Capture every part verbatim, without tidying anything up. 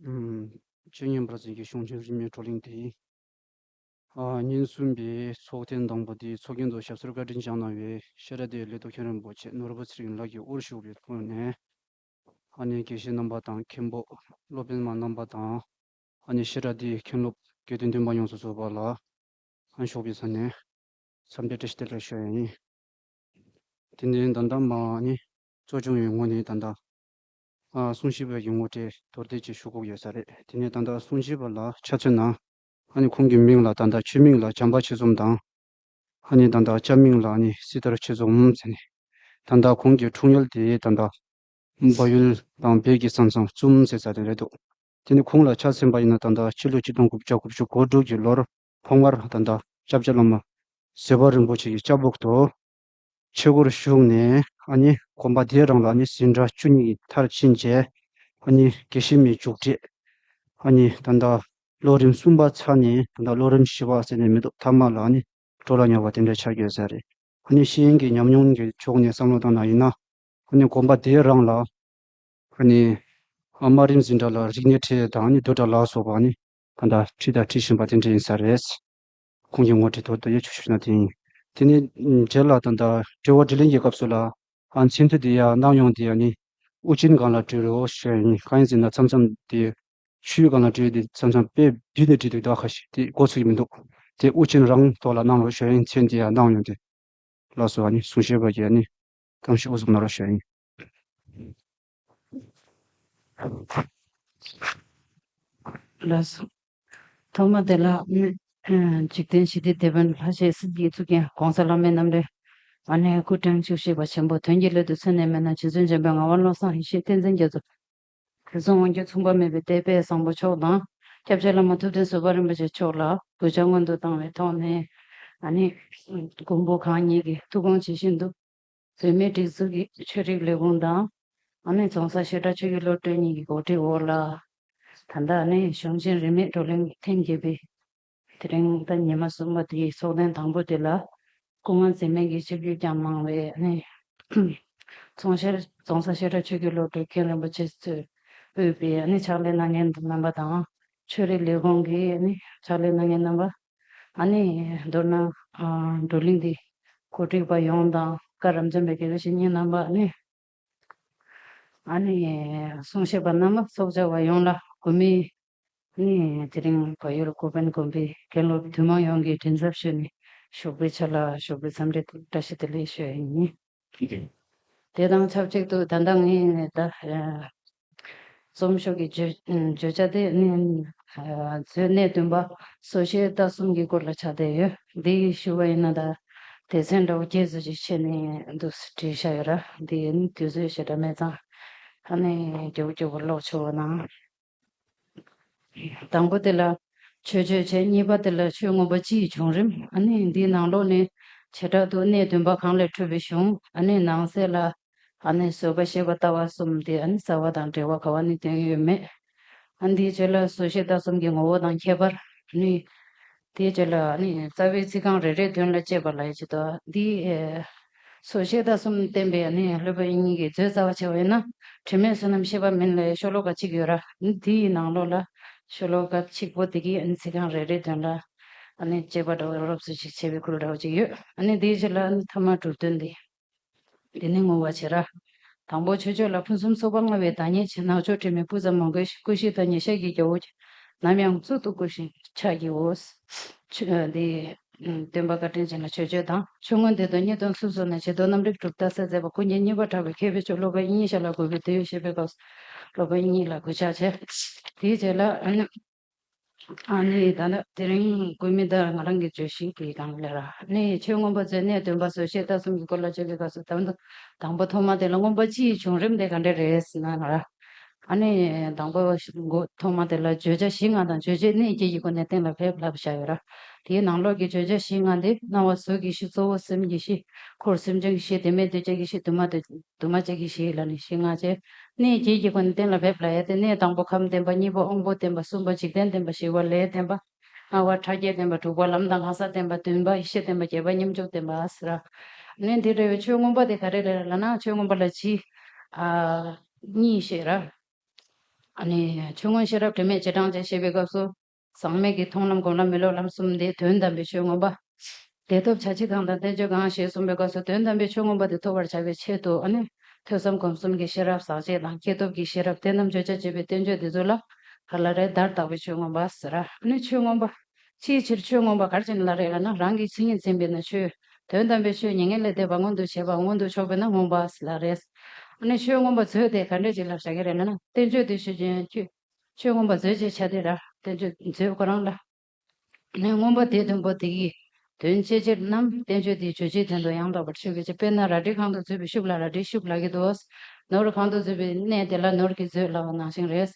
ཨམ། ཆོས་ཉན་པར་འཛིན་གྱི་གཞུང་ཆེན་རིས་མེད་བགྲོ་གླེང་དེ། ཨ། ཉིན་གསུམ་པའི་ཚོགས་ཐེངས་དང་པོ་དེའི་ཚོགས་རྒྱན་དུ་ཞབས་སོར་བཀའ་དྲིན་བསྐྱངས་གནང་བའི་ཤེས་རབ་སྡེའི་ལས་ཐོག་མཁན་རིན་པོ་ཆེ་ནོར་བུ་ཚེ་རིང་ལགས་ཀྱིས་དབུར་བཞུགས་པའི་ཐོག་ནས། ཨ་ནི་དགེ་བཤེས་རྣམ་པ་དང་མཁན་པོ་སློབ་དཔོན་མ་རྣམ་པ་དང་། ཨ་ནི་ཤེས་རབ་སྡེའི་མཁན་སློབ་དགེ་འདུན་སྟོན་པ་ཡོངས་སུ་རྫོགས་པ་ལ། ཨ། ཞོགས་པའི་ས་ནས་འཚམས་འདྲི་བཀྲ་ཤིས་བདེ་ལེགས་ཞུ་ཡ་ཡིན། དེ་ནས་ད་ལྟ་མ་ནི་གཙོ་སྐྱོང་བའི་ངོས་ནས་ད་ལྟ། ཨ། གསུང་བཤད་པ་ཡི་ངོ་སྤྲོད་མདོར་བསྡུས་ཅིག་ཞུ་དགོས་ཡོད་ས་རེད། དེ་ནས་ད་ལྟ་གསུང་བཤད་པ་ལ་ཆ་མཚོན་ན། ཨ་ནི་ཁོང་གི་མིང་ལ་ད་ལྟ་ཆོས་མིང་ལ་བྱམས་པ་ཆོས་འཛོམས་དང་། ཨ་ནི་ད་ལྟ་སྐྱབས་མིང་ལ་ཨ་ནི་སྲི་ཐར་ཆོས་འཛོམས་ཟེར་ནས། ད་ལྟ་ཁོང་གི་འཁྲུངས་ཡུལ་དེ་ད་ལྟ་བལ་ཡུལ་དང་བོད་ཀྱི་ས་མཚམས་ཙུམ་ཟེར་ས་དེ་རེད་འདུག་དེ་ནི་ཁོང་ལ་ཆ་མཚོན་པ་ཡིན་ན་ད་ལྟ་ཕྱི་ལོ་ཆིག་སྟོང་དགུ་བརྒྱ་དགུ་བཅུ་གོ་དྲུག་གི་ལོར་ཐོག་མར་ད་ལྟ་སྐྱབས་རྗེ་བླ་མ་བཟོད་པ་རིན་པོ་ཆེ་གི་སྐྱབས་འོག་ཏུ་ཆོས་སྒོར་ཞུགས་ནས། ཨ་ནི་དགོན་པ་དེའི་རང་ལ་ཨ་ནི་འཛིན་གྲྭ་བཅུ་གཉིས་ཀྱི་མཐར་ཕྱིན་རྗེས། ཨ་ནི་དགེ་བཤེས་མའི་མཇུག་འབྲས། ཨ་ནི་ད་ལྟ་ལོ་རིམ་གསུམ་པ་ཚར་ནས་ད་ལྟ་ལོ་རིམ་བཞི་པ་ཟེར་ནས་མི་འདུག་མཐའ་མ་ལ་ཨ་ནི་འགྲོ་ལ་ཉེ་བ་དེ་འདྲ་ཆགས་ཡོད་ས་རེད། ཨ་ནི་ཤེས་ཡོན་གྱི་ཉམས་མྱོང་གི་ཕྱོགས་ནས་བསམ་བློ་བཏང་ན་ཡིན་ན། ཨ་ནི་དགོན་པ་དེའི་རང་ལ། ཨ་ནི་དམའ་རིམ་འཛིན་གྲྭ་ལ་རིག་གནས་ཁྲིད་དང་ནི་བསྡུས་གྲྭ་ལ་སོགས་པ་ནི་ད་ལྟ་ཁྲིད་དང་ཁྲིད་བཞིན་པ་དེ་འདྲ་ཡིན་ས་རེད། ཁོང་གི་ངོ་སྤྲོད་མདོར་བསྡུས་ཡོད་ཆུ་ཆུ་ན་དེ་ཡིན། དེ་ནི་རྗེས་ལ་ད་ལྟ་དྲི་བ་དྲིས་ལན་གྱི་སྐབས་སུ་ལ། ཨ། མཚན་ཐོ་དེ་ཡང་གནང་ཡོང་དེ་ཡང་ནི་དབུ་ཅན་སྒང་ལ་བྲིས་རོགས་ཞུ་ཡ་ཡིན། གང་ཡིན་ཟེར་ན་མཚམས་མཚམས་དེ་ཆོས་སྒང་ལ་བྲིས་དེ་མཚམས་མཚམས་དཔེ་བསྡུས་ནས་བྲིས་འདུག་ད་ཁ་ཤས་དེ་གོ་ཚུགས་ཀྱི་མི་འདུག་དེ་དབུ་ཅན་རང་ཐོག་ལ་གནང་རོགས་ཞུ་ཡ་ཡིན། མཚན་དེ་ཡང་གནང་ཡོང་དེ། ལགས་སོ། ཨ་ནི་གསུང་བཤད་པ་གི་ཨ་ནི་གཏམ་ཞུ་འུ་ཚུགས་གནང་རོགས་ཞུ་ཡ་ཡིན། ལགས་སོ། ཐོག་མ་དེ་ལ་ཨ་ནི་འཇིག་རྟེན་ཞི་བདེའི་དེད་དཔོན་ལྷ་ཆེན་སྲིད་ཀྱི་གཙུག་རྒྱན་གོང་ས་བླ་མའི་རྣམ་འདྲེན། ཨ་ནི་སྐུ་ཕྲེང་བཅུ་བཞི་པ་ཆེན་པོ་དོན་གྱི་སླད་དུ་མཚན་ནས་མེད་ན་རྗེ་བཙུན་འཇམ་དཔལ་ངག་དབང་བློ་བཟང་ཡེ་ཤེས་བསྟན་འཛིན་རྒྱ་མཚོ། དུས་གསུམ་དབང་སྒྱུར་མཚུངས་པ་མེད་པའི་དད་པའི་བཟང་པོ་མཆོག་དང་། སྐྱབས་རྗེ་བླ་མ་ཐུབ་བསྟན་བཟོད་པ་རིན་པོ་ཆེ་མཆོག་ལ་གུས་ཕྱག་སྔོན་དུ་བཏང་བའི་ཐོག་ནས། ཨ་ནི་མགོན་པོ་གང་ཉིད་ཀྱི་ཐུགས་དགོངས་ཇི་བཞིན་དུ། བོད་མིའི་སྒྲིག་འཛུགས་ཀྱི་ཆོས་རིག་ལས་ཁུངས་དང་། ཨ་ནི་རྫོང་སར་བཤད་གྲྭ་ཆོས་ཀྱི་བློ་གྲོས་གཉིས་ཀྱི་གོ་སྒྲིག་འོག་ལ། ད་ལྟ་ཨ་ནི་གཞུང་ཆེན་རིས་མེད་བགྲོ་གླེང་ཐེངས་བརྒྱད་པའི་དེ་རིང་ད་ཉི་མ་གསུམ་པ་དེའི་ཚོགས་ཐེངས་དང་པོ་དེ་ལ། སྐུ་ངལ་འཛེམས་མེད་ཀྱིས་ཆིབས་བསྒྱུར་བསྐྱངས་གནང་བའི་ཨ་ནི་རྫོང་ཤར་རྫོང་སར་བཤད་གྲྭ་ཆོས་ཀྱི་བློ་གྲོས་མཁན་རིན་པོ་ཆེ་གཙོས་དབུས་པའི་ཨ་ནི་ཕྱག་ལས་གནང་མཁན་རྣམ་པ་དང་། ཆོས་རིག་ལས་ཁུངས་ཀྱི་ཨ་ནི་ཕྱག་ལས་གནང་མཁན་རྣམ་པ། ཨ་ནི་མདོར་ན་ཨ་བགྲོ་གླེང་འདི་གོ་སྒྲིག་པ་ཡོངས་དང་། བཀའ་རབ་འབྱམས་པའི་དགེ་བའི་བཤེས་གཉེན་རྣམ་པ། ཨ་ནི་ཨ་ནི་གསུང་བཤད་པ་རྣམ་པ། ཚོགས་བཅར་བ་ཡོངས་ལ་གུས་མོས་ཨ་ནི་དེ་རིང་བལ་ཡུལ་ཀོ་པན་དགོན་པའི་མཁན་སློབ་འདུས་མང་ཡོངས་ཀྱི་མགྲིན་ཚབ་ཞུས་ནས་ཞོགས་པའི་ཆ་ལ་ཞོགས་པའི་འཚམས་འདྲི་བཀྲ་ཤིས་བདེ་ལེགས་ཞུ་ཡ་ཡིན། དེ་དང་ཆབས་ཅིག་ཏུ་ད་ལྟ་ངས་ད་ཨ་རྩོམ་ཤོག་གི་བརྗོད་བརྗོད་བྱ་དེ་ནི་ཨ་མཛོད་གནས་བདུན་པ་སོ་བཤད་ལྟ་གསུམ་གྱི་སྐོར་ལ་ཆགས་བསྡད་ཡོད། འདི་ཞུ་བ་ཡིན་ན་ད་སྡེ་ཚན་འདྲ་བོ་བརྒྱད་ཙམ་ཅིག་ཕྱེ་ནས་འདུག་བྲིས་བཞག་ཡོད་ར། འདི་ནི་དུས་ཚོད་ཞེ་དྲག་མེད་ཙང་ཨ་ནི་མགྱོགས་མགྱོགས་པོ་ཀློག་ཆོག་པ་གནང་། དང་པོ་དེ་ལ་ཆོས་སྤྱོད་བྱས། གཉིས་པ་དེ་ལ་ཆོས་མངོན་པ་སྤྱི་ཡི་བྱུང་རིམ། ཨ་ནི་འདིའི་ནང་ལོགས་ནས་བྱེ་བྲག་ཏུ་གནས་བདུན་པ་གང་ལས་འཕྲོས་པའི་གཞུང་། ཨ་ནི་ནང་གསེས་ལ་ཨ་ནི་བཟོད་པ་ཤེས་པ་ལྟ་བ་གསུམ་དེ་ཨ་ནི་རྩ་བ་དང་འབྲེལ་བ་ག་བ་ནས་ཐོན་ཡོད་མེད། ཨ་ནི་དེའི་རྗེས་ལ་བཟོད་ཤེས་ལྟ་གསུམ་གྱི་ངོ་བོ་དང་ཁྱད་པར། ཨ་ནི་དེའི་རྗེས་ལ་ཨ་ནི་རྩ་བའི་ཚིག་རྐང་རེ་རེའི་དོན་ལ་དཔྱད་པ་ལ་ཡི་ཇི་ལྟ་འདི། བཟོད་ཤེས་ལྟ་གསུམ་བསྟན་པའི་ཨ་ནི་སློབ་དཔོན་དབྱིག་གཉེན་གྱི་མཛོད་རྩ་བ་ཆེ་བ་ཡིན་ན། དྲི་མེད་བསོད་ནམས་ཤེས་པ་མིན་ལ་ཤོ་ལོ་ཀ་གཅིག་ཡོད་ར། ཨ་ནི་དེའི་ནང་ལོགས་ལ་ཤོ་ལོ་ཀ་གཅིག་པོ་དེ་གི་ཨ་ནི་ཚིག་རྐང་རེ་རེའི་དོན་ལ་ཨ་ནི་དཔྱད་པ་འདྲ་བོ་རོབ་ཙམ་ཞིག་བྱས་པའི་ཁུལ་འདྲ་བོ་ཅིག་ཡོད། ཨ་ནི་དེའི་རྗེས་ལ་ཨ་ནི་ཐ་མ་གྲུབ་དོན་འདི། འདི་ནི་བསྔོ་བ་བྱེད་ར། དང་པོ་ཆོས་སྤྱོད་ལ་ཕུན་སུམ་ཚོགས་པ་མངའ་བའི་བདག་ཉིད་ཆེ། ནག་ཕྱོགས་དྲི་མེད་སྤུ་ཙམ་མང་པོའི་ཞིང་། ཀུན་ཤེས་བདག་ཉིད་ཤཱཀྱའི་རྒྱལ་པོ་ཆེ། ནམ་ཡང་གཙུག་ཏུ་བཀུར་ཞིང་ཕྱག་བགྱིའོ། ཆོས་འདི་སྟོན་པ་བཀའ་དྲིན་ཅན་ལ་ཆོས་སྤྱོད་དང་། ཆོས་མངོན་འདི་དང་གཉིས་སྟོང་ཚུལ་བཟུང་ནས། བྱེ་བྲག་རྣམ་འགྲེལ་གྲུབ་མཐའ་གསལ་མཛད་པ། སྐུ་བརྙན་གཉིས་པ་གྲགས་པའི་མཁས་པའི་མཆོག་སློབ་དཔོན་དབྱིག་གཉེན་ཞབས་ལ་གུས་པས་དེ་ཡོད་ཞེས་པའི་སྐབས་སུ་སློབ་དཔོན་དབྱིག་གཉེན་ལ་གུས་ཕྱག་བྱས། དེའི་རྗེས་ལ་ཨ་ནི། ཨ་ནི་ད་ནི་དེ་རིང་དགོས་མི་ད་ང་རང་གི་བརྗོད་གཞི་དེའི་སྒང་ལ་ར། ཨ་ནི་ཆོས་མངོན་པ་མཛོད་གནས་བདུན་པ་བཟོད་ཤེས་ལྟ་གསུམ་གྱི་སྐོར་ལ་བརྗོད་པའི་སྐབས་སུ་ད་དང་པོ་ཐོག་མ་དེ་ལ་མངོན་པ་སྤྱི་ཡི་བྱུང་རིམ་དེ་ག་འདྲ་རེད་ཟེར་ན་ང་ར། ཨ་ནི་དང་པོ་མགོ་ཐོག་མ་དེ་ལ་བརྗོད་བྱ་གཞི་ལྔ་དང་བརྗོད་བྱེད་གནས་བརྒྱད་ཀྱི་སྒོ་ནས་གཏན་ལ་ཕེབས་ལབ་བཞག་ཡོད་ར། དེའི་ནང་ལོགས་ཀྱི་བརྗོད་བྱ་གཞི་ལྔ་དེ་སྣང་བ་གཟུགས་ཀྱི་གཞི། གཙོ་བོ་སེམས་ཀྱི་གཞི། འཁོར་སེམས་ཅན་གྱི་གཞི། དྲི་མེད་འདུ་བྱེད་ཀྱི་གཞི། དུ་མ་དུ་དུ་མ་བཅས་ཀྱི་གཞི་ལ་ནི་གཞི་ལྔ་བྱས། གནས་བརྒྱད་ཀྱི་སྒོ་ནས་གཏན་ལ་ཕེབས་ལ་ཡ་སྟེ། གནས་དང་པོ་ཁམས་བརྟན་པ། གཉིས་པ་དབང་པོ་བརྟན་པ། གསུམ་པ་འཇིག་རྟེན་བརྟན་པ། བཞི་པ་ལས་བརྟན་པ། ལྔ་པ་ཕྲ་རྒྱས་བརྟན་པ། དྲུག་པ་ལམ་དང་ལྷ་ས་བརྟན་པ། བདུན་པ་ཡེ་ཤེས་བརྟན་པ། བརྒྱད་པ་མཉམ་འཇོག་བརྟན་པ་ཟེར། གནས་འདི་འདྲ་བའི་ཆོས་མངོན་པ་དེ་ག་རེ་རེད་ལབ་ན། ཆོས་མངོན་པ་ལ་གཞི་ཨ་གཉིས་ཤིག་ར། ཨ་ནི་ཆོས་མངོན་ཤེས་རབ་དྲི་མེད་རྗེས་འབྲང་ཅེས་བཤད་པའི་སྐབས་སུ། ཟག་མེད་ཀྱི་མཐོང་ལམ་སྒོམ་ལམ་མི་སློབ་ལམ་གསུམ་སྟེ། དོན་དམ་པའི་ཆོས་མངོན་པ། བདེན་སྟོབས་བྱ་བྱེད་གང་དང་བསྟན་བཅོས་གང་ཞེས་གསུངས་པའི་སྐབས་སུ། དོན་དམ་པའི་ཆོས་མངོན་པ་དེ་ཐོབ་པར་བྱ་བའི་ཆེད་དུ། ཨ་ནི་ཐོས་བསམ་སྒོམ་གསུམ་གྱི་ཤེས་རབ་ཟག་བཅས་དང་། སྐྱེས་སྟོབས་ཀྱི་ཤེས་རབ་དེ་རྣམས་བརྗོད་བྱར་བྱེད་པའི་བསྟན་བཅོས་འདི་ཚོ་ལ་ག་ལ་རེད། བརྡར་བཏགས་པའི་ཆོས་མངོན་པ་ཟེར། ཨ་ནི་ཆོས་མངོན་པ། ཅིའི་ཕྱིར་ཆོས་མངོན་པ་ག་རེ་བྱས་ནས་ལབ་རེད་ལབ་ན། རང་གི་མཚན་ཉིད་འཛིན་པས་ན་ཆོས། དོན་དམ་པའི་ཆོས་ཉེ་ཉེ་ལས་འདས་པ་མངོན་དུ་བྱེད་པ་མངོན་དུ་ཕྱོགས་པས་ན་མངོན་པ་ལབ་རེད། ཨ་ནི་ཆོས་མངོན་པ་མཛོད་དེ་ག་འདྲས་ཅིག་ལབ་བཞག་གི་རེད་ལབ་ན། བསྟན་བཅོས་དེ་ཆོས་ཅན། ཆོས་ཆོས་མངོན་པ་མཛོད་ཅེས་བྱ་སྟེ་ར། བསྟན་བཅོས་མཛོད་ཁོ་རང་ལ། ནས་མངོན་པ་དེ་མཐོན་པོ་དེ་ཡི་དོན་ཅི་ཕྱིར་ནམ། བསྟན་བཅོས་དེའི་བརྗོད་བྱའི་དོན་དུ་ཡང་དག་པར་ཆོས་ཀྱི་ཕྱིར། དཔེར་ན་རལ་གྲི་གང་དུ་འཛུད་པའི་ཤུབས་ལ་རལ་གྲིའི་ཤུབས་ལབ་ཀྱི་འདུག། ནོར་གང་དུ་འཛུད་པའི་གནས་དེ་ལ་ནོར་གྱི་མཛོད་ལབ་པ་ནང་བཞིན་རེད།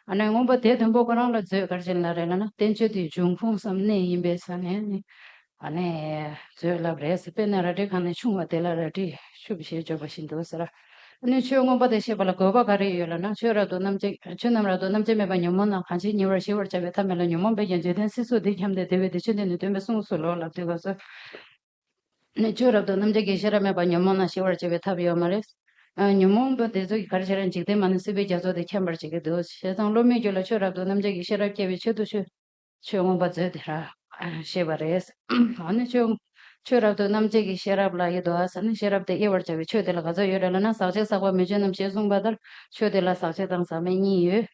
ཨ་ནི་མངོན་པ་དེ་མཐོན་པོ་ཁོ་རང་ལ་མཛོད་ག་རེ་བྱས་ནས་ལབ་རེད་ལབ་ན། བསྟན་བཅོས་དེའི་འབྱུང་ཁུངས་སམ་གནས་ཡིན་པས་ས་ནས་ནི། ཨ་ནི་མཛོད་ལབ་རེད་ཟེར། དཔེར་ན་རལ་གྲི་གང་ནས་ཕྱུང་བ་དེ་ལ་རལ་གྲིའི་ཤུབས་ཞེས་བརྗོད་པ་བཞིན་དུ་ཟེར། ཨ་ནི་ཆོས་མངོན་པ་དེ་ཤེས་པ་ལ་དགོས་པ་ག་རེ་ཡོད་ལབ་ན། ཆོས་རབ་ཏུ་རྣམ་དཔྱད། ཆོས་རྣམས་རབ་ཏུ་རྣམ་དཔྱད་མེད་པར་ཉོན་མོངས་རྣམས་གང་ཕྱིར་ཉེ་བར་ཞི་བར་བྱ་བའི་ཐབས་མེད་ལ། ཉོན་མོངས་པའི་རྒྱུ་འཇིག་རྟེན་སྲིད་གསུམ་འདི་འཁྱམས་ཏེ། བདེ་བའི་བདེ་གཤེགས་འདི་ནི་སྟོན་པས་གསུངས་སོ་ལོ་ལབ་དུས་སྐབས་སུ། ནི་ཆོས་རབ་ཏུ་རྣམ་དཔྱད་ཀྱི་ཤེས་རབ་མེད་པར་ཉོན་མོངས་རྣམས་ཞི་བར་བྱ་བའི་ཐབས་ཡོད་མ་རེད། ཨ། ཉོན་མོངས་པ་དེ་ཚོ་གིས་ག་རེ་བྱེད་རན། འཇིག་རྟེན་མ་ནི་སྲིད་པའི་རྒྱ་མཚོ་དེ་འཁྱམས་པར་བྱེད་ཀྱི་འདུག། བྱས་ཙང་སློབ་མའི་རྒྱུད་ལ་ཆོས་རབ་ཏུ་རྣམ་དཔྱད་ཀྱི་ཤེས་རབ་སྐྱེ་བའི་ཆེད་དུ་ཆོས། ཆོས་མངོན་པ་མཛོད་དེ་ར་ཞེས་པ་རེད། ཨ་ནི་ཆོས། ཆོས་རབ་ཏུ་རྣམ་དཔྱད་ཀྱི་ཤེས་རབ་ལབ་ཀྱི་འདུག་ཨ་ཟེར་ན། ཤེས་རབ་དེ་དབྱེ་བར་བྱ་བའི་ཆོས་དེ་ལ་ག་ཚོད་ཡོད་རེད་ལབ་ན། ཟག་བཅས་ཟག་པ་མེད་ཆོས་རྣམས་ཞེས་གསུངས་པ་ལྟར། ཆོས་དེ་ལ་ཟག་བཅས་དང་ཟག་མེད་གཉིས་ཡོད།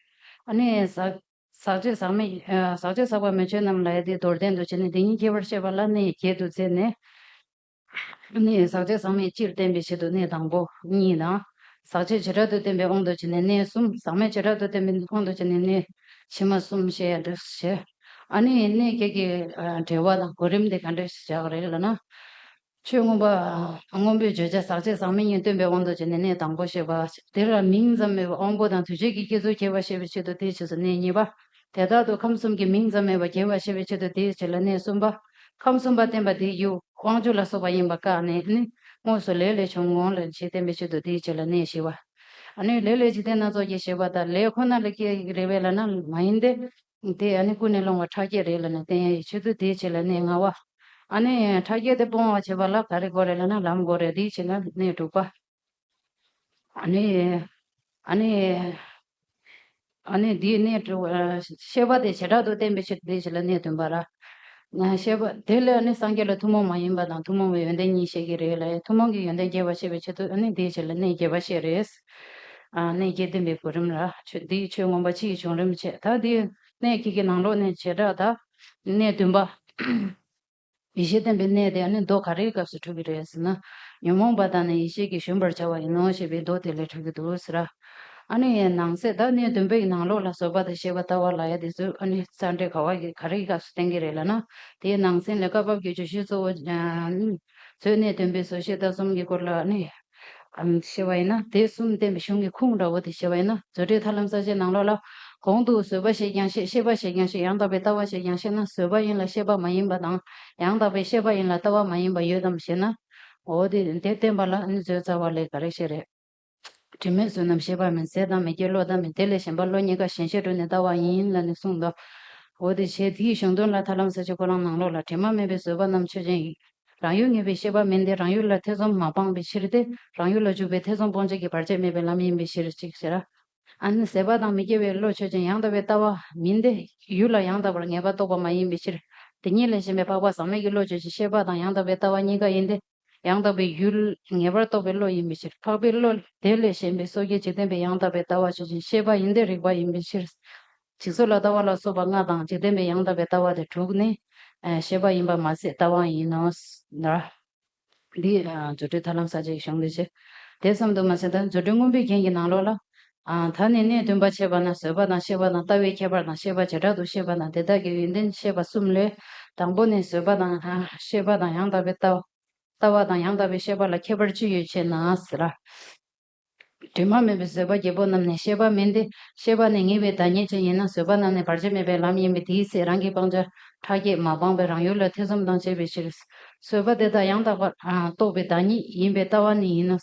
ཨ་ནི་ཟག་ཟག་བཅས་ཟག་མེད། ཨ། ཟག་བཅས་ཟག་པ་མེད་ཆོས་རྣམས་ལབ་ཡ་དེ་མདོར་བསྟན་དུ་བྱས་ནས་དེ་གཉིས་ཁྱད་པར་བཤད་པ་ལ་གནས་བརྒྱད་དུ་མཛད་ནས། ནི་ཟག་བཅས་ཟག་མེད་སྤྱིར་བསྟན་པའི་ཆེད་དུ་གནས་དང་པོ་གཉིས་དང་། ཟག་བཅས་བྱེ་བྲག་ཏུ་བསྟན་པའི་དབང་དུ་བྱས་ནས་གནས་གསུམ། ཟག་མེད་བྱེ་བྲག་ཏུ་བསྟན་པའི་དབང་དུ་བྱས་ནས་གནས་ཕྱི་མ་གསུམ་བཤད་ཡ་འདུག་ཟེར། ཨ་ནི་གནས་བརྒྱད་ཀྱི། ཨ། འབྲེལ་བ་དང་གོ་རིམ་དེ་ག་འདྲ་ཞིག་བྱ་དགོས་རེད་ལབ་ན། ཆོས་མངོན་པ། སྔོན་པོའི་བརྗོད་བྱ་ཟག་བཅས་ཟག་མེད་གཉིས་སྟོན་པའི་དབང་དུ་བྱས་ནས་གནས་དང་པོ་བཤད་པ། དེ་ལ་མིང་ཙམ་མེད་པར་དབང་པོ་དང་འདུ་བྱེད་ཀྱི་སྐྱེ་ཚུལ་ཁྱད་པར་བཤད་པའི་ཆེད་དུ་དེའི་རྗེས་སུ་གནས་གཉིས་པ། དེ་དག་ཏུ་ཁམས་གསུམ་གྱི་མིང་ཙམ་མེད་པར་རྒྱས་པར་བཤད་པའི་ཆེད་དུ་དེའི་རྗེས་ལ་གནས་གསུམ་པ། ཁམས་གསུམ་པ་བསྟན་པ་དེའི་ཡུལ་དབང་ཕྱུག་ལ་སོགས་པ་ཡིན་པ་བཀག་ནས་ནི། དངོས་སུ་ལས་ལས་བྱུང་ངོ་ལ་ཞེས་བསྟན་པའི་ཆེད་དུ་དེའི་རྗེས་ལ་གནས་བཞི་པ། ཨ་ནི་ལས་ལས་འཇིག་རྟེན་སྣ་ཚོགས་ཀྱི་ཞེས་པ་དང་། ལས་ཁོ་ན་ལས་སྐྱེ་གི་རེད་པས་ལབ་ན་མ་ཡིན་ཏེ། དེ་ཨ་ནི་ཀུན་ནས་སློང་བ་ཕྲ་རྒྱས་རེད་ལབ་ནས་བསྟན་ཡ་ཡི་ཆེད་དུ་དེའི་རྗེས་ལ་གནས་ལྔ་པ། ཨ་ནི་ཕྲ་རྒྱས་དེ་སྤོང་བར་བྱེད་པ་ལ་ག་རེ་དགོས་རེད་ལབ་ན་ལམ་དགོས་རེད། དེའི་རྗེས་ལ་གནས་དྲུག་པ། ཨ་ནི། ཨ་ནི། ཨ་ནི་འདིའི་གནས་དྲུག་པ། ཤེས་པ་དེ་བྱེ་བྲག་ཏུ་བསྟན་པའི་ཕྱིར་དེའི་རྗེས་ལ་གནས་བདུན་པ་ར། ཤེས་པ་དེ་ལས་ནི་སངས་རྒྱས་ལ་ཐུན་མོང་མ་ཡིན་པ་དང་ཐུན་མོང་བའི་ཡོན་ཏན་གཉིས་བཤད་ཀྱི་རེད་ལ། ཐུན་མོང་གི་ཡོན་ཏན་རྒྱས་པར་བཤད་པའི་ཆེད་དུ་ཨ་ནི་དེའི་རྗེས་ལ་གནས་བརྒྱད་པ་བཤད་རེད། ཨ། གནས་བརྒྱད་བསྟན་པའི་གོ་རིམ་ར། ཆོས་འདིའི་ཆོས་མངོན་པ་སྤྱི་ཡི་བྱུང་རིམ་བྱས། ད་འདིའི་གནས་བརྒྱད་ཀྱི་ནང་ལོགས་ནས་བྱེ་བྲག་ད་གནས་བདུན་པ། ཡེ་ཤེས་བསྟན་པའི་གནས་དེ་ཨ་ནི་མདོ་ག་རེའི་སྐབས་སུ་འཁྲུལ་གྱི་རེད་ཟེར་ན། ཉོན་མོངས་པ་དག་ནི་ཡེ་ཤེས་ཀྱིས་ཞུམ་པར་བྱ་བ་ཡིན་ནོ་ཞེས་པའི་མདོ་དེ་ལས་འཁྲུལ་གྱི་འདུག་ཟེར། ཨ་ནི་ནང་གསེས་ད་གནས་བདུན་པའི་ནང་ལོགས་ལ་བཟོད་པ་དང་ཤེས་པ་ལྟ་བ་ལབ་ཡ་དེ་ཚོ་ཨ་ནི་རྩ་འགྲེལ་ག་བ་གི་ག་རེའི་སྐབས་སུ་བསྟན་གྱི་རེད་ལབ་ན། དེའི་ནང་གསེས་ལ་བཀའ་བབས་ཀྱི་བརྗོད་གཞི་གཙོ་བོ། ཨ། མཛོད་གནས་བདུན་པའི་བཟོད་ཤེས་ལྟ་གསུམ་གྱི་སྐོར་ལ་ཨ་ནི། ཨམ། བཤད་པ་ཡིན་ན། དེ་གསུམ་བསྟན་པའི་གཞུང་གི་ཁུངས་འདྲ་བོ་དེ་བཤད་པ་ཡིན་ན། མཛོད་འགྲེལ་ཐར་ལམ་གསལ་བྱེད་ནང་ལོགས་ལ། གོང་དུ་བཟོད་པ་ཞེས་ཀྱང་བཤད། ཤེས་པ་ཞེས་ཀྱང་བཤད། ཡང་དག་པའི་ལྟ་བ་ཞེས་ཀྱང་བཤད་ན། བཟོད་པ་ཡིན་ལ་ཤེས་པ་མ་ཡིན་པ་དང་། ཡང་དག་པའི་ཤེས་པ་ཡིན་ལ་ལྟ་བ་མ་ཡིན་པ་ཡོད་དམ་ཞེ་ན། འོ་དེ་དེ་བསྟན་པ་ལ་ནི་བཟོད་རྩ་བ་ལས་ག་རེ་བཤད་རེད། དྲི་མེད་བཟོད་རྣམས་ཤེས་པ་མིན། ཟད་དང་མི་སྐྱེ་བློ་དང་མིན། དེ་ལས་གཞན་པ་བློ་གཉིས་ཀ་ཞེན་ཤེས་དྲུག་ནི་ལྟ་བ་ཡིན་ལ་ནི་གསུངས་འདུག། འོ་དེ་བྱས་དེའི་གཞུང་དོན་ལ་ཐར་ལམ་གསལ་བྱེད་ཁོ་རང་ནང་ལོགས་ལ། དྲི་མ་མེད་པའི་བཟོད་པ་རྣམས་ཆོས་ཅན་ཡིན། རང་ཡུལ་ངེས་པའི་ཤེས་པ་མིན་ཏེ། རང་ཡུལ་ལ་ཐེ་ཚོམ་མ་སྤངས་པའི་ཕྱིར་ཏེ། རང་ཡུལ་ལ་འཇུག་པའི་ཐེ་ཚོམ་སྤོང་བྱེད་ཀྱི་བར་ཆད་མེད་པའི་ལམ་ཡིན་པའི་ཕྱིར་ཅིག་ཟེར། ཨ་ནི་ཟད་པ་དང་མི་སྐྱེ་བའི་བློ་ཆོས་ཅན། ཡང་དག་པའི་ལྟ་བ་མིན་ཏེ། ཡུལ་ལ་ཡང་དག་པར་ངེས་པ་རྟོགས་པ་མ་ཡིན་པའི་ཕྱིར། དེ་ཉིད་ལས་གཞན་པའི་འཕགས་པ་ཟག་མེད་ཀྱི་བློ་ཆོས་ཅན། ཤེས་པ་དང་ཡང་དག་པའི་ལྟ་བ་གཉིས་ཀ་ཡིན་ཏེ། ཡང་དག་པའི་ཡུལ་ངེས་པར་རྟོགས་པའི་བློ་ཡིན་པའི་ཕྱིར། འཕགས་པའི་བློ་དེ་ལས་གཞན་པའི་སོ་སྐྱེ་འཇིག་རྟེན་པའི་ཡང་དག་པའི་ལྟ་བ་ཆོས་ཅན། ཤེས་པ་ཡིན་ཏེ་རིག་པ་ཡིན་པའི་ཕྱིར། འཇིག་ཚོགས་ལ་ལྟ་བ་ལ་སོགས་པ་ལྔ་དང་། འཇིག་རྟེན་པའི་ཡང་དག་པའི་ལྟ་བ་དེ་དྲུག་ནི། ཨ། ཤེས་པ་ཡིན་པ་མ་ཟད་ལྟ་བ་ཡིན་ནོ། ན། འདི། ཨ། རྫུ་འཕྲུལ་ཐར་ལམ་གསལ་བྱེད་ཀྱི་གཞུང་འདི་བྱས། དེ་ཙམ་དུ་མ་ཟད་ད་རྫུ་འཕྲུལ་མངོན་པའི་རྒྱན་གྱི་ནང་ལོགས་ལ། ཨ། ད་ནི་གནས་བདུན་པ་འཆད་པ་ན་བཟོད་པ་དང་ཤེས་པ་དང་ལྟ་བའི་ཁྱད་པར་དང་ཤེས་པ་བྱེ་བྲག་ཏུ་བཤད་པ་དང་དེ་དག་གི་ཡོན་ཏན་བཤད་པ་གསུམ་ལས། དང་པོ་ནི་བཟོད་པ་དང་། ཨ། ཤེས་པ་དང་ཡང་དག་པའི་ལྟ་ལྟ་བ་དང་ཡང་དག་པའི་ཤེས་པ་ལ་ཁྱད་པར་ཅི་ཡོད་ཅེ་ན་ཟེར། དྲི་མ་མེད་པའི་བཟོད་པ་བརྒྱད་པོ་རྣམས་ནི་ཤེས་པ་མིན་ཏེ། ཤེས་པ་ནི་ངེས་པའི་བདག་ཉིད་ཅན་ཡིན་ན། བཟོད་པ་རྣམས་ནི་བར་ཆད་མེད་པའི་ལམ་ཡིན་པས་དེའི་ཚེ་རང་གིས་སྤང་བྱ་ཕྲ་རྒྱས་མ་སྤངས་པས་རང་ཡུལ་ལ་ཐེ་ཚོམ་དང་བཅས་པའི་ཕྱིར། བཟོད་པ་དེ་དག་ཡང་དག་པར་རྟོགས་པའི་བདག་ཉིད་ཡིན་པས་ལྟ་བ་ནི་ཡིན་ནོ།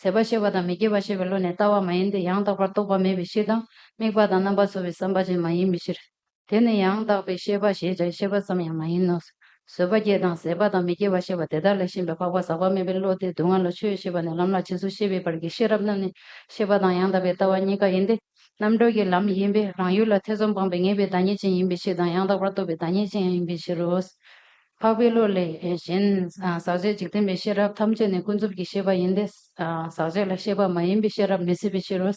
ཟད་པ་ཤེས་པ་དང་མི་སྐྱེ་བ་ཤེས་པའི་བློ་ནི་ལྟ་བ་མ་ཡིན་ཏེ། ཡང་དག་པར་རྟོགས་པ་མེད་པའི་ཕྱིར་དང་། དམིགས་པ་དང་རྣམ་པ་ཚོར་བའི་བསམ་པ་ཅན་མ་ཡིན་པའི་ཕྱིར། དེ་ནི་ཡང་དག་པའི་ཤེས་པ་ཞེས་བྱ་ཤེས་པ་ཙམ་ཡང་མ་ཡིན་ནོ། བཟོད་པ་བརྒྱད་དང་ཟད་པ་དང་མི་སྐྱེ་བ་ཤེས་པ་དེ་དག་ལས་གཞན་པའི་འཕགས་པ་ཟག་པ་མེད་པའི་བློ་སྟེ། སྡུག་བསྔལ་ལ་ཆོས་ཤེས་པ་ནས་ལམ་ལ་རྗེས་སུ་ཤེས་པའི་བར་གྱི་ཤེས་རབ་རྣམས་ནི་ཤེས་པ་དང་ཡང་དག་པའི་ལྟ་བ་གཉིས་ཀ་ཡིན་ཏེ། རྣམ་གྲོལ་གྱི་ལམ་ཡིན་པས་རང་ཡུལ་ལ་ཐེ་ཚོམ་སྤངས་པའི་ངེས་པའི་བདག་ཉིད་ཅན་ཡིན་པའི་ཕྱིར་དང་། ཡང་དག་པར་རྟོགས་པའི་བདག་ཉིད་ཅན་ཡང་ཡིན་པའི་ཕྱིར་རོ། འཕགས་པའི་བློ་ལས་གཞན་ཟག་བཅས་འཇིག་རྟེན་པའི་ཤེས་རབ་ཐམས་ཅད་ནི་ཀུན་རྫོབ་ཀྱི་ཤེས་པ་ཡིན་ཏེ། ཟག་བཅས་ལ་ཤེས་པ་མ་ཡིན་པའི་ཤེས་རབ་མི་སྲིད་པའི་ཕྱིར་རོ།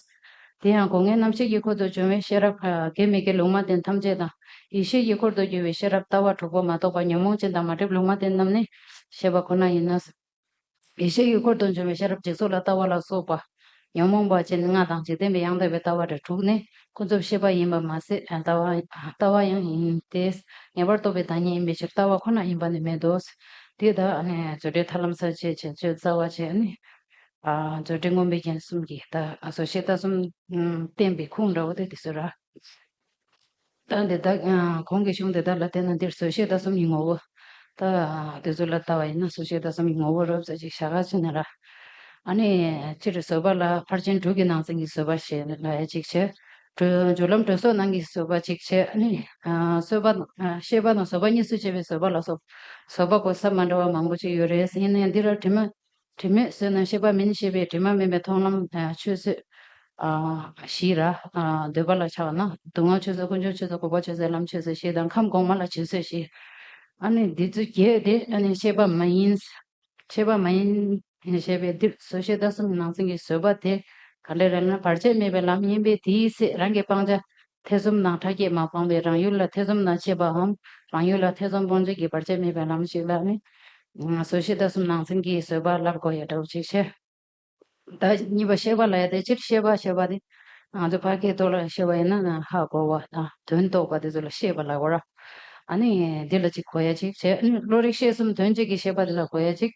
དེ་ཡང་སྒོ་ལྔའི་རྣམ་ཤེས་ཀྱི་འཁོར་དུ་འབྱུང་བའི་ཤེས་རབ་དགེ་མི་དགེ་ལུང་མ་བསྟན་ཐམས་ཅད་དང་། ཡེ་ཤེས་ཀྱི་འཁོར་དུ་གྱུར་པའི་ཤེས་རབ་ལྟ་བ་དྲུག་པོ་མ་གཏོགས་པ་ཉོན་མོངས་ཅན་དང་མ་བསྒྲིབས་ལུང་མ་བསྟན་རྣམས་ནི་ཤེས་པ་ཁོ་ན་ཡིན་ནོ། ཡེ་ཤེས་ཀྱི་འཁོར་དུ་འབྱུང་བའི་ཤེས་རབ་འཇིག་ཚོགས་ལ་ལྟ་བ་ལ་སོགས་པ། ཉོན་མོངས་པ་ཅན་ལྔ་དང་འཇིག་རྟེན་པའི་ཡང་དག་པའི་ལྟ་བ་དྲུག་ནི་ཀུན་རྫོབ་ཤེས་པ་ཡིན་པ་མ་ཟད་ལྟ་བ་ལྟ་བ་ཡང་ཡིན་ཏེ། ངེས་པར་རྟོགས་པའི་བདག་ཉིད་ཡིན་པའི་ཕྱིར་ལྟ་བ་ཁོ་ན་ཡིན་པ་ནི་མེད་དོ། དེ་དག་ནི་རྫུ་འཕྲུལ་ཐར་ལམ་ས་བཅད་བྱེད་སྤྱོད་རྩ་བ་བྱས་ནི། རྫུ་འཕྲུལ་མངོན་པའི་རྒྱན་གསུམ་གྱིས་ད་བཟོ་ཤེས་ལྟ་གསུམ་བསྟན་པའི་ཁུངས་འདྲ་བོ་དེ་དེ་ཚོ་ར། ད་འདི་དག་གོང་གི་གཞུང་འདི་དག་ལ་བལྟས་ན་འདིར་བཟོད་ཤེས་ལྟ་གསུམ་གྱི་ངོ་བོ། ད་དེ་ཚོ་ལ་ལྟ་བ་ཡིན་ན་བཟོད་ཤེས་ལྟ་གསུམ་གྱི་ངོ་བོ་རོབ་ཙམ་ཅིག་བཞག་ག་ཅིག་ནི་ར། ཨ་ནི་སྤྱིར་བཟོད་པ་ལ་ཕར་ཕྱིན་དྲུག་གི་ནང་ཚན་གྱི་བཟོད་པ་ཞེས་ལབ་ཡ་ཅིག་བྱས། གྲོལ་སྦྱོར་ལམ་གྲོལ་སོགས་ནང་གི་བཟོད་པ་ཅིག་བྱས། ཨ་ནི་བཟོད་པ་ཤེས་པ་དང་བཟོད་པ་གཉིས་སུ་ཕྱེ་བའི་བཟོད་པ་ལ་སོགས་བཟོད་པ་གོ་ས་མ་འདྲ་བ་མང་པོ་ཅིག་ཡོད་རེད། ཡིན་ན་ཡང་འདི་ར་དྲི་མ། དྲི་མེད་བཟོད་རྣམས་ཤེས་པ་མིན་ཞེས་པའི་དྲི་མ་མེད་པའི་མཐོང་ལམ་ཆོས་བཟོད་བཞི་ར། འདོད་པ་ལ་ཆགས་ན་སྡུག་བསྔལ་ཆོས་བཟོད། ཀུན་འབྱུང་ཆོས་བཟོད། འགོག་པ་ཆོས་བཟོད། ལམ་ཆོས་བཟོད་བཞི་དང་ཁམས་གོང་མ་ལ་ཆོས་བཟོད་བཞི། ཨ་ནི་འདི་ཚོ་བརྒྱད་དེ་ཨ་ནི་ཤེས་པ་མ་ཡིན། ཤེས་པ་མ་ཡིན་ཞེས་པའི་འདིར་བཟོད་ཤེས་ལྟ་གསུམ་གྱི་ནང་ཚན་གྱི་བཟོད་པ་དེ་ག་འདྲ་རེད་ན། བར་ཆད་མེད་པའི་ལམ་ཡིན་པས་དེའི་ཚེ་རང་གི་སྤང་བྱ། ཐེ་ཚོམ་དང་ཕྲ་རྒྱས་མ་སྤངས་པས་རང་ཡུལ་ལ་ཐེ་ཚོམ་དང་བཅས་པའམ། རང་ཡུལ་ལ་ཐེ་ཚོམ་སྤོང་བྱེད་ཀྱི་བར་ཆད་མེད་པའི་ལམ་ཞིག་ལ་ནི། བཟོད་ཤེས་ལྟ་གསུམ་ནང་ཚན་གྱི་བཟོད་པ་ལབ་དགོས་ཡ་འདྲ་བོ་ཅིག་བཤད། ད་གཉིས་པ་ཤེས་པ་ལབ་ཡ་དེ་སྤྱིར་ཤེས་པ་ཞེས་པ་དེ་ང་ཚོ་ཕ་གིའི་ཐོག་ལ་ཤེས་པ་ཡིན་ན་ཧ་གོ་བ་དང་དོན་རྟོགས་པ་དེ་ཚོ་ལ་ཤེས་པ་ལབ་དགོས་ར། ཨ་ནི་འདི་ལ་གཅིག་གོ་ཡ་གཅིག་བྱས། ཨ་ནི་བློ་རིག་ཤེས་གསུམ་དོན་གཅིག་གི་ཤེས་པ་དེ་ལ་གོ་ཡ་གཅིག་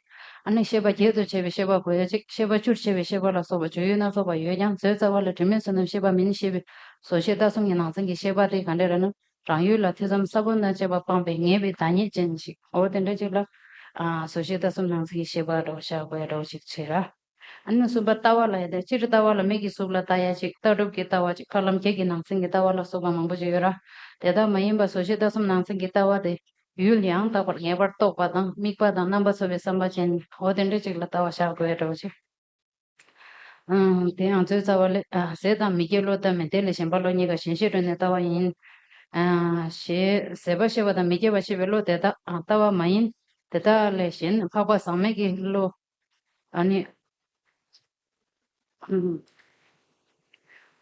ཨ་ནི་ཤེས་པ་བརྒྱད་དུ་ཕྱེ་བའི་ཤེས་པ་གོ་ཡ་གཅིག་ཤེས་པ་བཅུར་ཕྱེ་བའི་ཤེས་པ་ལ་སོགས་པ་བརྗོད་ཡུལ་སྣ་ཚོགས་པ་ཡོད་ཀྱང་བཟོད་རྩ་བ་ལ་དྲི་མེད་བཟོད་རྣམས་ཤེས་པ་མིན་ཞེས་པའི་བཟོད་ཤེས་ལྟ་གསུམ་གྱི་ནང་ཚན་གྱི་ཤེས་པ་དེ་ག་འདྲ་རེད་ན། རང་ཡུལ་ལ་ཐེ་ཚོམ་ས་བོན་དང་བཅས་པ་སྤངས་པའི་ངེས་པའི་བདག་ཉིད་ཅན་ཞིག་འོ་དེ་འདྲ་ཅིག་ལ། ཨ་བཟོད་ཤེས་ལྟ་གསུམ་ནང་ཚན་གྱི་ཤེས་པ་འདྲ་བོ་བཞག་དགོས་ཡ་འདྲ་བོ་ཅིག་བྱེད་ར། ཨ་ནི་གསུམ་པ་ལྟ་བ་ལ་ཡ་དེ་སྤྱིར་ལྟ་བ་ལ་མིག་གིས་གཟུགས་ལ་ལྟ་ཡ་ཅིག་ལྟ་གྲུབ་ཀྱི་ལྟ་བ་ཅིག་འཕགས་ལམ་བརྒྱད་ཀྱི་ནང་ཚན་གྱི་ལྟ་བ་ལ་སོགས་པ་མང་པོ་ཅིག་ཡོད་ར། དེ་དག་མ་ཡིན་པ་བཟོད་ཤེས་ལྟ་གསུམ་ནང་ཚན་གྱི་ལྟ་བ་དེ། ཡུལ་ཡང་དག་པར་ངེས་པར་རྟོགས་པ་དང་དམིགས་པ་དང་རྣམ་པ་ཚོལ་བའི་བསམ་པ་ཅན་འོ་དེ་འདྲ་ཅིག་ལ་ལྟ་བ་བཞག་དགོས་ཡ་འདྲ་བོ་ཅིག་ཨང་། དེ་ཡང་བཟོད་རྩ་བ་ལས། ཨ་ཟས་དང་མི་དགེ་བློ་ལྟ་མིན། དེ་ལས་གཞན་པ་བློ་གཉིས་ཀ་གཞན་ཤེས་སྒྲོན་ནས་ལྟ་བ་ཡིན། ཨ་ཞེས་ཟད་པ་ཤེས་པ་དང་མི་སྐྱེ་བ་ཤེས་པའི་བློ་དེ་དག་ཨ་ལྟ་བ་མ་ཡིན། དེ་དག་ལས་གཞན་འཕགས་པ་ཟག་མེད་ཀྱི་བློ། ཨ་ནི།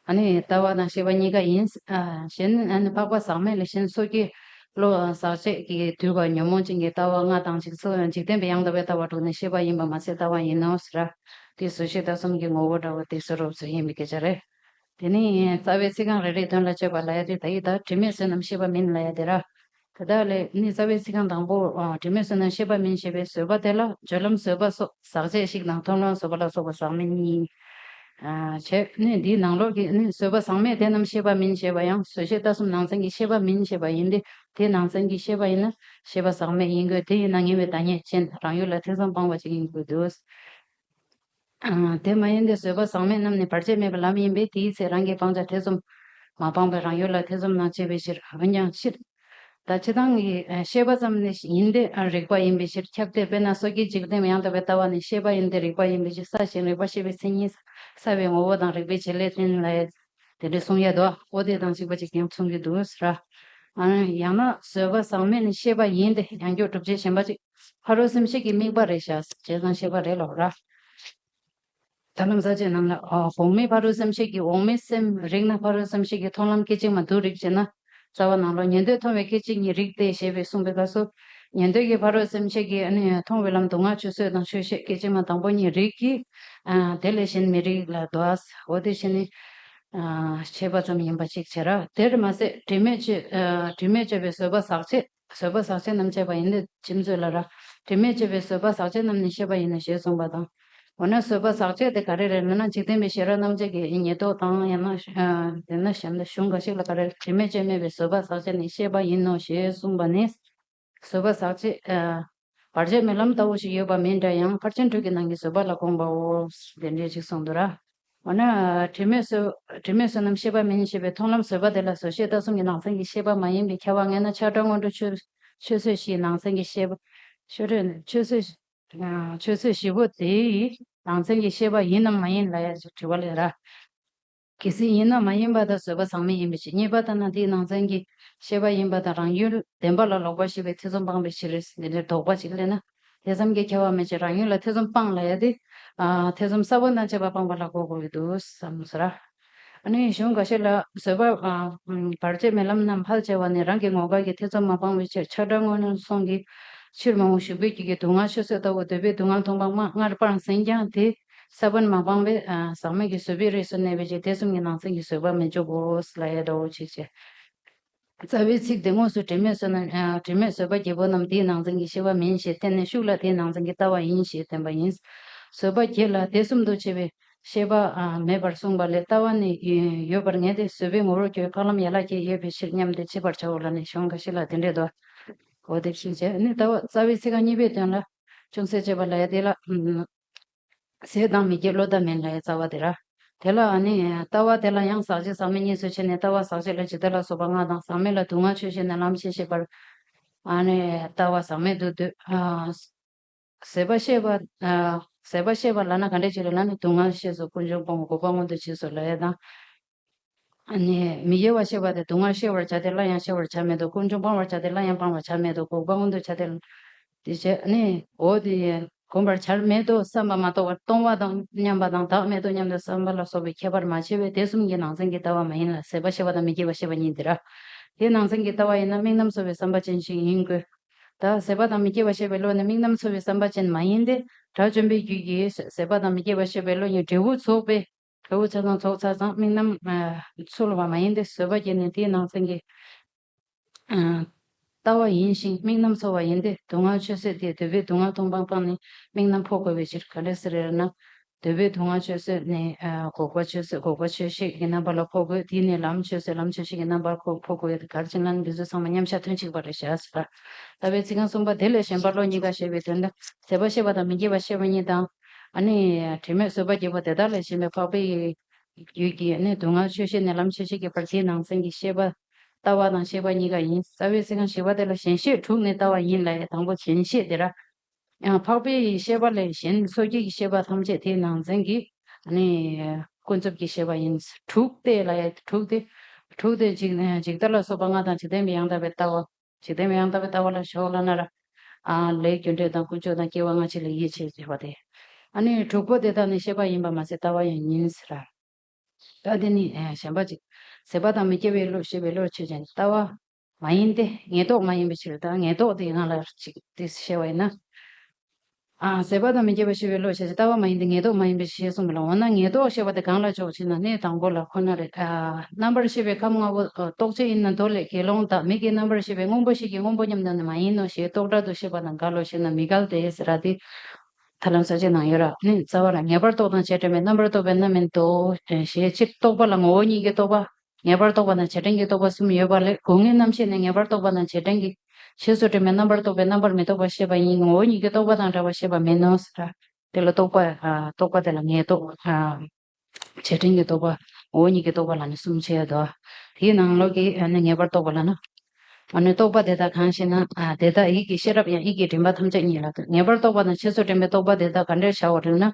ཨ་ནི་ལྟ་བ་དང་ཤེས་པ་གཉིས་ཀ་ཡིན། ཨ་གཞན་ཨ་ནི་འཕགས་པ་ཟག་མེད་ལས་གཞན་སོ་སྐྱེ་བློ་ཟག་བཅས་ཀྱི་དུས་ཀ་ཉོན་མོངས་ཅན་གྱི་ལྟ་བ་ལྔ་དང་འཇིག་ཚོགས་འཇིག་རྟེན་པའི་ཡང་དག་པའི་ལྟ་བ་དྲུག་ནི་ཤེས་པ་ཡིན་པ་མ་ཟད་ལྟ་བ་ཡིན་ནོ་ཟེར། དེ་བཟོད་ཤེས་ལྟ་གསུམ་གྱི་ངོ་བོ་འདྲ་བོ་དེ་བཟོད་རོབ་ཙམ་ཡིན་པའི་སྐད་ཆ་རེད། དེ་ནི་རྩ་བའི་ཚིག་རྐང་རེ་རེའི་དོན་ལ་དཔྱད་པ་ལབ་ཡ་དེ་ད་ཡིག་ད་དྲི་མེད་བཟོད་རྣམས་ཤེས་པ་མིན་ལབ་ཡ་དེ་ར། དེ་དག་ལས་ནི་རྩ་བའི་ཚིག་རྐང་དང་པོ་ཨ་དྲི་མེད་བཟོད་རྣམས་ཤེས་པ་མིན་ཞེས་པའི་བཟོད་པ་དེ་ལ་སྦྱོར་ལམ་བཟོད་པ་སོགས་ཟག་བཅས་ཤིག་དང་མཐོང་ལམ་བཟོད་པ་ལ་སོགས་པ་ཟག་མེད་གཉིས། ཨ་བྱས་ནི་འདིའི་ནང་ལོགས་ཀྱི་ནི་བཟོད་པ་ཟག་མེད་དེ་རྣམས་ཤེས་པ་མིན་ཞེས་པ་ཡང་བཟོད་ཤེས་ལྟ་གསུམ་ནང་ཚན་གྱི་ཤེས་པ་མིན་ཞེས་པ་ཡིན་ཏེ། དེའི་ནང་ཚན་གྱི་ཤེས་པ་ཡིན་ན་ཤེས་པ་ཟག་མེད་ཡིན་དགོས། དེ་ཡིན་ན་ངེས་པའི་བདག་ཉིད་ཅན་རང་ཡུལ་ལ་ཐེ་ཚོམ་སྤངས་པ་ཅིག་ཡིན་དགོས་འདུག་ཨ་དེ་མ་ཡིན་ཏེ་བཟོད་པ་ཟག་མེད་རྣམས་ནི་བར་ཆད་མེད་པའི་ལམ་ཡིན་པས་དེའི་ཚེ་རང་གི་སྤང་བྱ་ཐེ་ཚོམ་མ་སྤངས་པས་རང་ཡུལ་ལ་ཐེ་ཚོམ་དང་བཅས་པའི་ཕྱིར། འོན་ཀྱང་སྤྱིར། ད་སྤྱིར་བཏང་གི་ཨ་ཤེས་པ་ཙམ་ནི་ཡིན་ཏེ་ཨ་རིག་པ་ཡིན་པའི་ཕྱིར་ཁྱབ་སྟེ། དཔེར་ན་སོ་སྐྱེའི་འཇིག་རྟེན་ཡང་དག་པའི་ལྟ་བ་ནི་ཤེས་པ་ཡིན་ཏེ་རིག་པ་ཡིན་པའི་ཕྱིར། བསལ་ཞིང་རིག་པ་ཤེས་པའི་མཚན་ཉིད་བསལ་བའི་ངོ་བོ་དང་རིག་པའི་བྱེད་ལས་བསྟན་ལ་དེ་འདྲ་གསུང་ཡ་དོ། འོ་དེ་དང་གཅིག་པ་ཅིག་ཀྱང་མཚུངས་ཀྱི་འདུག་ཟེར། ཨ་ཡང་ན་བཟོད་པ་ཟག་མེད་ནི་ཤེས་པ་ཡིན་ཏེ་ཡང་སྒོས་སྒྲུབ་བྱེད་གཞན་པ་ཅིག་ཕ་རོལ་སེམས་བསྐྱེད་ཀྱི་དམིགས་པ་རེད་བཞག་ཅེས་དང་ཤེས་པ་རེད་ལོ་ར། ད་ལམ་ས་བཅད་རྣམས་ལ་ཨ་འོག་མིན་ཕ་རོལ་སེམས་བསྐྱེད་ཀྱི་འོག་མིན་སེམས་རིག་ན་ཕ་རོལ་སེམས་བསྐྱེད་ཀྱི་མཐོང་ལམ་སྐད་ཅིག་མ་དུ་རིག་ཅེ་ན། རྩ་བ་ནང་ལོགས་ཉན་ཐོས་མཐོང་བའི་སྐད་ཅིག་ཉིད་རིག་སྟེ་ཞེས་པའི་གསུངས་པའི་སྐབས་སུ། ཉན་ཐོས་ཀྱི་ཕ་རོལ་སེམས་བསྐྱེད་ཀྱི་ཨ་ནི་མཐོང་བའི་ལམ་དུ་མཐར་ཆོས་བཟོད་དང་ཆོས་ཤེས་སྐད་ཅིག་མ་དང་པོ་ཉིད་རིག་གི། ཨ་དེ་ལས་གཞན་མི་རིག་ལ་དོ། འོ་དེ་བཞིན་ནི། ཨ་ཤེས་པ་ཙམ་ཡིན་པ་ཅིག་བྱེད་ར། དེར་མ་ཟད་དྲི་མེད་སྤྱོད་ཨ་དྲི་མེད་སྤྱོད་པའི་བཟོད་པ་ཟག་བཅས། བཟོད་པ་ཟག་བཅས་རྣམས་བཅས་པ་ཡིན་ཏེ་ཕྱིན་ཚོད་ལ་ར། དྲི་མེད་སྤྱོད་པའི་བཟོད་པ་ཟག་བཅས་རྣམས་ནི་ཤེས་པ་ཡིན་ནོ་ཞེས་གསུངས་པ་དང་། འོ་ན་བཟོད་པ་ཟག་བཅས་དེ་ག་རེ་རེད་ལབ་ན། འཇིག་རྟེན་པའི་ཤེས་རབ་རྣམ་བཅས་ཀྱི་ཉེར་བསྡོགས་དང་ཡང་ན་ཨ་དེ་ན་གཞན་དུ་གཞུང་འགའ་ཞིག་ལ་ག་རེ་དྲི་མེད་སྤྱོད་མེད་པའི་བཟོད་པ་ཟག་བཅས་ནི་ཤེས་པ་ཡིན་ནོ་ཞེས་གསུངས་པ་ནི། བཟོད་པ་ཟག་བཅས་ཨ་བར་ཆད་མེད་ལམ་ལྟ་བུ་ཞིག་ཡོད་པ་མིན་འདྲ་ཡང་ཕར་ཕྱིན་དྲུག་གི་ནང་གི་བཟོད་པ་ལ་དགོངས་པའོ། དེ་འདྲའི་ཅིག་གསུངས་འདུག་ར། འོ་ན་དྲི་མེད་བཟོད་དྲི་མེད་བཟོད་རྣམས་ཤེས་པ་མིན་ཞེས་པའི་མཐོང་ལམ་བཟོད་པ་དེ་ལ་བཟོད་ཤེས་ལྟ་གསུམ་གྱི་ནང་ཚན་གྱི་ཤེས་པ་མ་ཡིན་པའི་ཁྱབ་པ་ངེས་ན་ཆགས་བྲལ་སྔོན་འགྲོ་ཆོས་ཆོས་བཟོད་བཞིའི་ནང་ཚན་གྱི་ཤེས་པ། ཆོས་བཟོད་ཆོས་བཟོད་ཆོས་བཟོད་བཞི་པོ་དེའི་ནང་ཚན་གྱི་ཤེས་པ་ཡིན་ནམ་མ་ཡིན་ལབ་ཡ་ཅིག་དྲི་བ་ལས་ར། གལ་སྲིད་ཡིན་ན་མ་ཡིན་པ་དང་བཟོད་པ་ཟག་མེད་ཡིན་པའི་ཕྱིར། རྙེད་པ་ལྟར་ན་དེའི་ནང་ཚན་གྱི་ཤེས་པ་ཡིན་པ་དང་། རང་ཡུལ་བདེན་པ་ལ་ལོག་པར་ཤེས་པའི་ཐེ་ཚོམ་སྤངས་པའི་ཕྱིར། འདི་འདྲའི་དོགས་པ་ཅིག་སླེབས་ན། དེ་ཙམ་གྱིས་ཁྱབ་པ་མེད་ཅིང་། རང་ཡུལ་ལ་ཐེ་ཚོམ་སྤངས་ལབ་ཡ་དེ། ཨ། ཐེ་ཚོམ་ས་བོན་དང་བཅས་པ་སྤངས་པ་ལ་གོ་དགོས་ཀྱི་འདུག་བསམ་ཟེར། ཨ་ནི་གཞུང་འགའ་ཤས་ལ་བཟོད་པ། ཨ། བར་ཆད་མེད་ལམ་རྣམས་ཕལ་ཆེ་བ་ནི། རང་གི་ངོ་སྐལ་གྱི་ཐེ་ཚོམ་མ་སྤངས་པའི་ཕྱིར། ཆགས་སྒྲ་སྔོན་སོང་གི་ཕྱིར་མ་འོངས་ཞུགས་པའི་རྒྱུད་ཀྱི་སྡུག་བསྔལ་ཆོས་བཟོད་ལྟ་བུ་འདོད་པའི་སྡུག་བསྔལ་མཐོང་སྤང་སྔར་སྤངས་ཟིན་ཀྱང་དེ་ས་བོན་མ་སྤངས་པས། ཨ། ཟག་མེད་ཀྱི་བཟོད་པའི་རིགས་སུ་གནས་པའི་ཕྱིར། དེ་གསུམ་གྱི་ནང་ཚན་གྱི་བཟོད་པ་མི་འཇོག་གོ་ལབ་ཡ་འདྲ་བོ་ཅིག་བྱས། རྩ་བའི་ཚིག་དེ་དངོས་སུ་དྲི་མེད་བཟོད་ན། ཨ། དྲི་མེད་བཟོད་པ་བརྒྱད་པོ་རྣམས་དེའི་ནང་ཚན་གྱི་ཤེས་པ་མིན་ཞེས་བསྟན་ནས་ཤུགས་ལ་དེའི་ནང་ཚན་གྱི་ལྟ་བ་ཡིན་ཞེས་བསྟན་པ་ཡིན། བཟོད་པ་བརྒྱད་ལ་དེ་གསུམ་དུ་ཕྱེ་བའི་ཤེས་པ། ཨ། མེད་པར་གསུངས་པ་ལས། ལྟ་བ་ནི་ཡོད་པར་ངེས་ཏེ། བཟོད་པའི་ངོ་བོར་གྱུར་པའི་འཕགས་ལམ་ཡན་ལག་བརྒྱད་ཡོད་པའི་ཕྱིར་སྙམ་སྟེ་ཕྱེ་བར་བྱའོ་ལབ་ནས་གཞུང་འགའ་ཞིག་ལ་དེ་འདྲས་འདུག་འོ་དེ་བཞིན་བྱས་ནི། ལྟ་བ་རྩ་བའི་ཚིག་རྐང་གཉིས་པའི་དོན་ལ་ཅུང་ཟད་དཔྱད་པ་ལ་ཡ་དེ་ལ། ཨ། ཟད་དང་མི་སྐྱེ་བློ་ལྡན་མིན་ལ་ཡ་རྩ་བ་དེ་ར། དེ་ལ་ཨ་ནི་ལྟ་བ་དེ་ལ་ཡང་ཟག་བཅས་ཟག་མེད་གཉིས་སུ་ཕྱེ་ནས། ལྟ་བ་ཟག་བཅས་ལ་ཇི་ལྟ་ལ་སོགས་པ་ལྔ་དང་། ཟག་མེད་ལ་སྡུག་བསྔལ་ཆོས་ཤེས་ནས་ལམ་ཤེས་ཤེས་པར། ཨ་ནི་ལྟ་བ་ཟག་མེད་དུ་འདོད། ཨ། ཟད་པ་ཤེས་པ། ཨ། ཟད་པ་ཤེས་པ་ལབ་ན་ག་འདྲས་ཅིག་རེད་ལབ་ན། སྡུག་བསྔལ་ཤེས་སོ། ཀུན་འབྱུང་སྤོང་བ། འགོག་པ་མངོན་དུ་བྱས་སོ་ལབ་ཡ་དང་། ཨ་ནི་མི་དགེ་བ་ཤེས་པ་དེ་སྡུག་བསྔལ་ཤེས་པར་བྱ་སྟེ་སླར་ཡང་ཤེས་པར་བྱ་མི་འདོད། ཀུན་འབྱུང་སྤང་བར་བྱ་སྟེ་སླར་ཡང་སྤང་བར་བྱ་མི་འདོད། འགོག་པ་མངོན་དུ་བྱ་སྟེ། དེ་བྱས་ནས་འོ་དེ་གོམས་པར་བྱར་མེད་དོ་བསམ་པ་མ་གཏོགས་པར། གཏོང་བ་དང་མཉམ་པ་དང་བདག་མེད་དོ་སྙམ་དུ་བསམ་པ་ལ་སོགས་པའི་ཁྱད་པར་མ་ཕྱེ་བས་དེ་གསུམ་གྱི་ནང་ཚན་གྱི་ལྟ་བ་མ་ཡིན་ལ། ཟད་པ་ཤེས་པ་དང་མི་སྐྱེ་བ་ཤེས་པ་གཉིས་འདི་ར། དེའི་ནང་ཚན་གྱི་ལྟ་བ་ཡིན་ན་དམིགས་རྣམ་ཚོར་བའི་བསམ་པ་ཅན་ཞིག་ཡིན་དགོས། ད་ཟད་པ་དང་མི་སྐྱེ་བ་ཤེས་པའི་བློ་ནི་དམིགས་རྣམ་ཚོར་བའི་བསམ་པ་ཅན་མ་ཡིན་ཏེ། དགྲ་བཅོམ་པའི་རྒྱུད་ཀྱི་ཟད་པ་དང་མི་སྐྱེ་བ་ཤེས་པའི་བློ་གཉིས་འབྲས་བུ་ཚོགས་པའི། འབྲས་བུ་ཆ་ཚང་ཚོགས་ཚར་ཙང་དམིགས་རྣམ། ཨ། ཚོར་བ་མ་ཡིན་ཏེ། བཟོད་པ་བརྒྱད་ནི་དེའི་ནང་ཚན་གྱི། ཨ། ལྟ་བ་ཡིན་ཞིང་དམིགས་རྣམ་ཚོར་བ་ཡིན་ཏེ། སྡུག་བསྔལ་ཆོས་བཟོད་དེ་འདོད་པའི་སྡུག་བསྔལ་མཐོང་སྤང་སྤངས་ནས་དམིགས་རྣམ་འཕོ་དགོས་པའི་ཕྱིར། ག་འདྲས་ཟེར་ན། འདོད་པའི་སྡུག་བསྔལ་ཆོས་བཟོད་ནས། ཨ། འགོག་པ་ཆོས་བཟོད། འགོག་པ་ཆོས་ཤེས་ཀྱི་རྣམ་པ་ལ་འཕོ་དགོས། དེ་ནས་ལམ་ཆོས་བཟོད། ལམ་ཆོས་ཤེས་ཀྱི་རྣམ་པར་འཕོ་དགོས། ག་རེ་བྱས་ན་འདི་ཚོ་ཚང་མ་མཉམ་བཞག་དོན་གཅིག་པ་རེད་བཞག་ཟེར། ལྟ་བའི་ཚིག་རྐང་གསུམ་པ་དེ་ལས་གཞན་པ་བློ་གཉིས་ཀ་ཞེས་པའི་དོན་ལ། ཟད་པ་ཤེས་པ་དང་མི་སྐྱེ་བ་ཤེས་པ་གཉིས་དང་། ཨ་ནི་དྲི་མེད་བཟོད་པ་བརྒྱད་པོ་དེ་དག་ལས་གཞན་པའི་འཕགས་པའི་རྒྱུད་ཀྱི། ཨ་ནི་སྡུག་བསྔལ་ཆོས་ཤེས་ནས་ལམ་ཆོས་ཤེས་ཀྱི་བར། དེའི་ནང་ཚན་གྱི་ཤེས་པ། ལྟ་བ་དང་ཤེས་པ་གཉིས་ཀ་ཡིན། རྩ་བའི་ཚིག་རྐང་བཞི་པ་དེ་ལ་ཞེན་ཤེས་དྲུག་ནི་ལྟ་བ་ཡིན་ལབ་ཡ། དང་པོ་ཞེན་ཤེས་དེ་ར། ཡང་འཕགས་པའི་ཤེས་པ་ལས་གཞན་སོ་སྐྱེ་གི་ཤེས་པ་ཐམས་ཅད་དེའི་ནང་ཚན་གྱི། ཨ་ནི་ཀུན་རྫོབ་ཀྱི་ཤེས་པ་ཡིན། དྲུག་སྟེ་ལབ་ཡ། དྲུག་སྟེ། དྲུག་སྟེ་ཇི། ཇི་ལྟ་ལ་སོགས་པ་ལྔ་དང་། འཇིག་རྟེན་པའི་ཡང་དག་པའི་ལྟ་བ། འཇིག་རྟེན་པའི་ཡང་དག་པའི་ལྟ་བ་ལ་ཞོག་ལབ་ན་ར། ཨ། ལས་རྒྱུ་འབྲས་དང་ཀུན་སྤྱོད་དང་སྐྱེ་བ་སྔ་ཕྱི་ལ་ཡིད་ཆེས་བྱེད་པ་དེ། ཨ་ནི་དྲུག་པོ་དེ་དག་ནི་ཤེས་པ་ཡིན་པ་མ་ཟད་ལྟ་བ་ཡང་ཡིན་ཟེར། ད་དེ་ནི། ཨ། གཞན་པ་ཅིག་ཟད་པ་དང་མི་སྐྱེ་བའི་བློ་ཞེས་པའི་བློ་ཆོས་ཅན། ལྟ་བ་མ་ཡིན་ཏེ། ངེས་རྟོག་མ་ཡིན་པའི་ཕྱིར། ད་ངེས་རྟོག་དེ་ང་ལ་ཅིག་དེ་བཤད་པ་ཡིན་ན། ཨ། ཟད་པ་དང་མི་སྐྱེ་བ་ཤེས་པའི་བློ་ཞེས་བྱ། ལྟ་བ་མ་ཡིན་ཏེ་ངེས་རྟོག་མ་ཡིན་པའི་ཕྱིར་གསུངས་པ་ལ། འོ་ན་ངེས་རྟོག་ཞེས་པ་དེ་གང་ལ་འཇོག་ཅེ་ན། གནས་དང་པོ་ལ་ཁོ་ན་རེད། ཨ། རྣམ་པར་ཤེས་པའི་ཁམས་ལྔ་པོ། ཨ། རྟོག་བཅས་ཡིན་ན་མདོ་ལས། དགེ་སློང་དག་མིག་གི་རྣམ་པར་ཤེས་པའི་སྔོན་པོ་ཞིག་གི་སྔོན་པོ་མཉམ་དུ་ནི་མ་ཡིན་ནོ་ཞེས་རྟོག་བྲལ་དུ་ཤེས་པ་དང་འགལ་ལོ་ཞེ་ན། མི་འགལ་ཏེ་ཟེར་ར། དེ་ཐར་ལམ་གསལ་བྱེད་ནང་ཡོད་ར། ནི་རྩ་བ་ལ་ངེས་པར་རྟོག་དང་བྱེད་དྲན་པའི་རྣམ་པར་རྟོག་པའི་རྣམ་སྨིན་ཏོ། ཞེས་སྤྱིར་རྟོག་པ་ལ་ངོ་བོ་ཉིད་ཀྱི་རྟོག་པ། ངེས་པར་རྟོག་པ་དང་བྱེད་དྲན་གྱི་རྟོག་པ་གསུམ་ཡོད་པ་ལས། སྒོ་ལྔའི་རྣམ་ཤེས་ནི་ངེས་པར་རྟོག་པ་དང་བྱེད་དྲན་གྱི། ཞེས་སུ་དྲན་པའི་རྣམ་པར་རྟོག་པའི་རྣམ་པར་མི་རྟོག་པ་ཤེས་པ་ཡིན། ངོ་བོ་ཉིད་ཀྱི་རྟོག་པ་དང་བྲལ་བ་ཤེས་པ་མིན་ནོ་ཟེར། དེ་ལ་རྟོག་པ། ཨ། རྟོག་པ་དེ་ལ་ངེས་རྟོག་ཨ། བྱེད་དྲན་གྱི་རྟོག་པ། ངོ་བོ་ཉིད་ཀྱི་རྟོག་པ་ལ་ནི་གསུམ་ཕྱེ་ཡོད་དོ། དེའི་ནང་ལོགས་ཀྱི་ཨ་ནི་ངེས་པར་རྟོག་པ་ལ་ན། ཨ་ནི་རྟོག་པ་དེ་དག་གང་ཞེ་ན། ཨ། དེ་དག་ཡིད་ཀྱི་ཤེས་རབ་ཡང་ཡིད་ཀྱི་དྲན་པ་ཐམས་ཅད་ཉིད་ལ་ལྟོས། ངེས་པར་རྟོག་པ་དང་ཞེས་སུ་དྲན་པའི་རྟོག་པ་དེ་དག་ག་འདྲར་བྱའོ་ལབ་ན།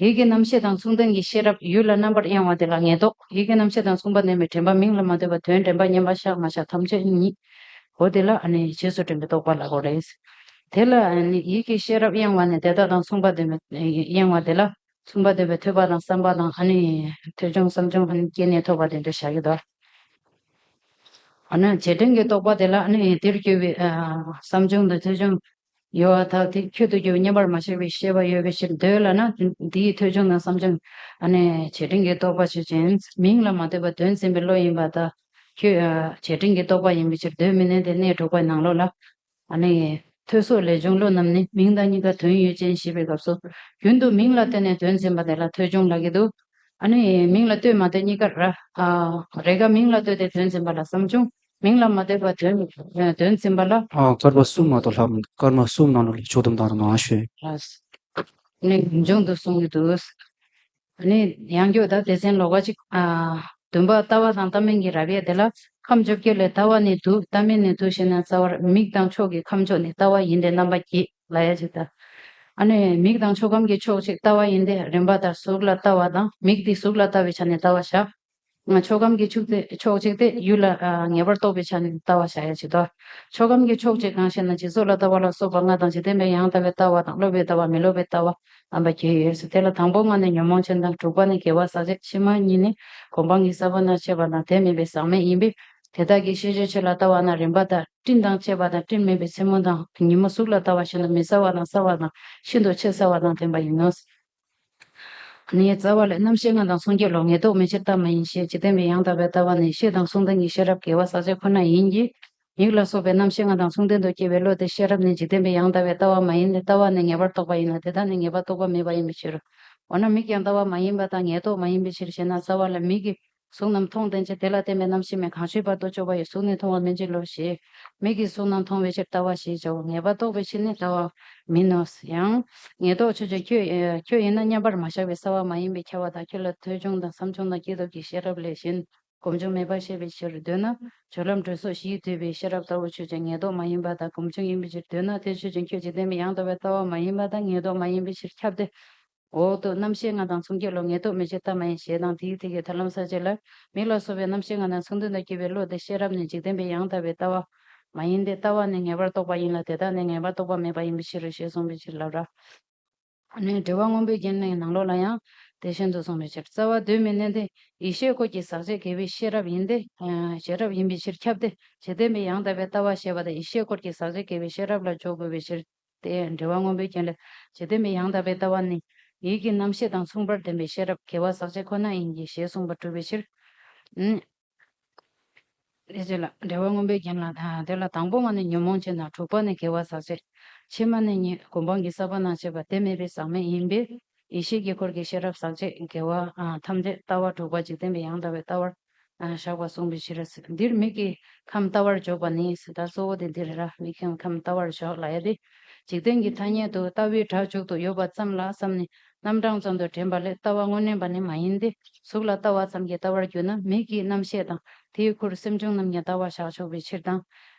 ཡིད་ཀྱི་རྣམ་ཤེས་དང་མཚུངས་ལྡན་གྱི་ཤེས་རབ་ཡུལ་ལ་རྣམ་པར་གཡེང་བ་དེ་ལ་ངེས་རྟོག་ཡིད་ཀྱི་རྣམ་ཤེས་དང་མཚུངས་པ་ལྡན་པའི་དྲན་པ་མིང་ལ་མ་ལྟོས་པར་དོན་དྲན་པ་མཉམ་པ་བཞག་མ་བཞག་ཐམས་ཅད་ཉིད། འོ་དེ་ལ་ཨ་ནི་རྗེས་སུ་དྲན་པའི་རྟོག་པ་ལ་གོ་རེད། དེ་ལ་ཨ་ནི་ཡིད་ཀྱི་ཤེས་རབ་གཡེང་བ་ནི་དེ་དག་དང་མཚུངས་པ་ལྡན་པའི་གཡེང་བ་དེ་ལ་མཚུངས་པ་ལྡན་པའི་ཐོས་པ་དང་བསམ་པ་དང་ཨ་ནི་ཐོས་བྱུང་བསམ་བྱུང་ཨ་ནི་སྐྱེས་ནས་ཐོབ་པ་དེ་འདྲ་བཞག་གི་འདུག་ཨ་ནི་རྗེས་དྲན་གྱི་རྟོག་པ་དེ་ལ་ཨ་ནི་དེར་གྱུར་པའི་ཨ་བསམ་བྱུང་དང་ཐོས་བྱུང་ཡོད་པ་དག་དེ་ཁྱོད་དུ་གྱུར་པའི་མཉམ་པར་མ་ཞིག་པའི་ཤེས་པ་ཡོད་པའི་ཕྱིར་འདོད་ལབ་ན། འདིའི་ཐོས་བྱུང་དང་བསམ་བྱུང་ཨ་ནི་རྗེས་དྲན་གྱི་རྟོག་པ་ཆོས་ཅན། མིང་ལ་མ་ལྟོས་པར་དོན་འཛིན་པའི་བློ་ཡིན་པ་དག་ཁྱོད་ཨ་རྗེས་དྲན་གྱི་རྟོག་པ་ཡིན་པའི་ཕྱིར་འདོད་མི་ནུས་ཏེ། གནས་དྲུག་པའི་ནང་ལོགས་ལ་ཨ་ནི་ཐོས་སོགས་ལས་བྱུང་བློ་རྣམས་ནི། མིང་དང་གཉིས་ཀ་དོན་ཡུལ་ཅན་ཞེས་པའི་སྐབས་སུ། རྒྱུན་དུ་མིང་ལ་ལྟོས་ནས་དོན་འཛིན་པ་དེ་ལ་ཐོས་བྱུང་ལབ་ཀྱི་འདུག་ཨ་ནི་མིང་ལ་ལྟོས་མ་ལྟོས་གཉིས་ཀར། ཨ། རེས་འགའ་མིང་ལ་ལྟོས་ཏེ་དོན་འཛིན་པ་ལ་བསམ་བྱུང་། མིང་ལ་མ་ལྟོས་པར་དོན་དོན་འཛིན་པ་ལ། ཨ། སྐར་མ་གསུམ་མ་གཏོགས་ལྷག་མི་འདུག་སྐར་མ་གསུམ་ནང་ལོགས་ལ་ཕྱོགས་བསྡོམས་བཏང་རོགས་གནང་ཞུ། ཨ། ནི་འབྱུང་དུ་གསུང་གི་འདུག་ནི་ཡང་བསྐྱར་ད་སྡེ་ཚན་ལོགས་ཀ་གཅིག་ཨ། བདུན་པ་ལྟ་བ་དང་ལྟ་མིན་གྱི་རབ་དབྱེ་དེ་ལ། ཁམས་བཅོ་བརྒྱད་ལས་ལྟ་བ་ནི་དུག་ལྟ་མིན་ནི་དུག་ཞེ་ན། རྩ་བར་མིག་དང་ཕྱོགས་ཀྱི་ཁམས་ཕྱོགས་ནི་ལྟ་བ་ཡིན་ཏེ་རྣམ་པ་བརྒྱད་ལབ་ཡ་ཅིག་དང་། ཨ་ནི་མིག་དང་ཕྱོགས་ཁམས་ཀྱི་ཕྱོགས་གཅིག་ལྟ་བ་ཡིན་ཏེ། རིམ་པ་ལྟར་གཟུགས་ལ་ལྟ་བ་དང་། མིག་འདི་གཟུགས་ལ་ལྟ་བའི་ཆ་ནས་ལྟ་བ་བཞག་ཆོས་ཁམས་ཀྱི་ཕྱོགས་དེ་ཕྱོགས་གཅིག་དེ་ཡུལ་ལ་ཨ་ངེས་པར་རྟོགས་པའི་ཆ་ནས་ལྟ་བ་བྱ་ཡ་ཅིག་དང་། ཆོས་ཁམས་ཀྱི་ཕྱོགས་གཅིག་གང་ཞེ་ན། འཇིག་ཚོགས་ལ་ལྟ་བ་ལ་སོགས་པ་ལྔ་དང་། འཇིག་རྟེན་པའི་ཡང་དག་པའི་ལྟ་བ་དང་། སློབ་པའི་ལྟ་བ། མི་སློབ་པའི་ལྟ་བ་རྣམ་པ་བརྒྱད་ཡོད། དེ་ལ་དང་པོ་ལྔ་ནི་ཉོན་མོངས་ཅན་དང་། དྲུག་པ་ནི་དགེ་བ་ཟག་བཅས། ཕྱི་མ་གཉིས་ནི་གོ་འཕང་གི་ས་བོན་དང་བཅས་པ་དང་། དེ་མིན་པའི་ཟག་མེད་ཡིན་པས། དེ་དག་གི་ཤེས་བྱའི་ཆོས་ལ་ལྟ་བ་ན་རིམ་པ་དང་སྤྲིན་དང་བཅས་པ་དང་། སྤྲིན་མེད་པའི་མཚན་མོ་དང་ཉིན་མོ་གཟུགས་ལ་ལྟ་བ་བཞིན་དུ་མི་གསལ་བ་དང་གསལ་བ་དང་ཤིན་ཏུ་ཕྱི་གསལ་བ་དང་ལྡན་པ་ཡིན་ནོ། ནི་རྩ་བ་ལས། རྣམ་ཤེས་ལྔ་དང་མཚུངས་སྐྱེས་ལོ། ངེས་རྟོག་མེད་ཕྱིར་ལྟ་མ་ཡིན་ཞེས། འཇིག་རྟེན་པའི་ཡང་དག་པའི་ལྟ་བ་ནི་ཤེས་དང་མཚུངས་ལྡན་གྱི་ཤེས་རབ་དགེ་བ་ཟག་བཅས་ཁོ་ན་ཡིན་གྱི། མིག་ལ་སོགས་པའི་རྣམ་ཤེས་ལྔ་དང་མཚུངས་ལྡན་དུ་སྐྱེ་བའི་བློ་དེ་ཤེས་རབ་ནི་འཇིག་རྟེན་པའི་ཡང་དག་པའི་ལྟ་བ་མ་ཡིན་ཏེ། ལྟ་བ་ནི་ངེས་པར་རྟོགས་པ་ཡིན་ལ། དེ་དག་ནི་ངེས་པར་རྟོགས་པ་མེད་པ་ཡིན་པའི་ཕྱིར། འོ་ན་མིག་ཀྱང་ལྟ་བ་མ་ཡིན་པ་དང་ངེས་རྟོག་མ་ཡིན་པའི་ཕྱིར་ཞེ་ན། རྩ་བ་ལས་མིག་གིས་གཟུགས་རྣམས་མཐོང་ལྡན་ཅིང་། དེ་ལ་བརྟེན་པའི་རྣམ་ཤེས་མེད། གང་ཞིག་བར་དུ་གཅོད་པ་ཡི། གཟུགས་ནི་མཐོང་བ་མིན་གྱི་ལོ་ཞེས། མིག་གིས་གཟུགས་རྣམས་མཐོང་བའི་ཕྱིར་ལྟ་བ་ཞེས་བྱའོ། ངེས་པར་རྟོགས་པའི་ཕྱིར་ནི་ལྟ་བ་མིན་ནོ། ཡང་ངེས་རྟོག་ཆོས་ཅན། ཁྱོད་ཁྱོད་ཡིན་ན་མཉམ་པར་མ་བཞག་པའི་གསལ་བ་མ་ཡིན་པས་ཁྱབ་པ་དང་། ཁྱོད་ལ་ཐོས་བྱུང་དང་བསམ་བྱུང་དང་སྐྱེས་སྟོབས་ཀྱི་ཤེས་རབ་ལས་གཞན་སྒོམ་བྱུང་མེད་པར་བཤད་པའི་ཕྱིར། འདོད་ན་སྦྱོར་ལམ་དྲོད་སོགས་བཞིས་བསྡུས་པའི་ཤེས་རབ་ལྟ་བུ་ཆོས་ཅན། ངེས་རྟོག་མ་ཡིན་པ་དང་སྒོམ་བྱུང་ཡིན་པའི་ཕྱིར། འདོད་ན་དེ་ཆོས་ཅན། ཁྱོད་འཇིག་རྟེན་པའི་ཡང་དག་པའི་ལྟ་བ་མ་ཡིན་པ་དང་ངེས་རྟོག་མ་ཡིན་པའི་ཕྱིར་ཁྱབ་སྟེ། འོག་ཏུ། རྣམ་ཤེས་ལྔ་དང་མཚུངས་སྐྱེས་ལོ། ངེས་རྟོག་མེད་ཕྱིར་ལྟ་མ་ཡིན་ཞེས་དང་། དེའི་ཐད་ཀྱི་ཐར་ལམ་ས་བཅད་ལ། མིག་ལ་སོགས་པའི་རྣམ་ཤེས་ལྔ་དང་མཚུངས་ལྡན་དུ་སྐྱེ་བའི་བློ་དེ་ཤེས་རབ་ནི་འཇིག་རྟེན་པའི་ཡང་དག་པའི་ལྟ་བ་མ་ཡིན་ཏེ། ལྟ་བ་ནི་ངེས་པར་རྟོགས་པ་ཡིན་ལ། དེ་དག་ནི་ངེས་པར་རྟོགས་པ་མེད་པ་ཡིན་པའི་ཕྱིར་རོ་ཞེས་གསུངས་པའི་ཕྱིར་ལབ་ར། ནི་འགྲེལ་པ་སྔོན་པོའི་རྒྱན་ལས་ནང་ལོགས་ལ་ཡང་དེ་བཞིན་དུ་གསུངས་པའི་ཕྱིར། རྩ་བ་དོན་མི་གནས་ཏེ། ཡིད་ཤེས་འཁོར་གྱི་ཟག་བཅས་དགེ་བའི་ཤེས་རབ་ཡིན་ཏེ། ཤེས་རབ་ཡིན་པའི་ཕྱིར་ཁྱབ་སྟེ། འཇིག་རྟེན་པའི་ཡང་དག་པའི་ལྟ་བ་ཞེས་པ་དེ་ཡིད་ཤེས་འཁོར་གྱི་ཟག་བཅས་དགེ་བའི་ཤེས་རབ་ལ་འཇོག་དགོས་པའི་ཕྱིར་ཏེ། འགྲེལ་པ་སྔོན་པོའི་རྒྱན་ལས། འཇིག་རྟེན་པའི་ཡང་དག་པའི་ལྟ་བ་ནི་ཡིད་ཀྱི་རྣམ་ཤེས་དང་མཚུངས་པར་ལྡན་པའི་ཤེས་རབ་དགེ་བ་ཟག་བཅས་ཁོ་ན་ཡིན་གྱི་ཞེས་གསུངས་པ་གྲུབ་པའི་ཕྱིར། ཨ་ནི། དེ་རྗེས་ལ་འགྲེལ་པ་སྔོན་པོའི་རྒྱན་ལ། དེ་ལ་དང་པོ་ལྔ་ནི་ཉོན་མོངས་ཅན་དང་། དྲུག་པ་ནི་དགེ་བ་ཟག་བཅས། ཕྱི་མ་ནི་གཉིས་གོ་འཕང་གི་ས་བོན་དང་བཅས་པ་དེ་མེད་པའི་ཟག་མེད་ཡིན་པས། ཡིད་ཤེས་ཀྱི་འཁོར་གྱི་ཤེས་རབ་ཟག་བཅས་དགེ་བ་ཐམས་ཅད་ལྟ་བ་དྲུག་པ་འཇིག་རྟེན་པའི་ཡང་དག་པའི་ལྟ་བར་བཞག་པ་གསུངས་པའི་ཕྱིར། འདིར་མིག་གི་ཁམས་ལྟ་བར་འཇོག་པ་ནི། ད་གཙོ་བོ་དེ་འདི་རེད་ར། མིག་གི་ཁམས་ལྟ་བར་འཇོག་ལབ་ཡ་དེ། འཇིག་རྟེན་གྱི་ཐ་སྙད་དུ་ལྟ་བའི་སྒྲ་མཇུག་ཏུ་ཡོད་པ་ཙམ་ལ་བསམས་ནས་རྣམ་གྲངས་ཙམ་དུ་དྲན་པ་ལས་ལྟ་བ་དངོས་གནས་པ་ནི་མ་ཡིན་ཏེ། གཟུགས་ལ་ལྟ་བ་ཙམ་གྱིས་ལྟ་བར་འགྱུར་ན། མིག་གི་རྣམ་ཤེས་དང་དེའི་ཁུར་སེམས་བྱུང་རྣམས་ཀྱང་ལྟ་བར་བཞག་ཆོག་པའི་ཕྱིར་དང་།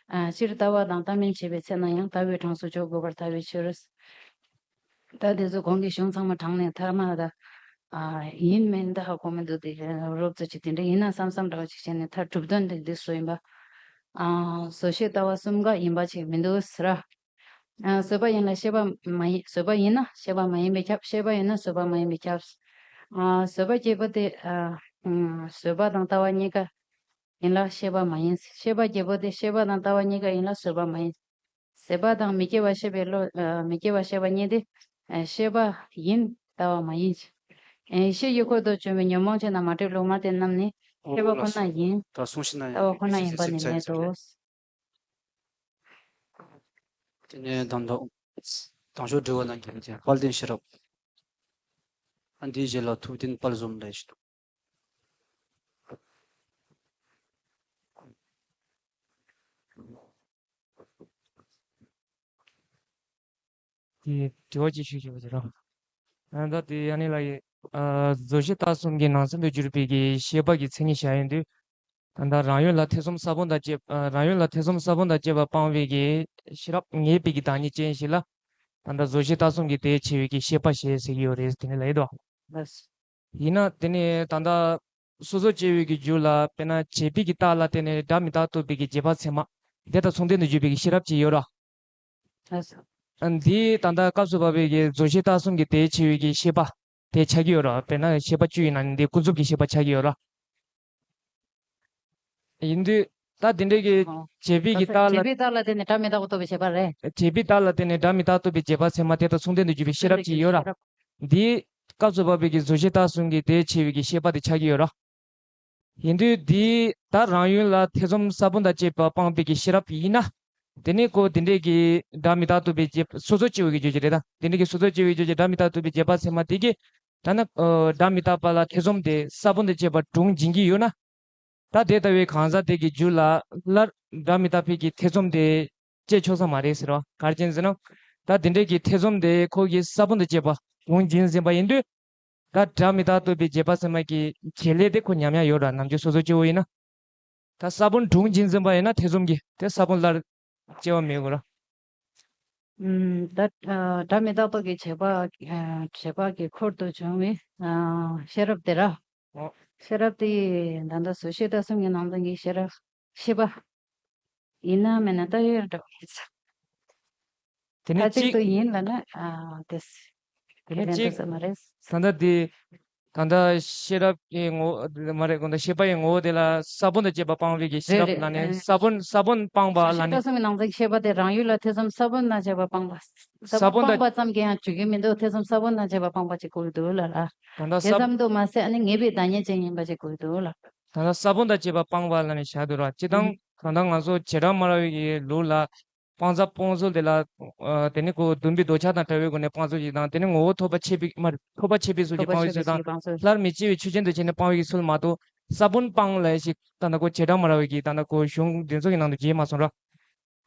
སྤྱིར་ལྟ་བ་དང་ལྟ་མིན་བྱེད་པའི་ཚེ་ན་ཡང་ལྟ་བའི་གྲངས་སུ་འཇོག་དགོས་པར་ཐལ་བའི་ཕྱིར། ད་དེ་ཚོ་གོང་གི་གཞུང་ཚང་མ་དྲངས་ནས་ཐ་མ་ད། ཨ། ཡིན་མིན་འདི་ཧ་གོ་མི་འདུག་དེ་རོབ་ཙམ་ཅིག་དེ་འདྲ་ཡིན་ན་བསམ་བསམ་འདྲ་བ་ཅིག་བྱས་ནས། མཐར་གྲུབ་དོན་དེ་འདི་བཟོ་ཡིན་པ། ཨ། བཟོད་ཤེས་ལྟ་བ་གསུམ་ཀ་ཡིན་པ་ཅིག་མི་འདུག་ཟེར་ར། ཨ། བཟོད་པ་ཡིན་ལ་ཤེས་པ་མ་ཡིན། བཟོད་པ་ཡིན་ན་ཤེས་པ་མ་ཡིན་པས་ཁྱབ། ཤེས་པ་ཡིན་ན་བཟོད་པ་མ་ཡིན་པས་ཁྱབ། ཨ། བཟོད་པ་བརྒྱད་པོ་དེ། ཨ། ཨ། བཟོད་པ་དང་ལྟ་བ་གཉིས་ཀ་ཡིན་ལ་ཤེས་པ་མ་ཡིན། ཤེས་པ་བརྒྱད་པོ་དེ་ཤེས་པ་དང་ལྟ་བ་གཉིས་ཀ་ཡིན་ལ་བཟོད་པ་མ་ཡིན། བཟོད་པ་དང་མི་སྐྱེ་བ་ཤེས་པའི་བློ། ཨ། མི་སྐྱེ་བ་ཤེས་པ་གཉིས་དེ། ཨ། ཤེས་པ་ཡིན། ལྟ་བ་མ་ཡིན། ཨ། ཡིད་ཤེས་ཀྱི་འཁོར་དུ་བྱུང་བའི་ཉོན་མོངས་ཅན་དང་མ་འདྲེས་ལུགས་མ་དེ་རྣམས་ནི་ཤེས་པ་ཁོ་ན་ཡིན། ད་གསུང་ཤིག་ན་ཡང་ལྟ་བ་ཁོ་ན་ཡིན་པ་ནི་མེད་དོ། དེ་ནས་དང་ཐོག་དང་ཤོག་འབྲི་བ་ན་རྒྱལ་མཚན་དཔལ་ལྡན་ཤེས་རབ། ཨ། འདིའི་རྗེས་ལ་ཐུབ་བསྟན་དཔལ་འཛོམས་ལས་ཤིག་འདུག་དེ་དྲི་བ་ཅིག་ཞུ་ཞུ་བ་དེ་རང་། ཨ། ད་དེ་ཡང་ནི་ལ་ཡི། ཨ། རྫོགས་ཆེན་རྟགས་གསུམ་གྱི་ནང་ཚན་དུ་གྱུར་པའི་གི་ཤེས་པ་གི་མཚན་ཉིད་བཤད་ཡོང་དུས། ད་ལྟ་རང་ཡུལ་ལ་ཐེ་ཚོམ་ས་བོན་དང་བཅས། ཨ། རང་ཡུལ་ལ་ཐེ་ཚོམ་ས་བོན་དང་བཅས་པ་སྤངས་པའི་གི་ཤེས་རབ་ངེས་པའི་གི་བདག་ཉིད་ཅན་ཞིག་ལ། ད་ལྟ་རྫོགས་ཆེན་རྟགས་གསུམ་གྱི་དེས་ཕྱེ་བའི་གི་ཤེས་པ་ཞེས་ཟེར་གྱི་ཡོད་རེད། དེ་ནི་ལ་ཡི་དོ། ལགས། ཡིན་ན་དེ་ནི་ད་ལྟ་སོ་སོ་སྐྱེ་བོའི་གི་རྒྱུད་ལ་དཔེར་ན་བྱས་པའི་གི་རྟགས་ལ་བརྟེན་ནས་སྒྲ་མི་རྟག་རྟོགས་པའི་གི་རྗེས་དཔག་ཚད་མ་དེ་དང་མཚུངས་ལྡན་དུ་གྱུར་པའི་གི་ཤེས་རབ་ཅིག་ཡོད་ར། ལགས་སོ། ཨ། འདི་ད་ལྟ་སྐབས་སུ་བབ་པའི་གི་རྫོགས་ཆེན་རྟགས་གསུམ་གྱི་དེས་ཕྱེ་བའི་གི་ཤེས་པ་དེ་ཆགས་ཀྱི་ཡོད་ར། དཔེར་ན་ཤེས་པ་བཅུ་ཡིན་ན་འདི་ཀུན་རྫོབ་ཀྱི་ཤེས་པ་ཆགས་ཀྱི་ཡོད་ར། ཡིན་དུས་ད་དེ་འདྲའི་གི་ཨོ། བྱས་པའི་གི་རྟགས་ལ། བྱས་པའི་རྟགས་ལ་བརྟེན་ནས་སྒྲ་མི་རྟག་པ་རྟོགས་པའི་བྱས་པ་རེད། བྱས་པའི་རྟགས་ལ་བརྟེན་ནས་སྒྲ་མི་རྟག་རྟོགས་པའི་རྗེས་དཔག་ཚད་མ་དེ་དང་མཚུངས་ལྡན་དུ་གྱུར་པའི་ཤེས་རབ་ཅིག་ཡོད་ར། འདིའི་སྐབས་སུ་བབ་པའི་གི་རྫོགས་ཆེན་རྟགས་གསུམ་གྱི་དེས་ཕྱེ་བའི་གི་ཤེས་པ་དེ་ཆགས་ཀྱི་ཡོད་ར། ཡིན་དུས་འདིའི་ད་རང་ཡུལ་ལ་ཐེ་ཚོམ་ས་བོན་དང་བཅས་པ་སྤངས་པའི་གི་ཤེས་རབ་ཡིན་ན། དེ་ནི་ཁོ་དེ་འདྲའི་གི་སྒྲ་མི་རྟག་རྟོགས་པའི་རྗེས། སོ་སོ་སྐྱེ་བོ་གི་རྒྱུད་ཀྱི་རེད་ད། དེ་འདྲའི་གི་སོ་སོ་སྐྱེ་བོའི་རྒྱུད་ཀྱི་སྒྲ་མི་རྟག་རྟོགས་པའི་རྗེས་དཔག་ཚད་མ་དེ་གིས་ད་ནི་སྒྲ་མི་རྟག་པ་ལ་ཐེ་ཚོམ་དེ་ས་བོན་དང་བཅས་པ་དྲུངས་འབྱིན་གྱི་ཡོད་ན། ད་དེ་ལྟ་བུའི་གང་ཟག་དེ་གི་རྒྱུད་ལ་སླར་སྒྲ་མི་རྟག་པའི་གི་ཐེ་ཚོམ་དེ་སྐྱེ་ཆོག་ས་མ་རེད་ཟེར་བ། ག་རེ་བྱས་ཟེར་ན། ད་དེ་འདྲའི་གི་ཐེ་ཚོམ་དེ་ཁོ་གི་ས་བོན་དང་བཅས་པ་དྲུངས་འབྱིན་ཟིན་པ་ཡིན་དུས། ད་སྒྲ་མི་རྟག་རྟོགས་པའི་རྗེས་དཔག་ཚད་མ་གི་བྱེད་ལས་དེ་ཁོ་ཉམས་ཡ་ཡོད་ར། ནམ་རྒྱུན་སོ་སོ་སྐྱེ་བོ་ཡིན་ན། ད་ས་བོན་དྲུངས་འབྱིན་ཟིན་པ་ཡིན་ན་ཐེ་ཚོམ་གྱི་དེ་ས་བོན་སླར་སྐྱེ་བ་མེད་དགོས་ར། ཨུམ། ད་ཨ་སྒྲ་མི་རྟག་རྟོགས་ཀྱི་བྱེད་པ། ཨ་བྱེད་པ་གི་འཁོར་དུ་བྱུང་བའི་ཨ་ཤེས་རབ་དེ་ར། ཨོ། ཤེས་རབ་དེ་ད་ལྟ་བཟོད་ཤེས་ལྟ་གསུམ་གྱི་ནང་ཚན་གྱི་ཤེས་རབ་ཤེས་པ་ཡིན་ན་མིན་ན་ལྟ་ཡོད་འདྲ་བོ་ཡིན་ཙང་། དེ་ནས་མཐའ་གཅིག་གཅིག་ཏུ་ཡིན་ལབ་ན་ཨ་དེ་དེ་ནས་ལས་གཅིག་འདུག་ས་མ་རེད། ད་ལྟ་དེ་ད་ལྟ་ཤེས་རབ་ཀྱི་ངོ་བོ་མ་རེད་གོ། ད་ཤེས་པ་ཡི་ངོ་བོ་དེ་ལ་ས་བོན་དང་བཅས་པ་སྤངས་པའི་གི་ཤེས་རབ་ལ་ནི་ས་བོན་ས་བོན་སྤངས་པ་ལ་ནི། ཤེས་རབ་གསུམ་གྱི་ནང་ཚན་ཤེས་པ་དེ་རང་ཡུལ་ལ་ཐེ་ཚོམ་ས་བོན་དང་བཅས་པ་སྤངས་པ། ས་བོན་སྤངས་པ་ཙམ་གྱིས་ཡང་འཇུག་གི་མི་འདུག་ཐེ་ཚོམ་ས་བོན་དང་བཅས་པ་སྤངས་པ་ཅིག་དགོས་ཀྱི་འདུག་ལ་ར། ད་ལྟ་དེ་ས་ཙམ་དུ་མ་ཟད་ཨ་ནི་ངེས་པའི་བདག་ཉིད་ཅན་ཡིན་པ་ཅིག་དགོས་ཀྱི་འདུག་ལ། ད་ལྟ་ས་བོན་དང་བཅས་པ་སྤངས་པ་ལ་ནི་བཞག་འདུག་ར། སྤྱིར་བཏང་ད་ལྟ་ང་ཚོ་བྱེ་བྲག་སྨྲ་བའི་གི་ལུགས་ལ། སྤང་བྱ་སྤོང་ཚུལ་དེ་ལ། ཨ་དེ་ནི་ཁོ་བདུན་པའི་མདོ་ཆགས་དང་བྲལ་བའི་སྒོ་ནས་སྤང་ཚུལ་ཞིག་དང་། དེ་ནི་ངོ་བོ་ཐོབ་པ་ཆད་པའི་མ་རེད། ཐོབ་པ་ཆད་པའི་ཚུལ་གྱིས་སྤང་བའི་ཚུལ་དང་། སླར་མི་སྐྱེ་བའི་ཆོས་ཅན་དུ་བྱས་ནས་སྤང་བའི་ཚུལ་མ་གཏོགས། ས་བོན་སྤངས་ལབ་ཞིག་ད་ལྟ་ཁོ་བྱེ་བྲག་སྨྲ་བའི་གི་ད་ལྟ་ཁོ་གཞུང་འདི་ཚོ་གི་ནང་དུ་བརྗོད་མ་སོང་ར།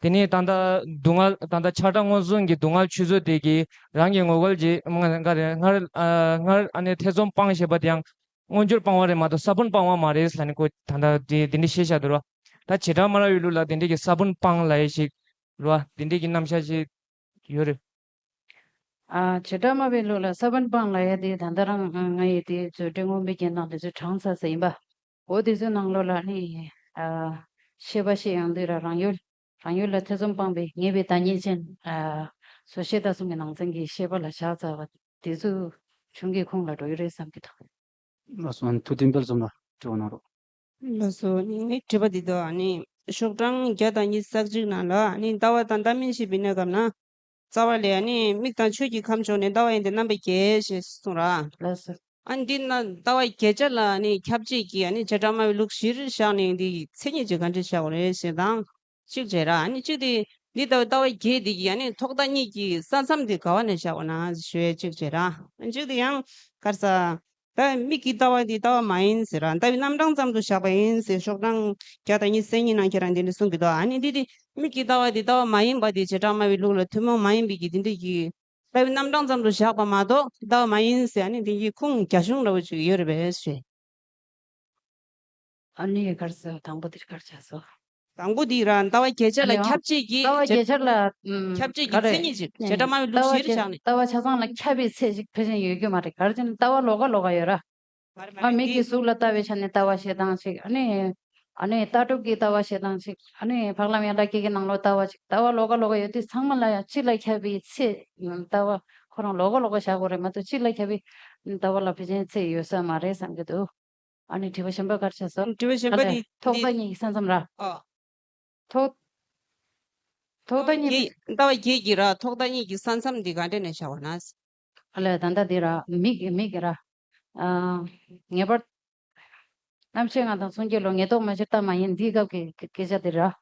དེ་ནི་ད་ལྟ་སྡུག་བསྔལ་ད་ལྟ་ཆགས་སྒྲ་མངོན་སུམ་གྱི་སྡུག་བསྔལ་ཆོས་ཚུལ་དེ་གིས་རང་གི་ངོ་སྐལ་གྱི་སྔར་སྔར་ཨ་སྔར་ཨ་ནི་ཐེ་ཚོམ་སྤངས་ཞེས་པ་དེ་ཡང་མངོན་གྱུར་སྤང་བ་རེད་མ་གཏོགས་ས་བོན་སྤང་བ་མ་རེད་ལབ་ནི་ཁོ་ད་ལྟ་དེ་དེ་འདྲ་བཤད་བཞག་འདུག་ར། ད་བྱེ་བྲག་སྨྲ་བའི་ལུགས་ལ་དེ་འདྲ་གི་ས་བོན་སྤང་ལབ་ཡས་ཞིག་རེད་བ། དེ་འདྲ་གི་རྣམ་གཞག་ཞིག་ཡོད་རེད། ཨ་བྱེ་བྲག་སྨྲ་བའི་ལུགས་ལ་ས་བོན་སྤང་ལབ་ཡས་དེ་ད་ལྟ་རང་ང་ཡི་དེ་མཛོད་འགྲེལ་མངོན་པའི་རྒྱན་དང་དེ་ཚོ་དྲངས་ཚར་ས་ཡིན་པ། འོ་དེ་ཚོའི་ནང་ལོགས་ལ་ནི་ཨ་ཤེས་པ་ཤེས་ཡོང་དུས་ར་རང་ཡུལ་རང་ཡུལ་ལ་ཐེ་ཚོམ་སྤངས་པའི་ངེས་པའི་བདག་ཉིད་ཅན་ཨ་བཟོད་ཤེས་ལྟ་གསུམ་གྱི་ནང་ཚན་གྱི་ཤེས་པ་ལ་བཞག་ཚར་བ་དེ་ཚོའི་གཞུང་གི་ཁུངས་ལ་འགྲོ་ཡི་རེད་བསམ་གྱི་འདུག་ལགས་སོ། ཐུབ་བསྟན་དཔལ་འཛོམས་ལགས་དྲི་བ་གནང་རོགས། ལགས་སོ། ནི་དྲི་བ་འདི་དག་ནི་ཤོག་གྲངས་བརྒྱ་དང་ཉི་ཤུ་རྩ་གཅིག་ནང་ལ་ནི་ལྟ་བ་དང་ལྟ་མིན་ཞེས་པའི་གནས་སྐབས་ན། རྩ་བ་ལས་ནི་མིག་དང་ཆོས་ཀྱི་ཁམས་ཕྱོགས་ནས་ལྟ་བ་ཡིན་ཏེ་རྣམ་པ་བརྒྱད་ཞེས་གསུངས་ར། ལགས་སོ། ཨ་འདི་ན་ལྟ་བ་བརྒྱད་ཆ་ལ་ནི་ཁྱབ་བྱེད་ཀྱི་ཨ་ནི་བྱེ་བྲག་སྨྲ་བའི་ལུགས་གཞིར་བཞག་ནས་འདི་མཚན་ཉིད་ཀྱི་ག་འདྲ་བཞག་པ་རེད་ཞེས་དང་གཅིག་བྱས་ར། ཨ་ནི་གཅིག་དེ་འདི་ལྟ་བུ་ལྟ་བ་བརྒྱད་འདི་གི་ཨ་ནི་ཐོག་མཐའ་གཉིས་ཀྱི་ས་མཚམས་དེ་ག་བ་ནས་བཞག་པ་ན་ཞུ་ཡས་གཅིག་བྱས་ར། ཨ་གཅིག་དེ་ཡང་ག་རེ་ཟ། ད་མིག་གི་ལྟ་བ་འདི་ལྟ་བ་མ་ཡིན་ཟེར་ར། ལྟ་བའི་རྣམ་གྲངས་ཙམ་དུ་བཞག་པ་ཡིན་ཟེར་ཤོག་གྲངས་བརྒྱ་དང་ཉི་ཤུ་རྩ་གཉིས་ནང་ཁྱེད་རང་འདི་འདྲ་གསུང་གི་འདུག་ཨ་ནི་འདི་དེ་མིག་གི་ལྟ་བ་འདི་ལྟ་བ་མ་ཡིན་པ་འདི་བྱེ་བྲག་སྨྲ་བའི་ལུགས་ལ་ཐུན་མོང་མ་ཡིན་པའི་གི་འདི་འདྲ་གི་ལྟ་བའི་རྣམ་གྲངས་ཙམ་དུ་བཞག་པ་མ་གཏོགས་ལྟ་བ་མ་ཡིན་ཟེར་ཨ་ནི་འདི་གི་ཁུངས་རྒྱ་གཞུང་འདྲ་བོ་ཅིག་ཡོད་རེད་པས་ཞེས། ཨ་ནི་ག་རེ་ཟེར། དང་པོ་འདིར་ག་རེ་བྱས་སོ། དང་པོ་འདི་ར་ལྟ་བ་བརྒྱད་ཆ་ལ་ཨ་ནི་ཁྱབ་བྱེད་ཀྱི་ལྟ་བ་བརྒྱད་ཆ་ལ་ཨུམ་ཁྱབ་བྱེད་ཀྱི་ག་རེ་མཚན་ཉིད་ཅིག་བྱེ་བྲག་སྨྲ་བའི་ལུགས་གཞིར་བཞག་ནས། ལྟ་བ་ཆ་ཚང་ལ་ཁྱབ་པའི་ཚད་ཅིག་ཕལ་ཆེར་ཡོད་རྒྱུ་མ་རེད། ག་རེ་བྱས་ན་ལྟ་བ་ལོགས་ཀ་ལོགས་ཀ་ཡོད་ར། མ་རེད་མ་རེད། མིག་གིས་གཟུགས་ལ་ལྟ་བའི་ཆ་ནས་ལྟ་བ་བྱེད་སྟངས་ཤིག་ཨ་ནི། ཨ་ནི་ལྟ་གྲུབ་ཀྱི་ལྟ་བ་བྱེད་སྟངས་ཤིག་ཨ་ནི་འཕགས་ལམ་ཡན་ལག་བརྒྱད་ཀྱི་ནང་ལོགས་ལྟ་བ་ཅིག་ལྟ་བ་ལོགས་ཀ་ལོགས་ཀ་ཡོད་དུས་ཚང་མ་ལ་ཡང་སྤྱི་ལ་ཁྱབ་པའི་ཚད་ལྟ་བ་ཁོ་རང་ལོགས་ཀ་ལོགས་ཀ་བཞག་དགོས་རེད་མ་གཏོགས་སྤྱི་ལ་ཁྱབ་པའི་ལྟ་བ་ལ་ཕལ་ཆེར་ཚད་ཡོད་ས་མ་རེད་བསམ་གྱི་འདུག་ཨ་ནི་དྲི་བ་གཞན་པ་ག་རེ་བྱས་སོང་། དྲི་བ་གཞན་པ་ཨ་ལས་དེ་ཐོག་མཐའ་གཉིས་ཀྱི་ས་མཚམས་ར། ཨ། ཐོག་ཐོག་མཐའ་གཉིས། ལྟ་བ་བརྒྱད་ཀྱི་ར་ཐོག་མཐའ་གཉིས་ཀྱི་ས་མཚམས་འདི་ག་འདྲ་ནས་བཞག་པ་ན། ཨ་ལས་ད་ལྟ་འདི་ར་མིག་མིག་གི་ར། ཨ། ངེས་པར། རྣམ་ཤེས་ལྔ་དང་མཚོན་བྱེད་བློ་ངེས་རྟོག་མ་ཕྱིར་ལྟ་མ་ཡིན་འདིའི་སྐབས་ཀྱི་སྐད་ཆ་འདི་ར།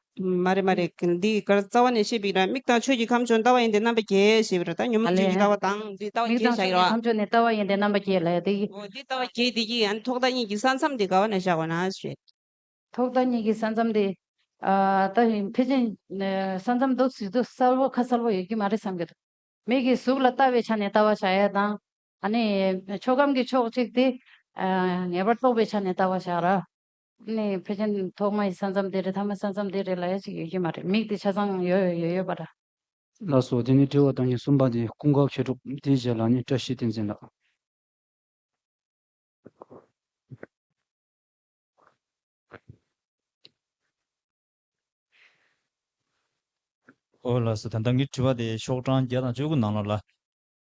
མ་རེད་མ་རེད། འདི་གར་རྩ་བ་ནས་བཤད་པའི་ར་མིག་དང་ཆོས་ཀྱི་ཁམས་ཕྱོགས་ལྟ་བ་ཡིན་ཏེ་རྣམ་པ་བརྒྱད་ཞེས་པའི་ར་ད་ཉོན་མོངས་ཆོས་ཀྱི་ལྟ་བ་དང་འདི་ལྟ་བ་མིག་བརྒྱད་དང་བཞག་ཆོས་ཡོད་ཀྱི་ར། ཁམས་ཕྱོགས་ནས་ལྟ་བ་ཡིན་ཏེ་རྣམ་པ་བརྒྱད་ལ་ཡ་དེ་ཡིན། འོ་འདི་ལྟ་བ་བརྒྱད་འདི་ཡིན་ཡང་ཐོག་མཐའ་གཉིས་ཀྱི་ས་མཚམས་འདི་ག་བ་ནས་བཞག་པ་ན་ཞེས། ཐོག་མཐའ་གཉིས་ཀྱི་ས་མཚམས་དེ། ཨ་ད་ཕལ་ཆེར་ས་མཚམས་འདུག་ཟེར་དུས་གསལ་པོ་ཁ་གསལ་པོ་ཡོད་ཀྱི་མ་རེད་བསམ་གྱི་འདུག་མིག་གིས་གཟུགས་ལ་ལྟ་བའི་ཆ་ནས་ལྟ་བ་བྱ་ཡ་དང་། ཨ་ནི་ཆོས་ཁམས་ཀྱི་ཕྱོགས་གཅིག་དེ་ཨ་ངེས་པར་རྟོགས་པའི་ཆ་ནས་ལྟ་བ་བྱ་ར། ཨ་ནི་ཕལ་ཆེར་ཐོག་མའི་ས་མཚམས་དེ་རེད་ཐ་མའི་ས་མཚམས་དེ་རེད་ལབ་ཡ་ཅིག་ཡོད་ཀྱི་མ་རེད། མིག་དེ་ཆ་ཚང་ཡོད་ཡོད་ཡོད་ཡོད་པ་ར། ལགས་སོ། དེ་ནས་དྲི་བ་དང་ཉེར་གསུམ་པ་དེ་ཀུན་དགའ་མཁས་གྲུབ་དེའི་རྗེས་ལ་ནི་བཀྲ་ཤིས་བསྟན་འཛིན་ལགས། ཨོ་ལགས་སོ། ད་ལྟ་ངའི་དྲི་བ་དེ་ཤོག་གྲངས་བརྒྱ་དང་བཅུ་དགུ་ནང་ལོགས་ལ།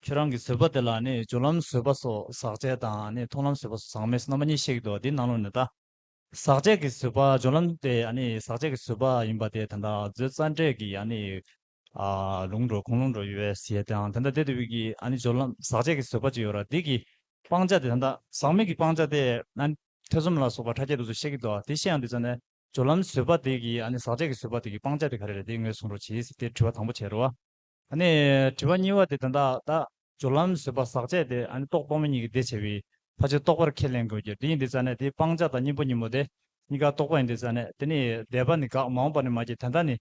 ཁྱོད་རང་གི་བཟོད་པ་དེ་ལ་ནི་སྦྱོར་ལམ་བཟོད་པ་སོགས་ཟག་བཅས་དང་ནི་མཐོང་ལམ་བཟོད་པ་སོགས་ཟག་མེད་རྣམ་པ་གཉིས་བཤད་ཀྱི་འདུག་དེའི་ནང་ལོགས་ནས་ད། ཟག་བཅས་ཀྱི་བཟོད་པ་སྦྱོར་ལམ་དེ་ཨ་ནི་ཟག་བཅས་ཀྱི་བཟོད་པ་ཡིན་པ་དེ་ད་ལྟ་མཛོད་རྩ་འགྲེལ་གྱི་ཨ་ནི། ཨ་ལུང་འགྲོ་ཁུངས་ལུང་འགྲོ་ཡོད་ཟེར་དང་ད་ལྟ་དེ་དུས་ཀྱི་ཨ་ནི་སྦྱོར་ལམ་ཟག་བཅས་ཀྱི་བཟོད་པ་ཅིག་ཡོད་ར། དེ་གི་སྤང་བྱ་དེ་ད་ལྟ་ཟག་མེད་ཀྱི་སྤང་བྱ་དེ་ཨ་ནི་ཐེ་ཚོམ་ལ་སོགས་པ་ཕྲ་རྒྱས་དེ་ཚོ་བཤད་ཀྱི་འདུག་དེ་བཤད་ཡང་དུས་ཙམ་ནས་སྦྱོར་ལམ་བཟོད་པ་དེ་གི་ཨ་ནི་ཟག་བཅས་ཀྱི་བཟོད་པ་དེ་གི་སྤང་བྱ་དེ་ག་རེ་རེད་དེ་ངོས་བཟུང་རོགས་གྱིས་ཟེར་དེ་དྲི་བ་དང་པོ་བྱས་རོ། ཨ་ནི་དྲི་བ་གཉིས་པ་དེ་ད་ལྟ་ད་སྦྱོར་ལམ་བཟོད་པ་ཟག་བཅས་དེ་ཨ་ནི་རྟོག་རྟོག་མེད་གཉིས་ཀྱི་དེ་བྱས་པའི་ཕལ་ཆེར་རྟོག་པར་ཁས་ལེན་དགོས་ཀྱི་དེ་ཡིན་དུས་ཙམ་ནས་དེ་སྤང་བྱ་དང་གཉེན་པོ་གཉིས་པོ་དེ་གཉིས་ཀ་རྟོག་པ་ཡིན་དུས་ཙམ་ནས་དེ་ནི་འདས་པ་ནི་འགག་མ་འོངས་པ་ནི་མ་སྐྱེས་ད་ལྟ་ནི།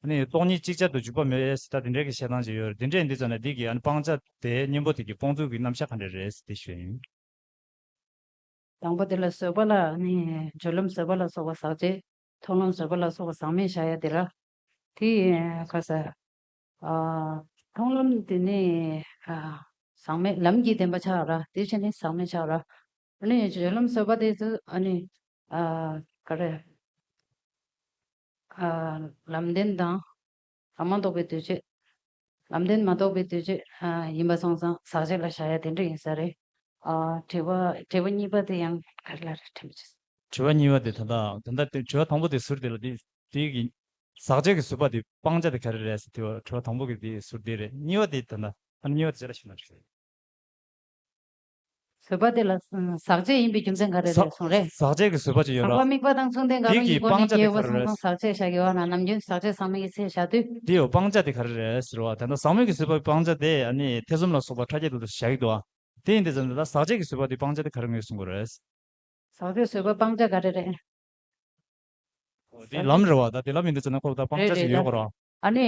ཨ་ནི་སྟོང་ཉིད་ཅིག་ཅར་དུ་འཇུག་པ་མེད་ཟེར་ད་དེ་འདྲའི་གི་བཤད་སྟངས་ཅིག་ཡོད་རེད། དེ་འདྲ་ཡིན་དུས་ཙམ་ནས་འདི་གི་ཨ་ནི་སྤང་བྱ་དེ་གཉེན་པོ་དེ་གི་སྤོང་ཚུལ་གྱི་རྣམ་གཞག་ག་འདྲ་རེད་ཟེར་དེ་ཞུ་ཡིན། དང་པོ་དེ་ལ་བཟོད་པ་ལ་ཨ་ནི་སྦྱོར་ལམ་བཟོད་པ་ལ་སོགས་པ་ཟག་བཅས། མཐོང་ལམ་བཟོད་པ་ལ་སོགས་པ་ཟག་མེད་བཞག་ཡ་དེ་ར། དེ་ག་ས། ཨ། མཐོང་ལམ་དེ་ནི་ཨ། ཟག་མེད་ལམ་གྱི་བདེན་པ་ཆགས་ར། དེ་བཞིན་ནི་ཟག་མེད་ཆགས་ར། ཨ་ནི་སྦྱོར་ལམ་བཟོད་པ་དེ་ཚོ་ཨ་ནི་ཨ་ག་རེ་ཨ་ལམ་བདེན་དང་ལམ་མ་རྟོགས་པའི་འདུས་བྱས། ལམ་བདེན་མ་རྟོགས་པའི་འདུས་བྱས་ཨ་ཡིན་པ་སོང་ཙང་ཟག་བཅས་ལ་བཞག་ཡ་དེ་འདྲ་ཡིན་ས་རེད། ཨ་དྲི་བ་དྲི་བ་གཉིས་པ་དེ་ཡང་ག་རེ་ལ་རེད་དྲན་པ་བྱེད། དྲི་བ་གཉིས་པ་དེ་ད་ལྟ་ད་ལྟ་དེ་དྲི་བ་དང་པོ་དེ་ཟུར་དེ་ལ་དེ་དེ་གི་ཟག་བཅས་ཀྱི་བཟོད་པ་དེ་སྤང་བྱ་དེ་ག་རེ་རེད་ཟེར་དེ་བ་དྲི་བ་དང་པོ་གི་དེ་ཟུར་དེ་རེད། གཉིས་པ་དེ་ད་ལྟ་ཨ་ནི་གཉིས་པ་དེ་ཅི་ལ་ཞུ་ན་རེད། བཟོད་པ་དེ་ལ་ཟག་བཅས་ཡིན་པའི་རྒྱུ་མཚན་ག་རེ་ཟག་རེད་གསུངས་རེད། ཟག་བཅས་ཀྱི་བཟོད་པ་ཅིག་ཡོད་ཟག་ར། པ་དམིགས་པ་དང་མཚུངས་ལྡན་དགག་དེ་པའི་གི་གི་སྒོ་ནས་སྤང་བྱ་དེ་སྐྱེ་བོ་ག་རེ་སོང་རེད། ཙང་ཟག་བཅས་བཞག་གི་ཡོད་ན་ནམ་རྒྱུན་ཟག་བཅས་ཟག་མེད་ཀྱི་ཚེ་བཞག་དུས། དེའི་སྤང་བྱ་དེ་ག་རེ་རེད་ཟེར་བ་ད་ལྟ་ཟག་མེད་ཀྱི་བཟོད་པའི་སྤང་བྱ་དེ་ཨ་ནི་ཐེ་ཚོམ་ལ་སོགས་པ་ཕྲ་རྒྱས་དུ་བཞག་གི་འདུག་ཨ། དེ་ཡིན་དུས་ཙམ་ད་ལྟ་ཟག་བཅས་ཀྱི་བཟོད་པ་དེ་སྤང་བྱ་དེ་ག་རེ་ངོས་བཟུང་དགོས་རེད། ཟག་བཅས་བཟོད་པ་སྤང་བྱ་ག་རེ་རེད། འོ་དེ་ལམ་རེད་བ། ད་དེ་ལམ་ཡིན་དུས་ཙམ་ན་ཁོ་ད་སྤང་བྱ་རེད་ཞིག་རེད་ཡོད་ད། གོ་ར། ཨ་ནི་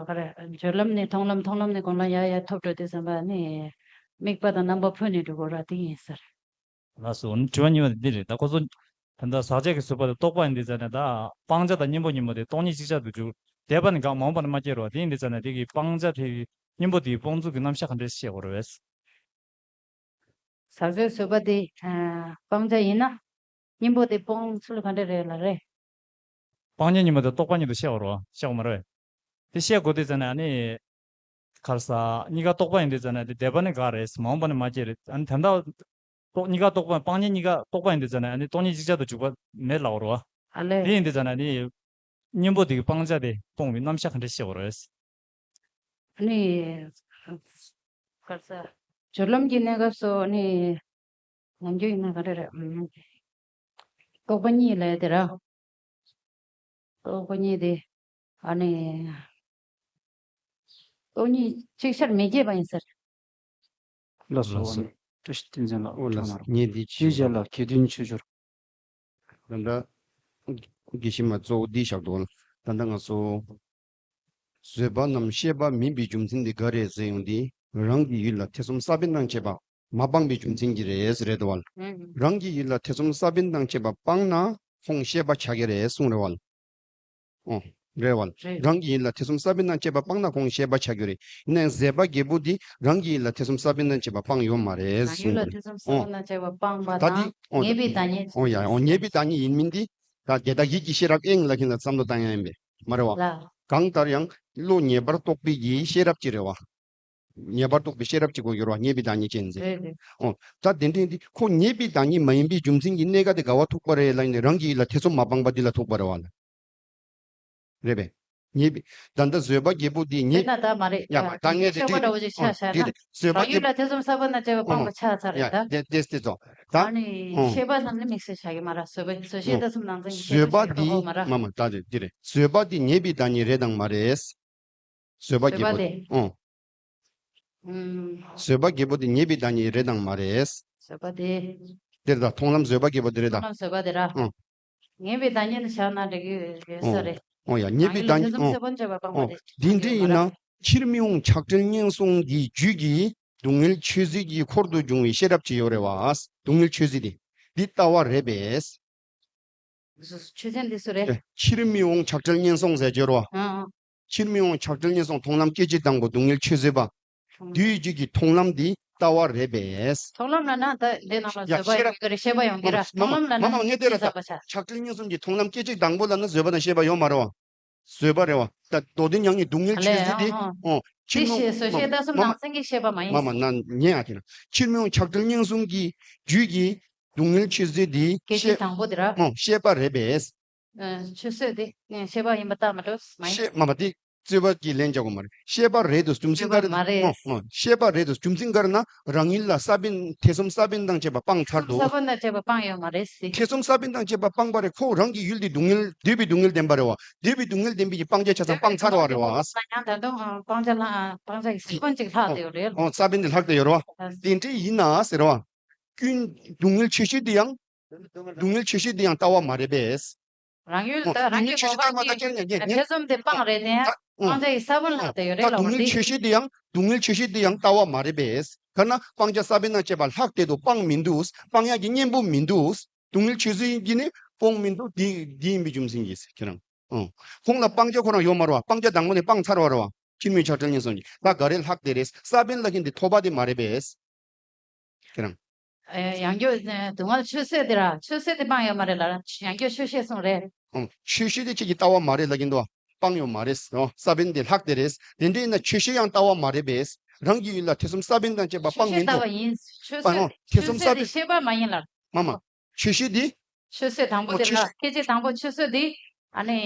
ག་རེ་སྦྱོར་ལམ་ནས་མཐོང་ལམ་མཐོང་ལམ་ནས་གོང་ལ་ཡར་ཡར་ཐོབ་འགྲོ་དུས་ཙམ་པ་ཨ་ནི་དམིགས་པ་དང་རྣམ་པ་འཕོས་ནས་འགྲོ་དགོས་ར་དེ་ཡིན་ས་རེད། ལགས་སོ། དྲི་བ་གཉིས་པ་དེ་འདི་རེད། ད་ཁོ་ཚོ་ད་ལྟ་ཟག་བཅས་ཀྱི་བཟོད་པ་དེ་རྟོག་པ་ཡིན་དུས་ཙམ་ན་ད་སྤང་བྱ་དང་གཉེན་པོ་གཉིས་པོ་དེ་སྟོང་ཉིད་ཅིག་ཅར་དུ་འཇུག་འདས་པ་ནི་འགག་མ་འོངས་པ་ནི་མ་སྐྱེ་རོ། དེ་ཡིན་དུས་ཙམ་ན་དེ་གི་སྤང་བྱ་དེ་གཉེན་པོ་དེའི་སྤོང་ཚུལ་གྱི་རྣམ་གཞག་ག་འདྲས་བཤད་དགོས་རེད། ཟག་བཅས་བཟོད་པ་དེ་ཨ་སྤང་བྱ་ཡིན་ན་གཉེན་པོ་དེ་སྤོང་ཚུལ་ག་འདྲ་རེད་ལ་རེད། སྤང་གཉེན་གཉིས་པོ་དེ་རྟོག་པ་ཉིད་དུ་བཤད་དགོས་རེད་བ། བཤད་དགོས་མ་རེད་བས། དེ་བཤད་དགོས་དུས་ཙམ་ན་ཨ་ནི་ག་རེ་ཟ། གཉིས་ཀ་རྟོག་པ་ཡིན་དུས་ཙམ་ན་དེ་འདས་པ་ནི་འགག་རེད། མ་འོངས་པ་ནི་མ་སྐྱེ་རེད། ཨ་ནི་དོན་དག་རྟོག་གཉིས་ཀ་རྟོག་པ་སྤང་གཉེན་གཉིས་ཀ་རྟོག་པ་ཡིན་དུས་ཙམ་ན་ཨ་ནི་སྟོང་ཉིད་ཅིག་ཅར་དུ་འཇུག་པ་མེད་ལབ་དགོས་རེད་བ། ཨ་ལས། དེ་ཡིན་དུས་ཙམ་ན་ཨ་ནི་གཉེན་པོ་དེ་གི་སྤང་བྱ་དེ་སྤོང་བའི་རྣམ་གཞག་ག་འདྲས་བཤད་དགོས་རེད། ཨ་ནི་ག་རེ་ཟ། སྦྱོར་ལམ་གྱི་གནས་སྐབས་སུ་ཨ་ནི་ནམ་རྒྱུན་ཡིན་ན་ག་རེ་རེད། ཨ་རྟོག་པ་གཉིས་ལས་དེ་ར། རྟོག་པ་གཉིས་དེ་ཨ་ནི་སྟོང་ཉིད་ཅིག་ཅར་མི་སྐྱེ་བ་ཡིན་ཟེར། ལགས་སོ། ལགས་སོ། བཀྲ་ཤིས་བསྟན་འཛིན་ལགས། འོ་ལགས་སོ། ངས་འདི་ཞུས་བྱས་ལ་གལ་དོན་ཆོས་འབྱོར། ད་ལྟ་དགེ་བཤེས་མ་གཙོ་བོ་འདི་བཞག་འདུག་ད་ལྟ་ང་ཚོ་བཟོད་པ་རྣམས་ཤེས་པ་མིན་པའི་རྒྱུ་མཚན་འདི་ག་རེད་ཟེར་ཡོང་དུས་རང་གི་ཡུལ་ལ་ཐེ་ཚོམ་ས་བོན་དང་བཅས་པ་མ་སྤངས་པའི་རྒྱུ་མཚན་གྱིས་རེད་ཟེར་རེད་དོ་བ། ཨང་། རང་གི་ཡུལ་ལ་ཐེ་ཚོམ་ས་བོན་དང་བཅས་པ་སྤངས་ན་ཁོང་ཤེས་པ་ཆགས་ཀྱི་རེད་གསུངས་རེད་བ། ཨོ། རེད་བ། རེད། རང་གི་ཡུལ་ལ་ཐེ་ཚོམ་ས་བོན་དང་བཅས་པ་སྤངས་ན་ཁོང་ཤེས་པ་ཆགས་ཀྱི་རེད། ཡིན་ནའང་བཟོད་པ་རྒྱལ་པོ་འདི་རང་གི་ཡུལ་ལ་ཐེ་ཚོམ་ས་བོན་དང་བཅས་པ་སྤངས་ཡོད་མ་རེད་རང་ཡུལ་ལ་གསུངས་རེད། ཐེ་ཚོམ་ས་ཨོ། བོན་དང་བཅས་པ་སྤངས་པ་ད་འདི་དང་ཨོ་ངེས་པའི་བདག་ཉིད། ཨོ་ཡ་ཨོ་ངེས་པའི་བདག་ཉིད་ཡིན་མིན་འདི་ད་དེ་དག་ཡིད་ཀྱི་ཤེས་རབ་དབྱིངས་ལ་ཁྱེད་ལ་བསམ་བློ་བཏང་ཡ་ཡིན་པས་མ་རེད་བ། ལ། གང་ལྟར་ཡང་བློ་ངེས་པར་རྟོགས་པའི་གི་ཤེས་རབ་ཅིག་རེད་བ། ངེས་པར་རྟོགས་པའི་ཤེས་རབ་ཅིག་དགོས་ཀྱི་རེད་བ། ངེས་པའི་བདག་ཉིད་ཅན་ཟེར། རེད་རེད། ཨོ། ད་དེ་འདྲ་འདི་ཁོ་ངེས་པའི་བདག་ཉིད་མ་ཡིན་པའི་རྒྱུ་མཚན་གྱིས་གནས་སྐབས་དེ་དགའ་བ་ཐུག་པ་རེད་ལབ་ཡིན་ནའི་རང་གི་ཡིད་ལ་ཐེ་ཚོམ་མ་སྤངས་པ་འདི་ལ་ཐུག་པ་རེད་བ་ལ། རེད་པས། ངེས་པའི་ད་ལྟ་བཟོད་པ་རྒྱལ་པོ་འདི་ངེས། དེ་ན་ད་མ་རེད། ཡ་མ་ད་ངས་དེ་ཆོས་པ་འདྲ་བོ་ཅིག་ཆ་བཞག་ན། འདི་རེད་བཟོད་པ་རང་ཡུལ་རྒྱལ་ལ་ཐེ་ཚོམ་ས་བོན་དང་བཅས་པ་སྤངས་པ་ཆགས་ཚར་རེད་ད། ཡ་དེ་དེ་དེ་ཚོ་ད། ཨ་ནི་ཤེས་པ་ལ་ནི་དམིགས་བསལ་བཞག་གི་མ་རེད། བཟོད་པ་བཟོད་ཤེས་ལྟ་སུམ་ནང་ཚན་གྱི་བཟོད་པ་འདི་མ་མ་ད་རེད་འདི་རེད། བཟོད་པ་འདི་ངེས་པའི་བདག་ཉིད་རེད་དང་མ་རེད། བཟོད་པ་བཟོད་པ་རྒྱལ་པོ་དེ། ཨོ། ཨུམ། བཟོད་པ་རྒྱལ་པོ་དེ་ངེས་པའི་བདག་ཉིད་རེད་དང་མ་རེད། བཟོད་པ་དེ། དེ་རེད་ད། མཐོང་ལམ་བཟོད་པ་རྒྱལ་པོ་དེ་རེད་ད། མཐོང་ལམ་བཟོད་པ་དེ་ར། ཨོ། ངེས་པའི་བདག་ཉིད་ནི་བཞག་ན་འགྲིག་གི་ཡོད་ས་རེད། ཨོ་ཡ་ངེས་པའི་བདག་ཉིད་ཨོ། ཐེ་ཚོམ་ས་བོན་བཅས་པ་སྤངས་པ་དེ། འདི་འདྲ་ཡིན་ན་ཕྱིར་མི་འོང་ཆགས་བྲལ་ངན་སོང་གི་རྒྱུད་ཀྱི་སྡུག་བསྔལ་ཆོས་ཟད་ཀྱི་འཁོར་དུ་འབྱུང་བའི་ཤེས་རབ་ཅིག་ཡོད་རེད་བ། སྡུག་བསྔལ་ཆོས་ཟད་དེ། འདི་ལྟ་བ་རེད་པས། ཆོས་ཅན་འདི་སུ་རེད། ཕྱིར་མི་འོང་ཆགས་བྲལ་ངན་སོང་ཟེར་སྦྱོར་བ། ཨང་། ཕྱིར་མི་འོང་ཆགས་བྲལ་ངན་སོང་མཐོང་ལམ་སྐད་ཅིག་དང་པོ་སྡུག་བསྔལ་ཆོས་ཟད་པ། མཐོང་། དུས་གཅིག་གི་མཐོང་ལམ་འདི་ལྟ་བ་རེད་པས། མཐོང་ལམ་ལ་ན་ད་འདི་ནང་ལ་ཡ་བཟོད་པ་ཤེས་རབ་ཡོད་ཀྱི་རེད། ཤེས་པ་ཡོང་གི་རེད། མཐོང་ལམ་ལ་ན་མ་མ་ངས་དེ་ལ་ཅི་ཟེར་བ་ཆགས། ཆགས་བྲལ་ངན་སོང་གི་མཐོང་ལམ་སྐད་ཅིག་དང་པོ་ལ་ན་བཟོད་པ་དང་ཤེས་པ་ཡོད་མ་རེད་བ། བཟོད་པ་རེད་བ། ད་མདོ་དོན་མྱ་ངན་སྡུག་བསྔལ་ཆོས་ཟད་དེ། ཨོ། ཕྱིར་མི་འོང་། བཟོད་ཤེས་ལྟ་སུམ་ནང་ཚན་གྱི་ཤེས་པ་མ་ཡིན། མ་མ་ན་ཉན་ཨ་དེ་ན། ཕྱིར་མི་འོང་ཆགས་བྲལ་ངན་སོང་གི་རྒྱུད་ཀྱི་སྡུག་བསྔལ་ཆོས་ཟད་དེ། སྐད་ཅིག་དང་པོ་དེ་ར། ཨོ་ཤེས་པ་རེད་པས། ཆོས་ཟད་དེ་ཤེས་པ་ཡིན་པ་ལྟ་མ་འགྲོ་མ་ཡིན། ཤེས་མ་མ་དེ་རྩོད་པ་གྱི་ལན་རྒྱག་དགོས་མ་རེད། ཤེས་པ་རེད་དོ་རྒྱུ་མཚན་ག་རེ། མ་རེད། ཨོ་ཨོ་ཤེས་པ་རེད་དོ་རྒྱུ་མཚན་ག་རེ་ན་རང་ཡུལ་ལ་ས་བོན་ཐེ་ཚོམ་ས་བོན་དང་བཅས་པ་སྤངས་ཚར་དོ། ས་བོན་དང་བཅས་པ་སྤངས་ཡོད་མ་རེད་ཟེར། ཐེ་ཚོམ་ས་བོན་དང་བཅས་པ་སྤངས་པ་རེད། ཁོ་རང་གི་ཡུལ་དེ་སྡུག་བསྔལ་འདོད་པའི་སྡུག་བསྔལ་ལྡན་པ་རེད་བ། འདོད་པའི་སྡུག་བསྔལ་ལྡན་པའི་གི་སྤང་བྱ་ཆ་ཚང་སྤངས་ཚར་བ་རེད་བ། ཡང་ད་དུང་སྤང་བྱ་ལ་སྤང་བྱ་གི་ས་བོན་ཅིག་ལྷག་བསྡད་ཡོད་རེད། ཨོ་ས་བོན་དེ་ལྷག་བསྡད་ཡོད་རེད་བ། དེ་འདྲ་ཡིན་ན་ཟེར་བ། ཀུན་སྡུག་བསྔལ་ཆོས་ཅན་དེ་ཡང་། སྡུག་བསྔལ་ཆོས་ཅན་དེ་ཡང་ལྟ་བ་མ་རེད་པས། རང་ཡུལ་ད་རང་གི་ངོ་བ་གི་ཐེ་ཚོམ་དེ་སྤངས་རེད་དེ། སྤང་བྱ་ཡི་ས་བོན་ལྷག་བསྡད་ཡོད་རེད་ལབ་པ་དེ། སྡུག་བསྔལ་ཆོས་ཅན་དེ་ཡང་སྡུག་བསྔལ་ཆོས་ཅན་དེ་ཡང་ལྟ་བ་མ་རེད་པས། ག་ན་སྤང་བྱ་ས་བོན་དང་བཅས་པ་ལྷག་བསྡད་དོ། སྤང་མི་འདུག་སྤང་ཡག་གི་གཉེན་པོ་མི་འདུག་སྡུག་བསྔལ་ཆོས་ཅན་གྱི་ནི་སྤོང་མི་འདུག་འདི་འདི་ཡིན་པའི་རྒྱུ་མཚན་གྱིས་ཁྱེད་རང་། ཁོང་ལ་སྤང་བྱ་ཁོ་རང་ཡོད་མ་རེད་བ། སྤང་བྱ་དང་པོ་ནས་སྤངས་ཚར་བ་རེད་བ། ཕྱིར་མི་འོང་ཆགས་བྲལ་ངན་སོང་གི་ད་ག་རེ་ལྷག་བསྡད་རེད། ས་བོན་ལ་ཁྱེད་འདི་ཐོབ་པ་དེ་མ་རེད་པས། ཁྱེད་རང་། ཡང་སྐྱར་སྡུག་བསྔལ་ཆོས་ཟད་དེ་ར། ཆོས་ཟད་དེ་སྤང་ཡོད་མ་རེད་ལ། ཡང་སྐྱར་ཆོས་ཤེས་གསུངས་རེད། ཨང་། ཆོས་ཤེས་དེ་ཁྱེད་ཀྱི་ལྟ་བ་མ་རེད་ལབ་ཀྱིན་འདུག་སྤང་ཡོད་མ་རེད། ཨོ། ས་བོན་དེ་ལྷག་དེ་རེད། དེ་འདྲ་ཡིན་ན་ཆོས་ཤེས་ཡང་ལྟ་བ་མ་རེད་པས། རང་གི་ཡུལ་ལ་ཐེ་ཚོམ་ས་བོན་དང་བཅས་པ་སྤང་མི་འདུག་ཆོས་ཤེས་ལྟ་བ་ཡིན། ཆོས་ཨ་ནོ། ཟད་ཐེ་ཆོས་ཚོམ་ས་ཟད་དེ་བོན། ཤེས་པ་མ་ཡིན་ལ། མ་མ། ཆོས་ཤེས་དེ། ཆོས་ཟད་དང་པོ་ཨོ་དེ་ལ། ཆོས་ཤེས། སྐད་ཆ་དང་པོ་ཆོས་ཟད་དེ། ཨ་ནི་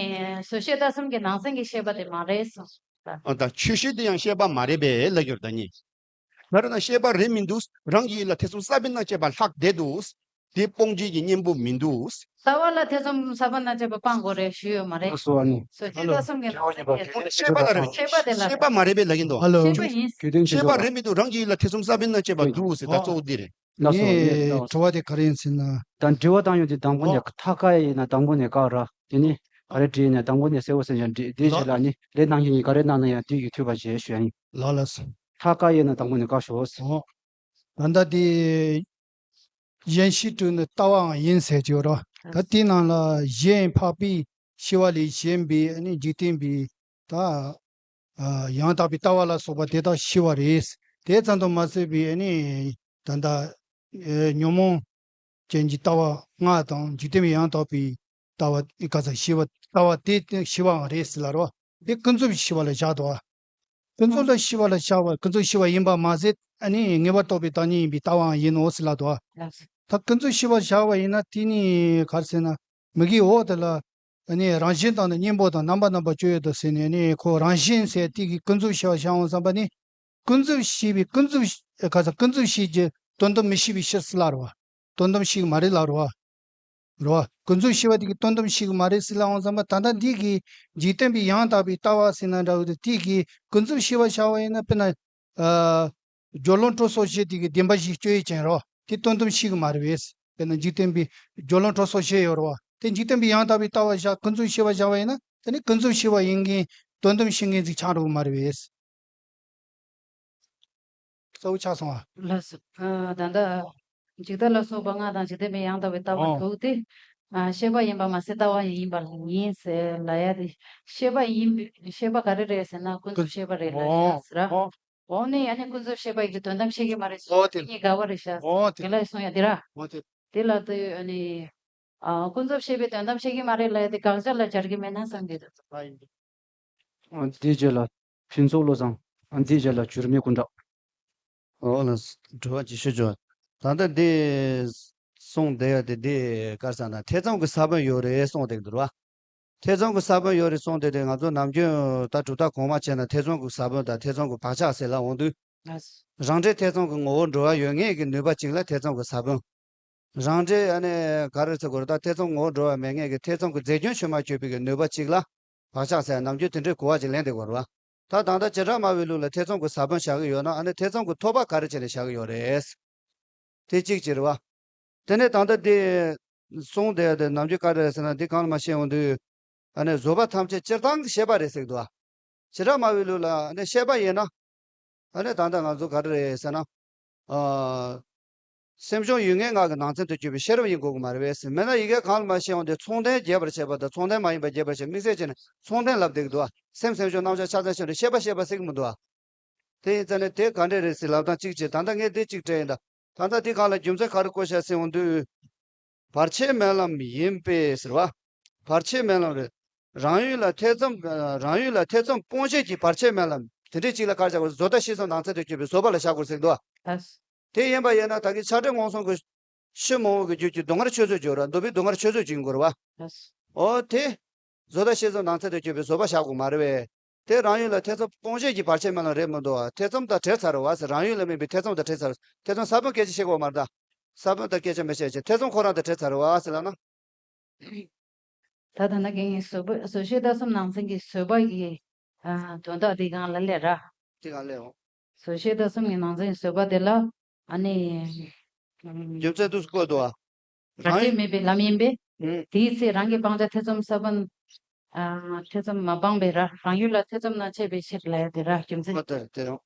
བཟོད་ཤེས་ལྟ་གསུམ་གྱི་ནང་ཚན་གྱི་ཤེས་པ་དེ་མ་རེད་གསུངས། ཨ་ད་ཆོས་ཤེས་དེ་ཡང་ཤེས་པ་མ་རེད་པས་ལབ་ཀྱི་ཡོད་རེད་ད་ནི། ད་རེད་ན་ཤེས་པ་རེད་མི་འདུག་རང་གི་ཡུལ་ལ་ཐེ་ཚོམ་ས་བོན་དང་བཅས་པ་ལྷག་བསྡད་འདུག་དེ་སྤོང་བྱེད་ཀྱི་གཉེན་པོ་མི་འདུག་ལྟ་བ་ལ་ཐེ་ཚོམ་ས་བོན་དང་བཅས་པ་སྤང་དགོས་རེད་ཞུས་ཡོད་མ་རེད། ཨ་སོ་ཨ་ནི། བཟོད་ཤེས་ལྟ་གསུམ་གྱི་ནང་ཚན་གྱི་ཤེས་པ་ལ་རེད། ཤེས་པ་དེ་ལ། ཤེས་པ་མ་རེད་པས་ལབ་ཀྱིན་འདུག་ཧ་ལོ། ཤེས་པ་ཡིན། གལ་ཏེ་ཤེས་པ་རེད་མི་འདུག་རང་གི་ཡུལ་ལ་ཐེ་ཚོམ་ས་བོན་དང་བཅས་པ་འདུག་ཟེར་ད་གཙོ་བོ་འདི་རེད། ལགས་སོ། ངས་ལགས་སོ། དྲི་བ་དེ་ག་རེ་ཡིན་ཟེར་ན། ད་དྲི་བ་བཏང་ཡོང་དུས་དང་པོ་ནས་ཐ་ཀ་ཡིན་ན་དང་པོ་ནས་བཀག་ར། དེ་ནས་ག་རེ་དྲིས་ཡིན་ན་དང་པོ་ནས་གསལ་བོ་གསལ་ཡང་དྲིས། དེ་རྗེས་ལ་ནི་ལན་གནང་རྒྱུ་ཡིན། ག་རེ་གནང་ན་ཡང་དེ་ཡིས་འཐུས་པ་བྱེད་ཞུ་ཡ་ཡིན། ལགས་ལགས་སོ། ཐ་ཀ་ཡིན་ན་དང་པོ་ནས་བཀག་ཤོག་ཟེར། ཨོ། ད་ལྟ་དེ་གཞན་ཤེས་དྲུག་ནི་ལྟ་བའང་ཡིན་ཟེར་གྱི་ཡོད་ར། ད་དེའི་ནང་ལ་གཞན་འཕགས་པའི་ཤེས་པ་ལས་གཞན་པའི་ཨ་ནི་འཇིག་རྟེན་པའི་ད། ཨ། ཡང་དག་པའི་ལྟ་བ་ལ་སོགས་པ་དེ་དག་ཤེས་པ་རེད། དེ་ཙམ་དུ་མ་ཟད་པའི་ཨ་ནི་ད་ལྟ་ཨེ་ཉོན་མོངས་ཅན་གྱི་ལྟ་བ་ལྔ་དང་འཇིག་རྟེན་པའི་ཡང་དག་པའི་ལྟ་བ་ག་ས་ཤེས་པ་ལྟ་བ་དེ་ཤེས་པའང་རེད་ཟེར་ལ་རོ། དེ་ཀུན་རྫོབ་ཤེས་པ་ལ་བཞག་འདུག་ཀུན་རྫོབ་ལ་ཤེས་པ་ལ་བཞག་པ་ཀུན་རྫོབ་ཤེས་པ་ཡིན་པ་མ་ཟད་ཨ་ནི་ངེས་པར་རྟོགས་པའི་བདག་ཉིད་ཡིན་པའི་ལྟ་བའང་ཡིན་ནོ་ཟེར་ལ་འདུག་ད་ཀུན་རྫོབ་ཤེས་པ་བཞག་པ་ཡིན་ན་དེ་ནི་ག་རེ་ཟེར་ན་མིག་གི་འོག་དེ་ལ། ཨ་ནི་རང་བཞིན་དང་ནི་གཉེན་པོ་དང་རྣམ་པ་རྣམ་པར་སྤྱོད་ཡུལ་དུ་ཟེར་ནས་ནི་ཁོ་རང་བཞིན་ཟེར་དེ་གི་ཀུན་རྫོབ་ཤེས་པ་བྱ་འོང་བསམ་པ་ནི། ཀུན་རྫོབ་ཤེས་པའི་ཀུན་རྫོབ་ཤེས་ག་ས་ཀུན་རྫོབ་ཤེས་ཀྱི་དོན་དམ་མི་ཤེས་པའི་ཕྱིར་ཟེར་ལ་རོ། དོན་དམ་ཤེས་ཀྱི་མ་རེད་ལ་རོ། རོ། ཀུན་རྫོབ་ཤེས་པ་དེ་གི་དོན་དམ་ཤེས་ཀྱི་མ་རེད་ཟེར་ལ་འོང་བསམ་པ་ད་ལྟ་འདི་གི་འཇིག་རྟེན་པའི་ཡང་དག་པའི་ལྟ་བ་ཟེར་ན་འདྲ་བོ་དེ་དེ་གི་ཀུན་རྫོབ་ཤེས་པ་བྱ་བ་ཡིན་ན་དཔེར་ན། ཨ། སྦྱོར་ལམ་གྲོགས་སུ་བྱེད་དེ་གི་བདེན་པ་བཞི་སྤྱོད་ཡུལ་ཅན་རོ། དེ་དོན་དམ་ཤེས་ཀྱི་མ་རེད་པས། དཔེར་ན་འཇིག་རྟེན་པའི་སྦྱོར་ལམ་གྲོགས་སུ་བྱེད་ཡོད་རེད་བ། དེ་འཇིག་རྟེན་པའི་ཡང་དག་པའི་ལྟ་བ་བཞག་ཀུན་རྫོབ་ཤེས་པ་བཞག་པ་ཡིན་ན་དེ་ནི་ཀུན་རྫོབ་ཤེས་པ་ཡིན་མཁན་དོན་དམ་ཤེས་མཁན་ཅིག་ཆགས་འགྲོ་གི་མ་རེད་པས། གསལ་པོ་ཆགས་སོང་ཨ། ལགས་སོ། ཨ། ད་ལྟ་འཇིག་ལྟ་ལ་སོགས་པ་ལྔ་དང་འཇིག་རྟེན་པའི་ཡང་དག་པའི་ལྟ་བ་ཨོ། དྲུག་དེ། ཨ། ཤེས་པ་ཡིན་པ་མ་ཟད་ལྟ་བ་ཡང་ཡིན་པ་ཡིན་ཟེར་ལབ་ཡ་དེ། ཤེས་པ་ཡིན་པའི་ཤེས་པ་ག་རེ་རེད་ཟེར་ན་ཀུན་རྫོབ་ཤེས་པ་རེད་ལབ་ཡ་ཟེར་ར། ཨོ། འོ་ནི་ཨ་ནི་ཀུན་རྫོབ་ཤེས་པ་ཡིན་གྱི་དོན་དམ་ཤེས་ཀྱི་མ་རེད་ཟེར་ཨོ་དེ། དེ་གཉིས་འགལ་བ་རེད་ཤག་ཨོ་དེ། དེ་ལ་གསུང་ཡ་དེ་ར། ཨོ་དེ། དེ་ལ་དེ་ཨ་ནི། ཨ། ཀུན་རྫོབ་ཤེས་པའི་དོན་དམ་ཤེས་ཀྱི་མ་རེད་ལབ་ཡ་དེ་དགག་བྱ་ལ་སྦྱར་གྱི་མེད་ན་བསམ་གྱི་འདུག་ཨ་ཡིན། ཨ། དེའི་རྗེས་ལ་ཕུན་ཚོགས་བློ་བཟང་། ཨ། དེའི་རྗེས་ལ་འགྱུར་མེད་སྐུ་འདྲ། འོ་ལ། དྲི་བ་ཅིག་ཞུ་ཆོག་ད་ལྟ་འདི་གསུངས་བསྡད་ཡ་དེ་འདི་ག་རེ་ཟེར་ན་ཐེ་ཚོམ་གྱི་ས་བོན་ཡོད་རེད་གསུངས་བསྡད་ཀྱི་འདུག་ར། ཐེ་ཚོམ་གྱི་ས་བོན་ཡོད་རེད་གསུངས་བསྡད་དེ་ང་ཚོ་ནམ་རྒྱུན་ད་གྲུབ་མཐའ་གོང་མ་བྱས་ན་ཐེ་ཚོམ་གྱི་ས་བོན་དང་ཐེ་ཚོམ་གྱི་བག་ཆགས་ཟེར་ལ་འོང་དུས། རང་འབྲས་ཐེ་ཚོམ་གྱི་ངོ་བོར་འགྲོ་བ་ཡོད་ངེས་ཀྱི་ནུས་པ་གཅིག་ལ་ཐེ་ཚོམ་གྱི་ས་བོན། རང་འབྲས་ཨ་ནི་ག་རེ་ཟེར་དགོས་རེད་ད་ཐེ་ཚོམ་ངོ་བོར་འགྲོ་བ་མེད་ངེས་ཀྱི་ཐེ་ཚོམ་གྱི་རྫས་སྐྱོན་ཆུད་མ་གཅོད་པའི་གི་ནུས་པ་གཅིག་ལ། བག་ཆགས་ཟེར་ནམ་རྒྱུན་དེ་འདྲའི་གོ་བ་ཅིག་ལེན་བསྡད་དགོས་རེད་བ། ད་ད་ལྟ་བྱེ་བྲག་སྨྲ་བའི་ལུགས་ལ་ཐེ་ཚོམ་གྱི་ས་བོན་བཞག་གི་ཡོད་ན་ཨ་ནི་ཐེ་ཚོམ་གྱི་ཐོབ་པ་ག་རེ་བྱས་ནས་བཞག་གི་ཡོད་རེད། དེ་གཅིག་ཅིག་རེད་བ། དེ་ནས་ད་ལྟ་དེ་གསུངས་བསྡད་དེ་ནམ་རྒྱུན་ག་རེ་རེད་ཟེར་ན་འདི་གང་ལ་མ་ཤེས་འོང་དུས། ཨ་ནི་བཟོད་པ་ཐམས་ཅད་སྤྱིར་བཏང་གི་ཤེས་པ་རེད་ཟེར་གི་འདུག་བ། བྱེ་བྲག་སྨྲ་བའི་ལུགས་ལ་ཨ་ནི་ཤེས་པ་ཡིན་ན། ཨ་ནི་ད་ལྟ་ང་ཚོ་ག་རེ་རེད་ཟེར་ན། ཨ། སེམས་བྱུང་ཡུལ་ངེས་ལྔ་གི་ནང་ཚན་དུ་གྱུར་པའི་ཤེས་རབ་ཡིན་དགོས་ཀྱི་མ་རེད་པས། མེད་ན་ཡི་གེ་གང་ལ་མ་ཤེས་འོང་དེ་མཚུངས་ལྡན་རྒྱས་པར་བྱེད་པ་དང་མཚུངས་ལྡན་མ་ཡིན་པ་རྒྱས་པར་བྱེད་དམིགས་བསལ་བྱས་ནས་མཚུངས་ལྡན་ལབ་བསྡད་ཀྱི་འདུག་བ། སེམས་སེམས་བྱུང་རྣམ་གཞག་ཆ་ཚང་ཤེས་ནས་ཤེས་པ་ཤེས་པ་ཟེར་གྱི་མི་འདུག་བ། དེ་ཡིན་ཙང་ནས་དེ་ག་འདྲས་རེད་ཟེར་ལབ་སྟངས་གཅིག་བྱས་ད་ལྟ་ངས་འདི་གཅིག་སྤྲད་ཡིན་ད། ད་ལྟ་འདི་གང་ལ་རྒྱུ་མཚན་ག་རེ་བཀོད་བཞག་ཟེར་འོང་དུས། བར་ཆད་མེད་ལམ་ཡིན་པས་ཟེར་བ། བར་ཆད་མེད་ལམ་རེད། རང་ཡུལ་ལ་ཐེ་ཚོམ། རང་ཡུལ་ལ་ཐེ་ཚོམ་སྤོང་བྱེད་ཀྱི་བར་ཆད་མེད་ལམ་དེ་འདྲའི་གཅིག་ལ་ག་རེ་བྱ་དགོས་བཟོ་ལྟ་ཤེས་ཙམ་ནང་ཚན་དུ་གྱུར་པའི་བཟོད་པ་ལ་བཞག་དགོས་ཟེར་འདུག་བ། དེ་ཡིན་པ་ཡིན་ན་ད་གིན་ཆགས་བྲལ་མངོན་སུམ་གྱི་ཕྱི་མ་འོག་གི་རྒྱུད་ཀྱི་སྡུག་བསྔལ་ཆོས་ཚུལ་སྦྱོར་བ་འདུལ་བའི་སྡུག་བསྔལ་ཆོས་ཚུལ་གྱི་ཡིན་དགོས་རེད་བ། འོ་དེ། བཟོ་ལྟ་ཤེས་ཙམ་ནང་ཚན་དུ་གྱུར་པའི་བཟོད་པ་བཞག་དགོས་མ་རེད་བས། དེ་རང་ཡུལ་ལ་ཐེ་ཚོམ་སྤོང་བྱེད་ཀྱི་བར་ཆད་མེད་ལམ་རེད་མི་འདུག་བ། ཐེ་ཚོམ་དང་བྲལ་ཚར་བ་ཟེར་རང་ཡུལ་ལ་དམིགས་པའི་ཐེ་ཚོམ་དང་བྲལ་ཚར། ཐེ་ཚོམ་ས་བོན་སྐད་ཆ་བཤད་དགོས་མ་རེད་ད། ས་བོན་དང་སྐད་ཆ་མི་བཤད་ཅིང་ཐེ་ཚོམ་ཁོ་རང་དང་བྲལ་ཚར་བ་ཟེར་ལབ་ན། ད་ད་ན་གིན་བཟོད་པ་བཟོད་ཤེས་ལྟ་གསུམ་ནང་ཚན་གྱི་བཟོད་པ་ཡི། ཨ། དོན་དག་འདི་གང་ལ་སླེབས་ར། དེ་གང་ལ་སླེབས་འོང་། བཟོད་ཤེས་ལྟ་གསུམ་གྱི་ནང་ཚན་བཟོད་པ་དེ་ལ་ཨ་ནི། རྒྱུ་མཚན་དུས་སུ་བཀོད་འདུག་བ། བར་ཆད་མེད་པའི་ལམ་ཡིན་པས། ཨང་། དེའི་ཚེ་རང་གི་སྤང་བྱ་ཐེ་ཚོམ་ས་བོན། ཨ། ཐེ་ཚོམ་མ་སྤངས་པས་ར་རང་ཡུལ་ལ་ཐེ་ཚོམ་རྣམ་འབྱེད་པའི་ཕྱིར་ལབ་ཡ་དེ་ར་རྒྱུ་མཚན། ཨོ་དེ་རེད་དེ་རེད།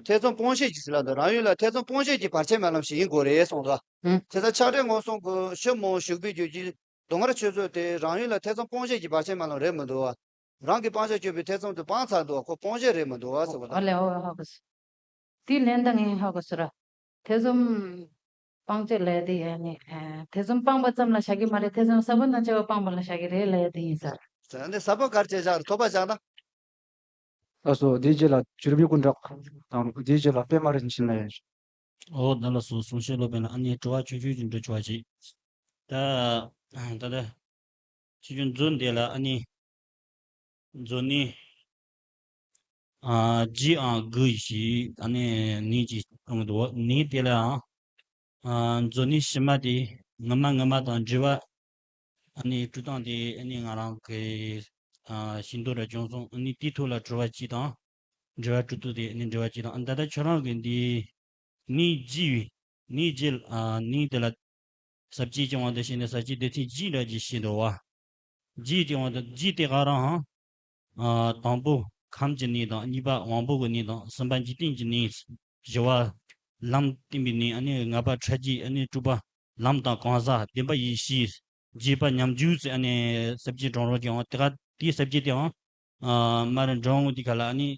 ཐེ་ཚོམ་སྤོང་བྱེད་ཀྱི་ཟེར་ལ་འདུག་རང་ཡུལ་ལ་ཐེ་ཚོམ་སྤོང་བྱེད་ཀྱི་བར་ཆད་མེད་ལམ་ཞིག་ཡིན་དགོས་རེད་གསུངས་འདུག་ཨང་། དེ་ལྟར་ཆགས་བྲལ་མངོན་སུམ་གྱི་ཕྱི་མ་འོག་ཞུགས་པའི་རྒྱུད་ཀྱི་སྡུག་བསྔལ་ཆོས་ཚུལ་དེ་རང་ཡུལ་ལ་ཐེ་ཚོམ་སྤོང་བྱེད་ཀྱི་བར་ཆད་མེད་ལམ་རེད་མི་འདུག་བ། རང་གི་སྤང་བྱར་གྱུར་པའི་ཐེ་ཚོམ་དེ་སྤངས་ཚར་འདུག་བ། ཁོ་སྤོང་བྱེད་རེད་མི་འདུག་བ་ཟེར་བ་ཨ་དང་། ལེ་ཨོ་ཧ་གོ་སོང་། དེའི་ལན་ད་ངས་ཧ་གོ་སོང་ར། ཐེ་ཚོམ། སྤང་བྱ་ལབ་དེ་ཨ་ནི་ཨ་ཐེ་ཚོམ་སྤངས་པ་ཙམ་ལ་བཞག་གི་མ་རེད། ཐེ་ཚོམ་ཟབ་པོ་དང་བཅས་པ་སྤངས་པ་ལ་བཞག་གི་རེད་ལབ་དེ་ཡིན་ས་རེད། ཨ་ནི་ཟབ་པོ་གར་བྱས་བཞག་རེད། ཐོབ་པ་བཞག་ན། ལགས་སོ། དེའི་རྗེས་ལ་བྱུ་རུ་པའི་སྐུ་འདྲ་དང་། དེའི་རྗེས་ལ་པད་མ་རིན་ཆེན་ལ་ཡང་། ཨོ་ད་ལགས་སོ། གསུང་བཤད་སློབ་དཔོན་ལ་ཨ་ནི་དྲི་བ་ཆུང་ཆུང་ཅིག་འདྲི་ཆོག་པ་ཅིག་ད་ད་ལྟ་ཆུང་ཆུང་མཛོད་འདི་ལ་ཨ་ནི་མཛོད་ནི་ཨ་ལྗིད་ཨང་དགུ་ཞིག་ཨ་ནི་ནི་ཅིག་གཏོང་གི་འདུག་ནི་དེ་ལའང་ཨ་མཛོད་ནི་ཕྱི་མ་དེ་ངོ་མ་ངོ་མ་དང་འབྲེལ་བ་ཨ་ནི་སྤྲོད་སྟངས་དེ་ཨ་ནི་ང་རང་གི་ཨ་ཤེས་འདོད་ར་བྱུང་སོང་། ཨ་ནི་དེའི་ཐོག་ལ་དྲི་བ་གཅིག་དང་འབྲེལ་བ་སྤྲོད་སྟངས་དེ་ཨ་ནི་འབྲེལ་བ་གཅིག་དང་། ཨ་ད་ལྟ་ཁྱོད་རང་གི་འདི་ནི་ལྗིད་པའི་ནི་ལྗིད་ཨ་ནི་དེ་ལ་ས་བཅད་ཀྱི་དབང་དུ་བྱས་ནས་ས་བཅད་སྡེ་ཚན་བཞི་འདྲ་ཅིག་བྱས་འདུག་བ། ལྗིད་ཀྱི་དབང་དུ་ལྗིད་དེ་ག་རང་ཧང་། ཨ་དང་པོ་ཁམས་ཀྱི་ནི་དང་། གཉིས་པ་དབང་པོ་གི་ནི་དང་། གསུམ་པ་འཇིག་རྟེན་གྱི་ནི། བཞི་པ་ལམ་བསྟན་པའི་ནི། ཨ་ནི་ལྔ་པ་ཕྲ་རྒྱས། ཨ་ནི་དྲུག་པ་ལམ་དང་གང་ཟག་བདུན་པ་ཡེ་ཤེས། བརྒྱད་པ་ཉམས་འགྱུར་ཟེར་ཨ་ནི་ས་བཅད་གྲངས་རོགས་ཀྱི་དབང་དེ་ག་དེའི་ས་བཅད་དེའང་ཨ་མ་རེད། འགྲོ་འོང་དེ་ག་ལ་ཨ་ནི་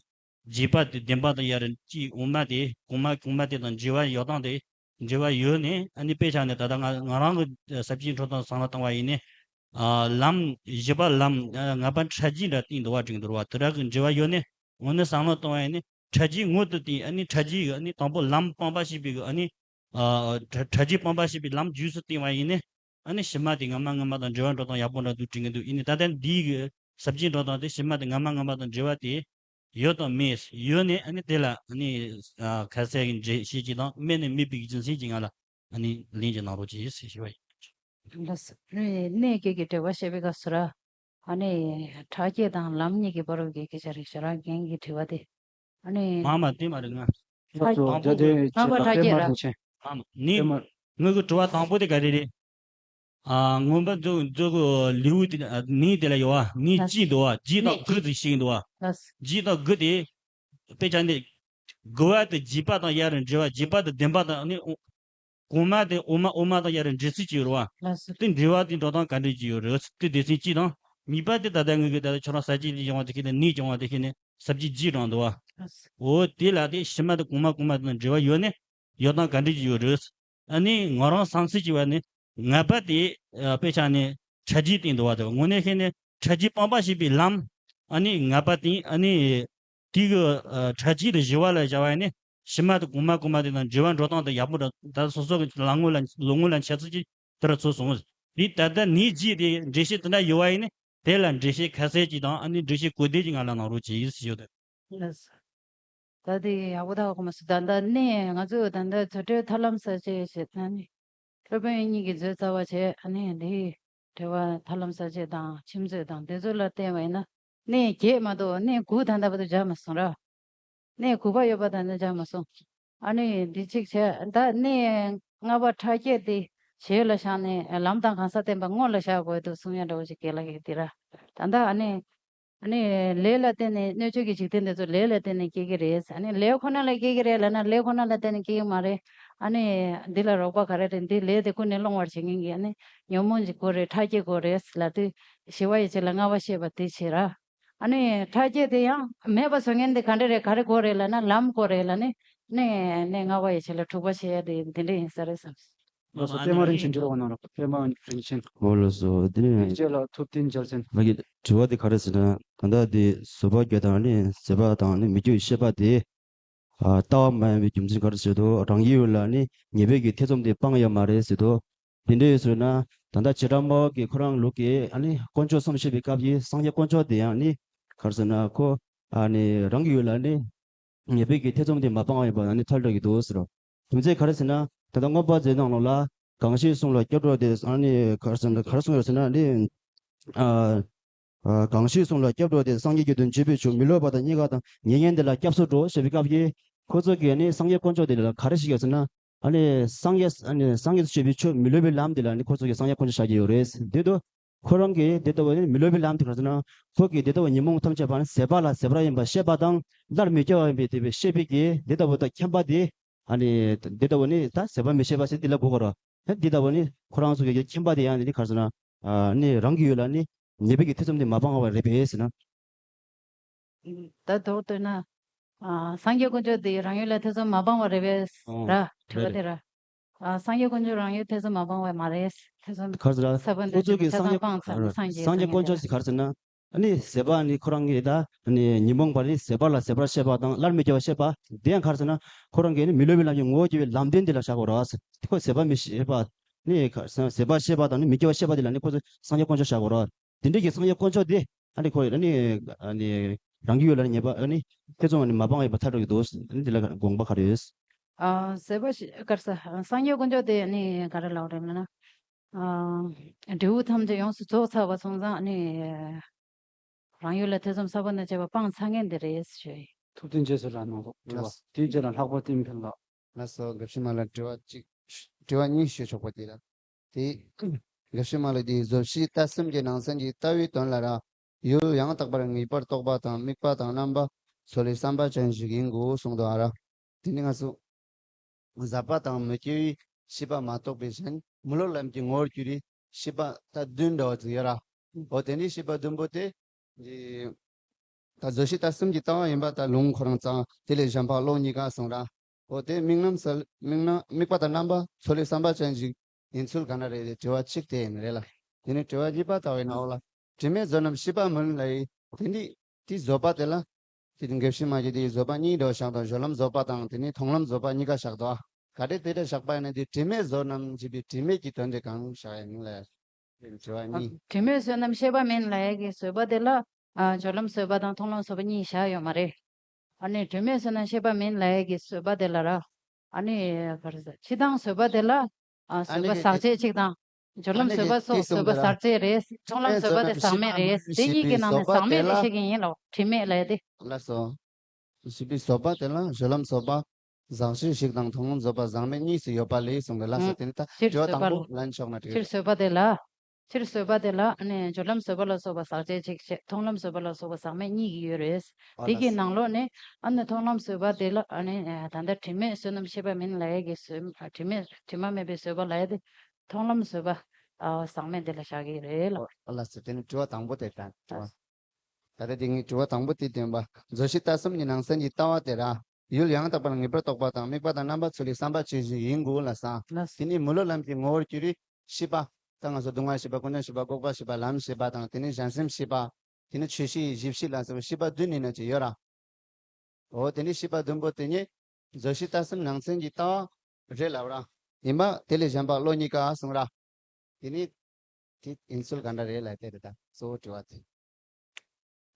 རྒྱས་པ་དེ་བདེན་པ་དང་ཡ་རེད་ཅིག་འོ་མ་དེ་གོང་མ་གོང་མ་དེ་དང་འབྲེལ་བ་ཡོད་སྟངས་དེ་འབྲེལ་བ་ཡོད་ནས། ཨ་ནི་དཔེ་ཆ་ནས་ད་ལྟ་ང་ང་རང་གི་ས་བཅད་འཕྲོ་དང་བསམ་བློ་བཏང་བ་ཡིན་ནས། ཨ་ལམ་བཞི་པ་ལམ་ཨ་ལྔ་པ་ཕྲ་རྒྱས་འདྲ་བསྟན་འདུག་བ། དྲན་འདུག་བ། དེ་འདྲ་གི་འབྲེལ་བ་ཡོད་ནས། འོ་ན་བསམ་བློ་བཏང་བ་ཡིན་ནས་ཕྲ་རྒྱས་ངོ་དེ་བསྟན། ཨ་ནི་ཕྲ་རྒྱས་ཨ་ནི་དང་པོ་ལམ་སྤངས་པ་ཞེས་པའི་ཨ་ནི་ཨ་ཕྲ་ཕྲ་རྒྱས་སྤངས་པ་ཞེས་པའི་ལམ་རྗེས་སུ་བསྟན་བ་ཡིན་ནས། ཨ་ནི་ཕྱི་མ་དེ་ངོ་མ་ངོ་མ་དང་འབྲེལ་བ་འགྲོ་སྟངས་ཡག་པོ་འདྲ་འདུག་དྲན་གི་འདུག་ཡིན་ནའི་ད་ལྟ་འདིའི་གི་ས་བཅད་འགྲོ་སྟངས་དེ་ཕྱི་མ་དེ་ངོ་མ་ངོ་མ་དང་འབྲེལ་བ་དེ་ཡོད་དང་མེད། ཡོད་ནས་ཨ་ནི་དེ་ལ་ཨ་ནི་ཨ་ཁ་གསལ་གྱི་འགྲེལ་བཤད་ཅིག་དང་། མེད་ནས་མེད་པའི་རྒྱུ་མཚན་ཅིག་ང་ལ་ཨ་ནི་ལན་ཅིག་གནང་རོགས་གྱིས་ཞེས་ཞུ་བ་ཡིན། ལགས་སོ། ནི་གནས་སྐབས་ཀྱི་འགྲེལ་པ་བཤད་པའི་སྐབས་སུ་ར། ཨ་ནི་ཕྲ་རྒྱས་དང་ལམ་གཉིས་ཀྱི་བར་གྱི་སྐད་ཆ་རེད། ཞེ་དྲག་རྒན་གྱི་དྲི་བ་དེ། ཨ་ནི་མ་མ་དེ་མ་རེད། ང་ལགས་སོ། དང་པོ་རྒྱ་དེ་ངོ་མ་ཕྲ་རྒྱས་ར། མ་མ་ནི་དེ་མ་ངོས་ཀྱི་དྲི་བ་དང་པོ་དེ་ག་རེ་རེད། ཨ་མངོན་པ་མཛོད་མཛོད་ཀྱི་ལེའུ་དེ་ཨ་ནི་དེ་ལ་ཡོད་བ། ནི་ལགས་གཅིག་འདུག་བ། གཅིག་དང་དགུ་ཙམ་ཞིག་འདུག་བ། ལགས། གཅིག་དང་དགུ་དེ་དཔེ་ཆ་འདི་དགུ་པ་དེ་རྒྱས་པ་དང་ཡ་རེད་འབྲེལ་བ། རྒྱས་པ་དེ་བདེན་པ་དང་ནི་གོང་མ་དེ་འོག་མ། འོག་མ་དང་ཡ་རེད་འབྲེལ་ཚུལ་གཅིག་ཡོད་རེད་བ། ལགས་སོ། དེ་འབྲེལ་བ་དེ་འགྲོ་སྟངས་ག་འདྲ་ཅིག་ཡོད་རེད། དེ་སྡེ་ཚན་གཅིག་དང་། གཉིས་པ་དེ་ད་ལྟ་ངོས་ཀྱི་ད་ལྟ་ཁྱོད་རང་ས་བཅད་ལས་བྱུང་བ་དེ་ཁྱེད་ནས་ནས་བྱུང་བ་དེ་ཁྱེད་ནས་ས་བཅད་བརྗེས་དྲངས་འདུག་བ། ལགས་སོ། འོ་དེ་ལ་དེ་ཕྱི་མ་དེ་གོང་མ་གོང་མ་དེ་དང་འབྲེལ་བ་ཡོད་ནས་ཡོད་སྟངས་ག་འདྲ་ཅིག་ཡོད་རེད། ཨ་ནི་ང་རང་བསམ་ཚུལ་གྱི་བ་ནི་ལྔ་པ་དེ་ཨ་དཔེ་ཆ་ནས་ཕྲ་རྒྱས་བསྟན་འདུག་བ། དེ་དངོས་གནས་བཤད་ནས་ཕྲ་རྒྱས་སྤངས་པ་ཞེས་པའི་ལམ། ཨ་ནི་ལྔ་པ་དེ་ཨ་ནི་དེ་གི་ཨ་ཕྲ་རྒྱས་དེ་བཞི་པ་ལ་བཞག་པ་ཡིན་ནི་ཕྱི་མ་དེ་གོང་མ་གོང་མ་དེ་དང་འབྲེལ་བ་འགྲོ་སྟངས་དེ་ཡག་པོ་འདྲ། ད་སོ་སོ་གི་ལག་ངོ་ལ་ལོ་ངོ་ལ་འཆར་ཚུལ་གྱི་དེ་འདྲ་ཚོར་སོང་། དེ་ད་ལྟ་ནས་རྗེས་དེ་འགྲེལ་བཤད་དེ་འདྲ་ཡོད་པ་ཡིན་ནི་དེ་ལ་འགྲེལ་བཤད་ཁ་གསལ་ཅིག་དང་། ཨ་ནི་འགྲེལ་བཤད་གོ་བདེ་ཅིག་ང་ལ་གནང་རོགས་གྱིས་ཞུ་ཡོད་དེ། ལགས་སོ། ད་དེ་ཡག་པོ་ད་གོ་མ་སོང་། ད་ལྟ་ནས་ང་ཚོས་ད་ལྟ་རྫུ་འཕྲུལ་ཐར་ལམ་གསལ་བྱེད་ཞེས་ན་ནི། སློབ་དཔོན་གཉིས་ཀྱིས་མཛོད་རྩ་བ་བྱས། ཨ་ནི་འདིའི་འགྲེལ་པ་ཐར་ལམ་གསལ་བྱེད་དང་ཁྱིམ་མཛོད་དང་དེ་ཚོ་ལ་བརྟེན་པ་ཡིན་ན། གནས་བརྒྱད་མ་གཏོགས་གནས་དགུ་ད་ལྟ་བར་དུ་སྦྱར་མ་སོང་ར། གནས་དགུ་པ་ཡོད་པ་ད་ལྟ་སྦྱར་མ་སོང་། ཨ་ནི་འདི་གཅིག་བྱས། ད་གནས་ལྔ་པ་ཕྲ་རྒྱས་དེ་ཞོལ་ལ་བཞག་ནས་ལམ་དང་གང་ཟག་བསྟན་པ་སྔོན་ལ་བཞག་དགོས་འདུག་གསུང་ཡ་འདྲ་བོ་ཞིག་རྒན་ལགས་ཀྱིས་འདི་ར། ད་ལྟ་ཨ་ནི། ཨ་ནི་ལས་ལ་བརྟེན་ནས་སྣོད་བཅུད་ཀྱི་འཇིག་རྟེན་འདི་ཚོ་ལས་ལ་བརྟེན་ནས་སྐྱེ་གི་རེད། ཨ་ནི་ལས་ཁོ་ན་ལ་སྐྱེ་གི་རེད་ལབ་ན་ལས་ཁོ་ན་ལ་བརྟེན་ནས་སྐྱེ་གི་མ་རེད། ཨ་ནི་འདི་ལ་རོགས་པ་ག་རེ་རེད། འདི་ལས་དེ་ཀུན་ནས་སློང་བར་བྱེད་མཁན་གྱི་ཨ་ནི་ཉོན་མོངས་ཀྱི་དགོས་རེད། ཕྲ་རྒྱས་དགོས་རེད་ལབ་དུས་ཞི་བ་ཡི་བྱེད་ལ་ལྔ་པ་བཤད་པ་དེ་བྱེད་ར། ཨ་ནི་ཕྲ་རྒྱས་དེ་ཡང་མེད་པ་བཟོ་མཁན་དེ་ག་འདྲ་རེད། ག་རེ་དགོས་རེད་ལབ་ན་ལམ་དགོས་རེད་ལབ་ནས་གནས་གནས་ལྔ་པ་ཡི་བྱེད་ལ་དྲུག་པ་བྱེད་ཡ་དེ་འདི་འདྲ་ཡིན་ས་རེད་བསམ། ལགས་སོ། པད་མ་རིན་ཆེན་འགྱུར་བ་གནང་རོགས། པད་མ་རིན་ཆེན། འོ་ལགས་སོ། དེ་ནས་དེའི་རྗེས་ལ་ཐུབ་བསྟན་རྒྱལ་མཚན། ང་གི་དྲི་བ་དེ་ག་རེ་ཟེར་ན། ད་ལྟ་དེ་བཟོད་པ་བརྒྱད་དང་ནི་བཟོད་པ་དང་ནི་མི་སྐྱོ་བའི་ཤེས་པ་དེ་ཨ་ལྟ་བ་མ་ཡིན་པའི་རྒྱུ་མཚན་ག་རེ་ཟེར་དུས། རང་གི་ཡུལ་ལ་ནི་ཉེས་པའི་གི་ཐེ་ཚོམ་དེ་སྤང་ཡོད་མ་རེད་ཟེར་དུས། དེ་འདྲ་ཡོད་ཟེར་ན་ད་ལྟ་བྱེ་བྲག་སྨྲ་བ་གི་ཁོ་རང་ལུགས་ཀྱི་ཨ་ནི་དཀོན་མཆོག་གསུམ་བཤད་པའི་སྐབས་ཀྱི་སངས་རྒྱས་དཀོན་མཆོག་དེ་ཡང་ནི་ག་རེ་ཟེར་ན། ཁོ་ཨ་ནི་རང་གི་ཡུལ་ལ་ནི། ཉེས་པའི་གི་ཐེ་ཚོམ་དེ་མ་སྤངས་པ་ཡིན་པ་ནི་ཐལ་འགྲོ་གི་འདུག་ཟེར་རོ། རྒྱུ་མཚན་ག་རེ་ཟེར་ན། ད་ལྟ་མངོན་པ་མཛོད་ནང་ལོགས་ལ་གང་ཞིག་གསུང་ལ་སྐྱབས་འགྲོ་སྟེ། ཨ་ནི་ག་རེ་ཟེར་ན། ག་རེ་གསུངས་ཡོད་ཟེར་ན་ནི། ཨ་ཨ་གང་ཞིག་གསུང་ལ་སྐྱབས་འགྲོ་སྟེ། སངས་རྒྱས་ཀྱི་དོན་བྱེད་པའི་ཕྱིར། མི་སློབ་པ་དང་རྙེད་དཀའ་དང་། ཉེ་ཉེ་འདི་ལ་སྐྱབས་སུ་འགྲོ་ཞེས་པའི་སྐབས་ཀྱི་ཁོ་ཚོ་གིས་ནི་སངས་རྒྱས་དཀོན་མཆོག་དེ་ལ་ག་རེ་ཞིག་ཡོད་ཟེར་ན། ཨ་ནི་སངས་རྒྱས། ཨ་ནི་སངས་རྒྱས་སུ་བྱེད་པའི་ཕྱིར་མི་སློབ་པའི་ལམ་དེ་ལ་ནི་ཁོ་ཚོ་གིས་སངས་རྒྱས་དཀོན་མཆོག་བཞག་གི་ཡོད་རེད། དེ་དུ། ཁོ་རང་གིས་དེ་ལྟ་བུ་ནི་མི་སློབ་པའི་ལམ་དེ་ག་རེ་ཟེར་ན། ཁོ་གིས་དེ་ལྟ་བུ་ཉོན་མོངས་ཐམས་ཅད་པ་ནི་ཟད་པ་ལ་ཟད་པར་ཡིན་པ་ཤེས་པ་དང་། སླར་མི་སྐྱེ་བ་ཡིན་པའི་དེ་བས་ཤེས་པའི་གི་དེ་ལྟ་བུ་དང་མཁྱེན་པ་དེ། ཨ་ནི་དེ་ལྟ་བུ་ནི་ད་ཟད་པ་མི་ཤེས་པ་ཟེར་དེ་ལ་གོ་དགོས་ར། ཨ་དེ་ལྟ་བུ་ནི་ཁོ་རང་ཚོ་གི་མཁྱེན་པ་དེ་ཡང་ནི་ག་རེ་ཟེར་ན། ཨ་ནི་རང་གི་ཡུལ་ལ་ནི་ཉེས་པའི་གི་ཐེ་ཚོམ་དེ་མ་སྤངས་པ་རེད་པས་ཟེར་ན། ད་མདོར་བསྡུས་ན། ཨ་སངས་རྒྱས་དཀོན་མཆོག་དེ་རང་ཡུལ་ལ་ཐེ་ཚོམ་མ་སྤངས་པ་རེད་པས། ཨོ་ར། དྲི་བ་རེད་དེ་ར། རེད། ཨ། སངས་རྒྱས་དཀོན་མཆོག་རང་ཡུལ་ཐེ་ཚོམ་མ་སྤངས་པ་མ་རེད། ཐེ་ཚོམ། ག་རེ་ཟེར་ར། ས་བོན་ཁོ་དེ་ཚོ་གི་ཐེ་ཚོམ་སངས་རྒྱས། སྤངས་ཚར་ནས་སངས་རྒྱས་སངས་རྒྱས་དཀོན་མཆོག་ཟེར་ག་རེ་ཟེར་ན། ཨ་ནི་ཟད་པ་ནི་ཁོ་རང་གི་ད་ཨ་ནི་ཉོན་མོངས་པ་ནི་ཟད་པ་ལ་ཟད་པར་ཤེས་པ་དང་སླར་མི་སྐྱེ་བ་ཤེས་པ། དེ་ཡང་ག་རེ་ཟེར་ན། ཁོ་རང་གི་ནི་མི་སློབ་པའི་ལམ་གྱི་ངོ་བོ་སྐྱེ་བའི་ལམ་བདེན་དེ་ལ་བཞག་དགོས་ར། ཁོ་ཟད་པ་མི་ཤེས་པ། ནི་ཟད་པ་ཤེས་པ་དང་ནི་མི་སྐྱེ་བ་ཤེས་པ་དེ་ལ་ནི་ཁོ་ཚོ་སངས་རྒྱས་དཀོན་མཆོག་བཞག་དགོས་ར། དེ་འདྲའི་གི་སངས་རྒྱས་དཀོན་མཆོག་དེ་ཨ་ནི་ཁོ་ཨ་ནི་ཨ་ནི་རང་གི་ཡུལ་ལ་ནི་ཉེས་པ་ཨ་ནི་ཐེ་ཚོམ་ནི་མ་སྤངས་ཡོད་པ་ཐལ་འགྲོ་གི་འདུག་ཨ་ནི་དེ་ལ་དགོངས་པ་ག་རེ་ཡོད། ཨ། ཟད་པ་ཤེས་ག་རེ་ཟེར། སངས་རྒྱས་དཀོན་མཆོག་དེ་ནི་ག་རེ་ལབ་རེད་ལབ་ན། ཨ། འབྲས་བུ་ཐམས་ཅད་ཡོངས་སུ་རྫོགས་ཚར་བ་སོང་ཙང་ནི། རང་ཡུལ་ལ་ཐེ་ཚོམ་ས་བོན་དང་བཅས་པ་སྤངས་ཚར་མཁན་དེ་རེད་ཞུ་ཡིན། ཐུབ་བསྟན་རྗེས་སུ་ར་གནང་རོགས། དྲི་བ་དེའི་རྗེས་ལ་ལྷག་པ་བསྟན་འཕེལ་ལགས། ལགས་སོ། དགེ་བཤེས་མ་ལ་དྲི་བ་གཅིག་དྲི་བ་གཉིས་ཞུ་ཆོག་པ་དེ་ལ། དེ། དགེ་བཤེས་མ་ལ་དེའི་བཟོད་བཤད་ལྟ་གསུམ་གྱི་ནང་ཚན་གྱི་ལྟ་བའི་དོན་ལ་ར། ཡུལ་ཡང་དག་པར་ངེས་པར་རྟོག་པ་དང་དམིགས་པ་དང་རྣམ་པ་ཚོ་ལས་བསམ་པ་ཅན་ཞིག་ཡིན་དགོས་གསུངས་འདུག་ཨ་ར། དེ་ནི་ང་ཚོ། ཟད་པ་དང་མི་སྐྱེ་བའི་ཤེས་པ་མ་གཏོགས་པའི་གཞན་མི་སློབ་ལམ་གྱི་ངོ་བོར་གྱུར་པའི་ཤེས་པ་ད་བདུན་འདྲ་བ་ཅིག་ཡོད་ར། འོ་དེ་ནི་ཤེས་པ་བདུན་པོ་དེ། ད་བཟོད་བཤད་ལྟ་གསུམ་གྱི་ལྟ་བ་ཡིན་པ་ད་ལུང་ཁོ་རང་ཙང་དེ་ལས་གཞན་ཕར་བློ་གཉིས་ཀ་གསུངས་ར། འོ་དེ་དམིགས་རྣམ་ས་དམིགས་རྣམ་དམིགས་པ་དང་རྣམ་པ་ཚོ་ལས་བསམ་པ་ཅན་ཞིག་ཡིན་ཚུལ་ག་འདྲ་རེད་དེ་དྲི་བ་གཅིག་དེ་ཡིན་རེད་ལ། དེ་ནི་དྲི་བ་གཉིས་པ་ལྟ་བའི་ནང་ལ། དྲི་མེད་བཟོད་རྣམ་ཤེས་པ་མིན་ལ་ཡི། དེ་ནི་དེ་བཟོད་པ་དེ་ལ། དེ་དགེ་བཤེས་མ་གིས་དེ་བཟོད་པ་གཉིས་འདྲ་བ་བཞག་དང་སྦྱོར་ལམ་བཟོད་པ་དང་དེ་ནི་མཐོང་ལམ་བཟོད་པ་གཉིས་ཀ་བཞག་དོ། ག་རེ་དེ་འདྲ་བཞག་པ་ཡིན་ན་དེ་དྲི་མེད་བཟོད་རྣམ་ཞེས་པའི་དྲི་མེད་ཀྱི་དོན་དེ་གང་བཞག་ཡིན་ལ། དྲི་བ་གཉིས། དྲི་མེད་བཟོད་རྣམ་ཤེས་པ་མིན་ལ་ཡ་གི་བཟོད་པ་དེ་ལ། ཨ། སྦྱོར་ལམ་བཟོད་པ་དང་མཐོང་ལམ་བཟོད་པ་གཉིས་བཞག་ཡོད་མ་རེད། ཨ་ནི་དྲི་མེད་བཟོད་རྣམ་ཤེས་པ་མིན་ལ་ཡ་གི་བཟོད་པ་དེ་ལ་ར། ཨ་ནི་ག་རེ་ཟེར། སྤྱིར་བཏང་བཟོད་པ་དེ་ལ། ཨ། བཟོད་པ་ཟག་བཅས་གཅིག་དང་། སྦྱོར་ལམ་བཟོད་པ་སོགས་བཟོད་པ་ཟག་བཅས་རེད། མཐོང་ལམ་བཟོད་པ་དེ་ཟག་མེད་རེད། དེ་གཉིས་ཀྱི་ནང་ནས་ཟག་མེད་དེ་བཤད་ཀྱི་ཡིན་ལ་དྲི་མེད་ལ་ཡ་དེ། ལགས་སོ། ཞེས་པའི་བཟོད་པ་དེ་ལ་སྦྱོར་ལམ་བཟོད་པ་ཟག་བཅས་ཤིག་དང་མཐོང་ལམ་བཟོད་པ་ཟག་མེད་གཉིས་སུ་ཡོད་པ་ལས་གསུངས་པའི་ལ་ཟེར་དེ་ནི་ད་སྤྱིར་དྲི་བ་བཟོད་པ་དང་པོ་ལ་ལན་ཆོག་ན་འགྲིག་སྤྱིར་རེད། བཟོད་པ་དེ་ལ། སྤྱིར་བཟོད་པ་དེ་ལ་ནི་སྦྱོར་ལམ་བཟོད་པ་ལ་སོགས་པ་ཟག་བཅས་གཅིག་བྱས་མཐོང་ལམ་བཟོད་པ་ལ་སོགས་པ་ཟག་མེད་གཉིས་ཀྱི་ཡོད་རེད། ཨོ་དེ་ལ་གི་ཟེར། ནང་ལོགས་ནས་ཨ་ནི་མཐོང་ལམ་བཟོད་པ་དེ་ལ་ཨ་ནི་ད་ལྟ་དྲི་མེད་བསོད་ནམས་ཤེས་པ་མིན་ལ་ཡ་གི་བཟོད། དྲི་མེད་དྲི་མ་མེད་པའི་བཟོད་པ་ལ་ཡ་དེ་མཐོང་ལམ་བཟོད་པ་ཨ་ཟག་མེད་དེ་ལ་བཞག་གི་རེད་ལ། ཨོ་ལ་ཟེར་དེ་ནི་དྲི་བ་དང་པོ་དེ་དྲན་དྲི་བ། ད་ལྟ་དེ་ངའི་དྲི་བ་དང་པོ་དེ་བཏོན་པ། བཟོད་བཤད་ལྟ་གསུམ་གྱི་ནང་ཚན་གྱི་ལྟ་བ་དེ་ར། ཡུལ་ཡང་དག་པར་ངེས་པར་རྟོགས་པ་དང་དམིགས་པ་དང་རྣམ་པ་ཚོ་ལས་བསམ་པ་ཅན་ཞིག་ཡིན་དགོས་ལ་ཟེར། ལགས། དེ་ནི་མི་སློབ་ལམ་གྱི་ངོ་བོར་གྱུར་པའི་ཤེས་པ། ད་ང་ཚོ་སྡུག་བསྔལ་ཤེས་པ་ཀུན་འབྱུང་ཤེས་པ་འགོག་པ་ཤེས་པ་ལམ་ཤེས་པ་དང་དེ་ནི་གཞན་སེམས་ཤེས་པ། དེ་ནི་ཆོས་ཤེས་གཞི་ཤེས་ལ་སོགས་པའི་ཤེས་པ་བདུན་ཡིན་ན་ཅི་ཡོད་ར། འོ་དེ་ནི་ཤེས་པ་བདུན་པོ་དེ་ཉིད་བཟོད་བཤད་ལྟ་གསུམ་ནང་ཚན་གྱི་ལྟ་བ་རེད་ལབ་ར། ཡིན་པ་དེ་ལས་གཞན་པ་བློ་གཉིས་ཀ་གསུངས་ར། དེ་ནི་དེ་ཡིན་ཚུལ་ག་འདྲ་རེད་ལབ་དེ་རེད་ད་གཙོ་བོ་དྲི་བ་དེ།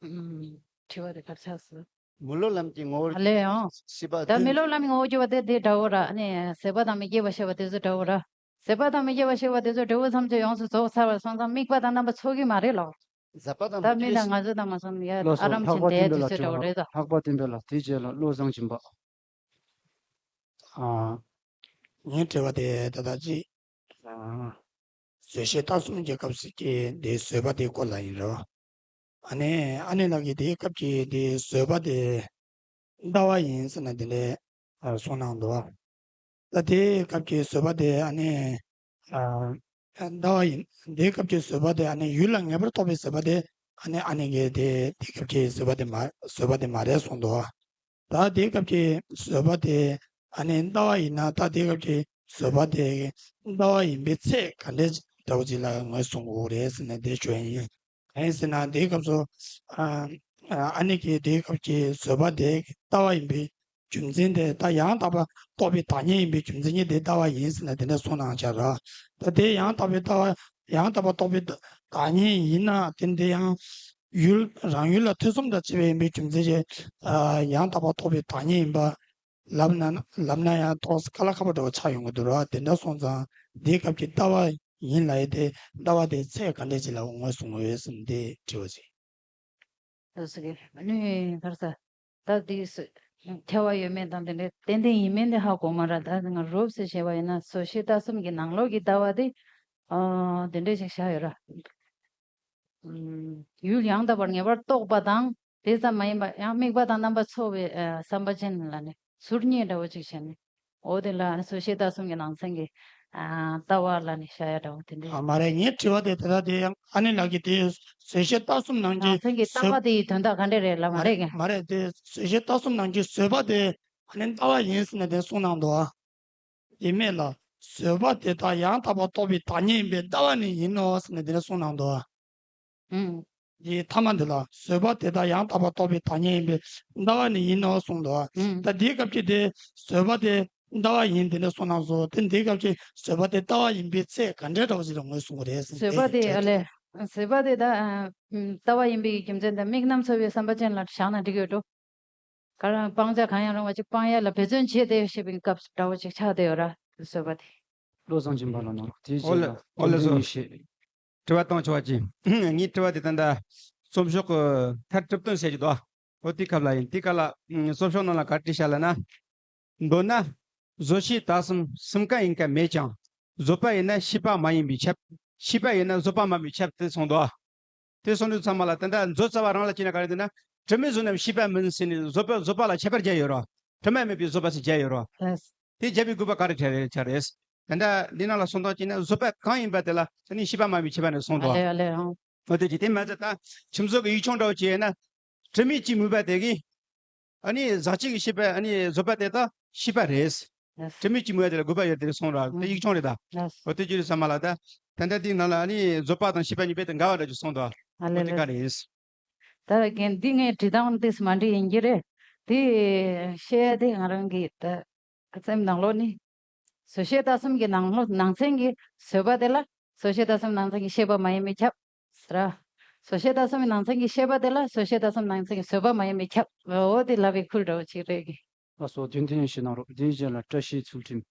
ཨུམ། དྲི་བ་དེ་ག་རེ་ཆགས་སོང་། མི་སློབ་ལམ་གྱི་ངོ་བོར་ཨ་ལས་ཡང་། ཤེས་པ་ད་བདུན། མི་སློབ་ལམ་གྱི་ངོ་བོ་གྱུར་པ་དེ་དེ་འདྲ་བོ་ར་ཨ་ནི་ཟད་པ་དང་མི་སྐྱེ་བ་ཤེས་པ་དེ་ཚོ་འདྲ་བོ་ར། ཟད་པ་དང་མི་སྐྱེ་བ་ཤེས་པ་དེ་ཚོ་འབྲས་བུ་ཐམས་ཅད་ཡོངས་སུ་རྫོགས་ཚར་བ་སོང་ཙང་དམིགས་པ་དང་རྣམ་པ་ཚོགས་ཀྱི་མ་རེད་ལོ། ཟད་པ་དང་ད་མི་མི་སྐྱེ་དང་ང་ཚོ་དང་མ་སོང་ཡ། ལགས་སོ། ཨ་རམ་ལྷག་པ་ཆེན་དེ་བསྟན་པའི་དེ་ལ་ཚོ་དྲི་བ་འདྲ་བོ་རེད་ད། ལྷག་པ་བསྟན་པའི་ལ་དེའི་རྗེས་ལ་བློ་བཟང་སྦྱིན་པ། ཨ། ངའི་དྲི་བ་དེ་ད་ལྟ་ཅི། ཨ། བཟོད་བཤད་ལྟ་གསུམ་གྱི་སྐབས་སུ་ཀྱི་འདི་བཟོད་པ་དེའི་སྐོར་ལ་ཡིན་རོ། ཨ་ནི་ཨ་ནེ་ལགས་ཀྱིས་དེའི་སྐབས་ཀྱི་འདི་བཟོད་པ་དེ་ལྟ་བ་ཡིན་ཟེར་ནས་དེ་འདྲའི་གསུངས་གནང་འདུག་ད་དེའི་སྐབས་ཀྱི་བཟོད་པ་དེ་ཨ་ནི། ཨ། ལྟ་བ་ཡིན། དེའི་སྐབས་ཀྱི་བཟོད་པ་དེ་ཨ་ནི་ཡུལ་ལ་ངེས་པར་རྟོགས་པའི་བཟོད་པ་དེ་ཨ་ནི་ཨ་ནེ་གིས་དེ་དེའི་སྐབས་ཀྱི་བཟོད་པ་དེ་མ་བཟོད་པ་དེ་མ་རེད་གསུངས་འདུག་ད་དེའི་སྐབས་ཀྱི་བཟོད་པ་དེ་ཨ་ནི་ལྟ་བ་ཡིན་ན་ད་དེའི་སྐབས་ཀྱི་བཟོད་པ་དེ་ལྟ་བ་ཡིན་པའི་ཚད་ག་འདྲའི་འདྲ་བོ་ཅིག་ལ་ངོས་བཟུང་དགོས་རེད་ཟེར་ནས་དེ་བརྗོད་ཡིན། གང་ཡིན་ཟེར་ན་དེའི་སྐབས་སུ་ཨ་ཨ་ནེ་གིས་དེའི་སྐབས་ཀྱི་བཟོད་པ་དེ་ལྟ་བ་ཡིན་པའི་རྒྱུ་མཚན་དེ་ད་ཡང་དག་པར་རྟོགས་པའི་བདག་ཉིད་ཡིན་པའི་རྒྱུ་མཚན་གྱིས་དེ་ལྟ་བ་ཡིན་ཟེར་ནས་དེ་འདྲ་གསུངས་གནང་བཞག་ར། ད་དེ་ཡང་དག་པའི་ལྟ་བ་ཡང་དག་པར་རྟོགས་པའི་བདག་ཉིད་ཡིན་ན་དེ་འདི་ཡང་ཡུལ་རང་ཡུལ་ལ་ཐེ་ཚོམ་དང་བཅས་པ་ཡིན་པའི་རྒྱུ་མཚན་གྱིས་ཨ་ཡང་དག་པར་རྟོགས་པའི་བདག་ཉིད་ཡིན་པ། ལབ་ན་ལབ་ན་ཡང་ཏོག་ཙམ་དཀའ་ལས་ཁག་པོ་འདྲ་བོ་ཆགས་ཡོང་གི་འདུག་ར། དེ་འདྲ་སོང་ཙང་འདིའི་སྐབས་ཀྱི་ལྟ་བ་ཡིན་ལབ་ཡས་དེ་ལྟ་བ་དེའི་ཚད་ག་འདྲས་ཅིག་ལ་ངོས་བཟུང་ཡོད་ཟེར་ནས་དེ་དྲི་བ་ཅིག་ལགས་སོ། ཨ་ནི་ག་རེ་ཟེར། ད་འདི་སུ་ཐལ་བ་ཡོད་མེད་དང་དེ་འདྲའི་ཏན་ཏན་ཡིན་མིན་དེ་ཧ་གོ་མ་ར། ད་ང་རོབ་ཙམ་བྱས་པ་ཡིན་ན་བཟོད་བཤད་ལྟ་གསུམ་གྱི་ནང་ལོགས་ཀྱི་ལྟ་བ་དེ་ཨ་དེ་འདྲས་ཞིག་བཞག་ཡོད་ར། ཡུལ་ཡང་དག་པར་ངེས་པར་རྟོགས་པ་དང་དེ་ཙམ་མ་ཡིན་པ་ཡང་དམིགས་པ་དང་རྣམ་པ་ཚོགས་པའི་ཨ་བསམ་པ་ཅན་ལ་ནི་ཟུར་གཉིས་འདྲ་བོ་ཅིག་བྱས་ནས། འོ་དེ་ལ་ནི་བཟོད་བཤད་ལྟ་གསུམ་གྱི་ནང་ཚན་གྱི་ཨ་ལྟ་བ་ལ་ནི་བཞག་ཡ་འདྲ་བོ་དེ་འདྲ་ཨ་ཞིག་མ་རེད། ངའི་དྲི་བ་དེ་དེ་ལྟ་དེ་ཡང་ཨ་ནེ་ལགས་ཀྱིས་དེ་བཟོད་བཤད་ལྟ་གསུམ་ནང་གི་ནང་ཚན་གྱི་ལྟ་བ་དེ་ཡི་དོན་དག་ག་འདྲ་རེད་ལབ་མ་རེད་ཀྱང་། མ་རེད། དེ་བཟོད་བཤད་ལྟ་གསུམ་ནང་གི་བཟོད་པ་དེ་ཨ་ནེ་ལྟ་བ་ཡིན་ཟེར་ནས་དེ་གསུངས་གནང་འདུག་ཨ། དེ་མེད་ལ་ བཟོད་པ་དེ་དག་ཡང་དག་པར་རྟོགས་པའི་བདག་ཉིད་ཡིན་པས་ལྟ་བ་ནི་ཡིན་ནོ་ཟེར་ནས་འདི་འདྲ་གསུངས་གནང་འདུག་ཨ། ཨུམ། འདིའི་ཐ་མ་འདི་ལ་བཟོད་པ་དེ་དག་ཡང་དག་པར་རྟོགས་པའི་བདག་ཉིད་ཡིན་པས་ལྟ་བ་ནི་ཡིན་ནོ་གསུངས་འདུག་ཨ། ཨུམ། ད་འདིའི་སྐབས་ཀྱི་དེ་བཟོད་པ་དེ་ལྟ་བ་ཡིན་དེ་འདྲ་གསུངས་གནང་སོང་། དེ་འདིའི་སྐབས་ཀྱི་བཟོད་པ་དེ་ལྟ་བ་ཡིན་པའི་ཚད་ག་འདྲའི་འདྲ་བོ་ཞིག་ལ་ངོས་བཟུང་གི་རེད་ཟེར་བཟོད་པ་དེ་དེ་ཨ་ལས། བཟོད་པ་དེ་ད་ཨ་ཨུམ་ལྟ་བ་ཡིན་པའི་རྒྱུ་མཚན་དང་དམིགས་རྣམ་ཚོལ་བའི་བསམ་པ་ཅན་ལ་བཞག་ན་འགྲིག་གི་ཡོད་འགྲོ། ག་རང་སྤང་བྱ་གང་ཡང་རུང་བ་ཅིག་སྤང་ཡ་ལ་འབད་བརྩོན་བྱས་ཏེ་ཞེས་པའི་སྐབས་སུ་འདྲ་བོ་ཅིག་ཆགས་བསྡད་ཡོད་ར། བཟོད་པ་དེ། བློ་བཟང་སྦྱིན་པ་ལ་གནང་རོགས། དེའི་ཨོ་ལེ། རྗེས་ལ་ཨོ་ལེ། བདེན་དོན་ཡེ་ཤེས། དྲི་བ་བཏང་ཆོག་པ་ཅིག་ངའི་དྲི་བ་དེ་ད་ལྟ་རྩོམ་ཤོག་གི་མཐར་གྲུབ་དོན་ཟེར་གྱི་འདུག་ཨོ་དེའི་སྐབས་ལ་ཡིན། དེའི་སྐབས་ལ་རྩོམ་ཤོག་ནང་ལ་ག་རེ་བྲིས་བཞག་ལབ་ན། མདོར་ན། བཟོད་ཤེས་དག་གསུམ་གསུམ་ཀ་ཡིན་ཀ་མེད་ཀྱང་། བཟོད་པ་ཡིན་ན་ཤེས་པ་མ་ཡིན་པས་ཁྱབ། ཤེས་པ་ཡིན་ན་བཟོད་པ་མ་ཡིན་པས་ཁྱབ་སྟེ་གསུངས་འདུག་དེ་གསུངས་དུས་ཚང་མ་ལ་ད་ལྟ་མཛོད་རྩ་བ་རང་ལ་བྱས་ན་ག་རེ་འདུག་ན། དྲི་མེད་བཟོད་ནམ་ཤེས་པ་མིན་ཟེར་ནས་བཟོད་པ་བཟོད་པ་ལ་ཁྱད་པར་བརྒྱབ་ཡོད་རོ། དྲི་མ་མེད་པའི་བཟོད་པ་ཟེར་བརྒྱབ་ཡོད་རོ། ལགས། དེ་བརྒྱབ་པའི་དགོས་པ་ག་རེ་ཆགས་རེད་ཆགས་རེད། ད་ལྟ་འདི་ནང་ལ་གསུངས་སྟངས་བྱས་ན་བཟོད་པ་གང་ཡིན་པ་དེ་ལ་ད་ནི་ཤེས་པ་མ་ཡིན་པས་ཁྱབ་པ་ནས་གསུངས་འདུག་ཨ་ལེ་ཨ་ལེ་ཨང་། འོ་དེ་ཅི་དེ་མ་ཚད་ད་ཁྱིམ་བཟོ་གི་ཡིག་ཆུང་འདྲ་བོ་བྱས་ན། དྲི་མེད་ཀྱི་མུས་པ་དེ་གིས། ཨ་ནི་ཟག་བཅས་ཀྱི་ཤེས་པ་ཨ་ནི་བཟོད་པ་དེ་དག་ཤེས་པ་རེད། ལགས། དྲི་མེད་ཀྱི་མུས་པ་དེ་ལ་དགོས་པ་ཡོད་དེ་གསུངས་ར་དེ་ཡིག་ཆུང་རེད་ད། ལགས། འོ་དེ་བརྗོད་དུས་ཚང་མ་ལ་ད། ད་ལྟ་དེའི་ནང་ལ་ཨ་ནི་བཟོད་པ་དང་ཤེས་པ་གཉིས་པོ་དེ་འགལ་བ་འདྲ་ཅིག་གསུངས་འདུག་ཨ་ལེ་འོ་དེ་ལེ། ག་རེད། ད་རྒན་འདི་ངས་བྲིས་སྟངས་དེ་མ་འགྲིག་ཡིན་གྱི་རེད། དེ་བཤད་ཡ་དེ་ང་རང་གི་ད་སེམས་ནང་ལོགས་ནས། བཟོད་ཤེས་དག་གསུམ་གྱི་ནང་ལོགས་ནང་ཚན་གྱི་བཟོད་པ་དེ་ལ་བཟོད་ཤེས་དག་གསུམ་ནང་ཚན་གྱི་ཤེས་པ་མ་ཡིན་པས་ཁྱབ། ཟེར་ར། བཟོད་ཤེས་དག་གསུམ་གྱི་ནང་ཚན་གྱི་ཤེས་པ་དེ་ལ་བཟོད་ཤེས་དག་གསུམ་ནང་ཚན་གྱི་བཟོད་པ་མ་ཡིན་པས་ཁྱབ། འོ་དེ་ལབ་པའི་ཁུལ་འདྲ་བོ་ཅིག་རེད་གི། ལགས་སོ། དོན་དེ་ཡང་ཞུ་གནང་རོགས། དེའི་རྗེས་ལ་བཀྲ་ཤིས་ཚུལ་ཁྲིམས།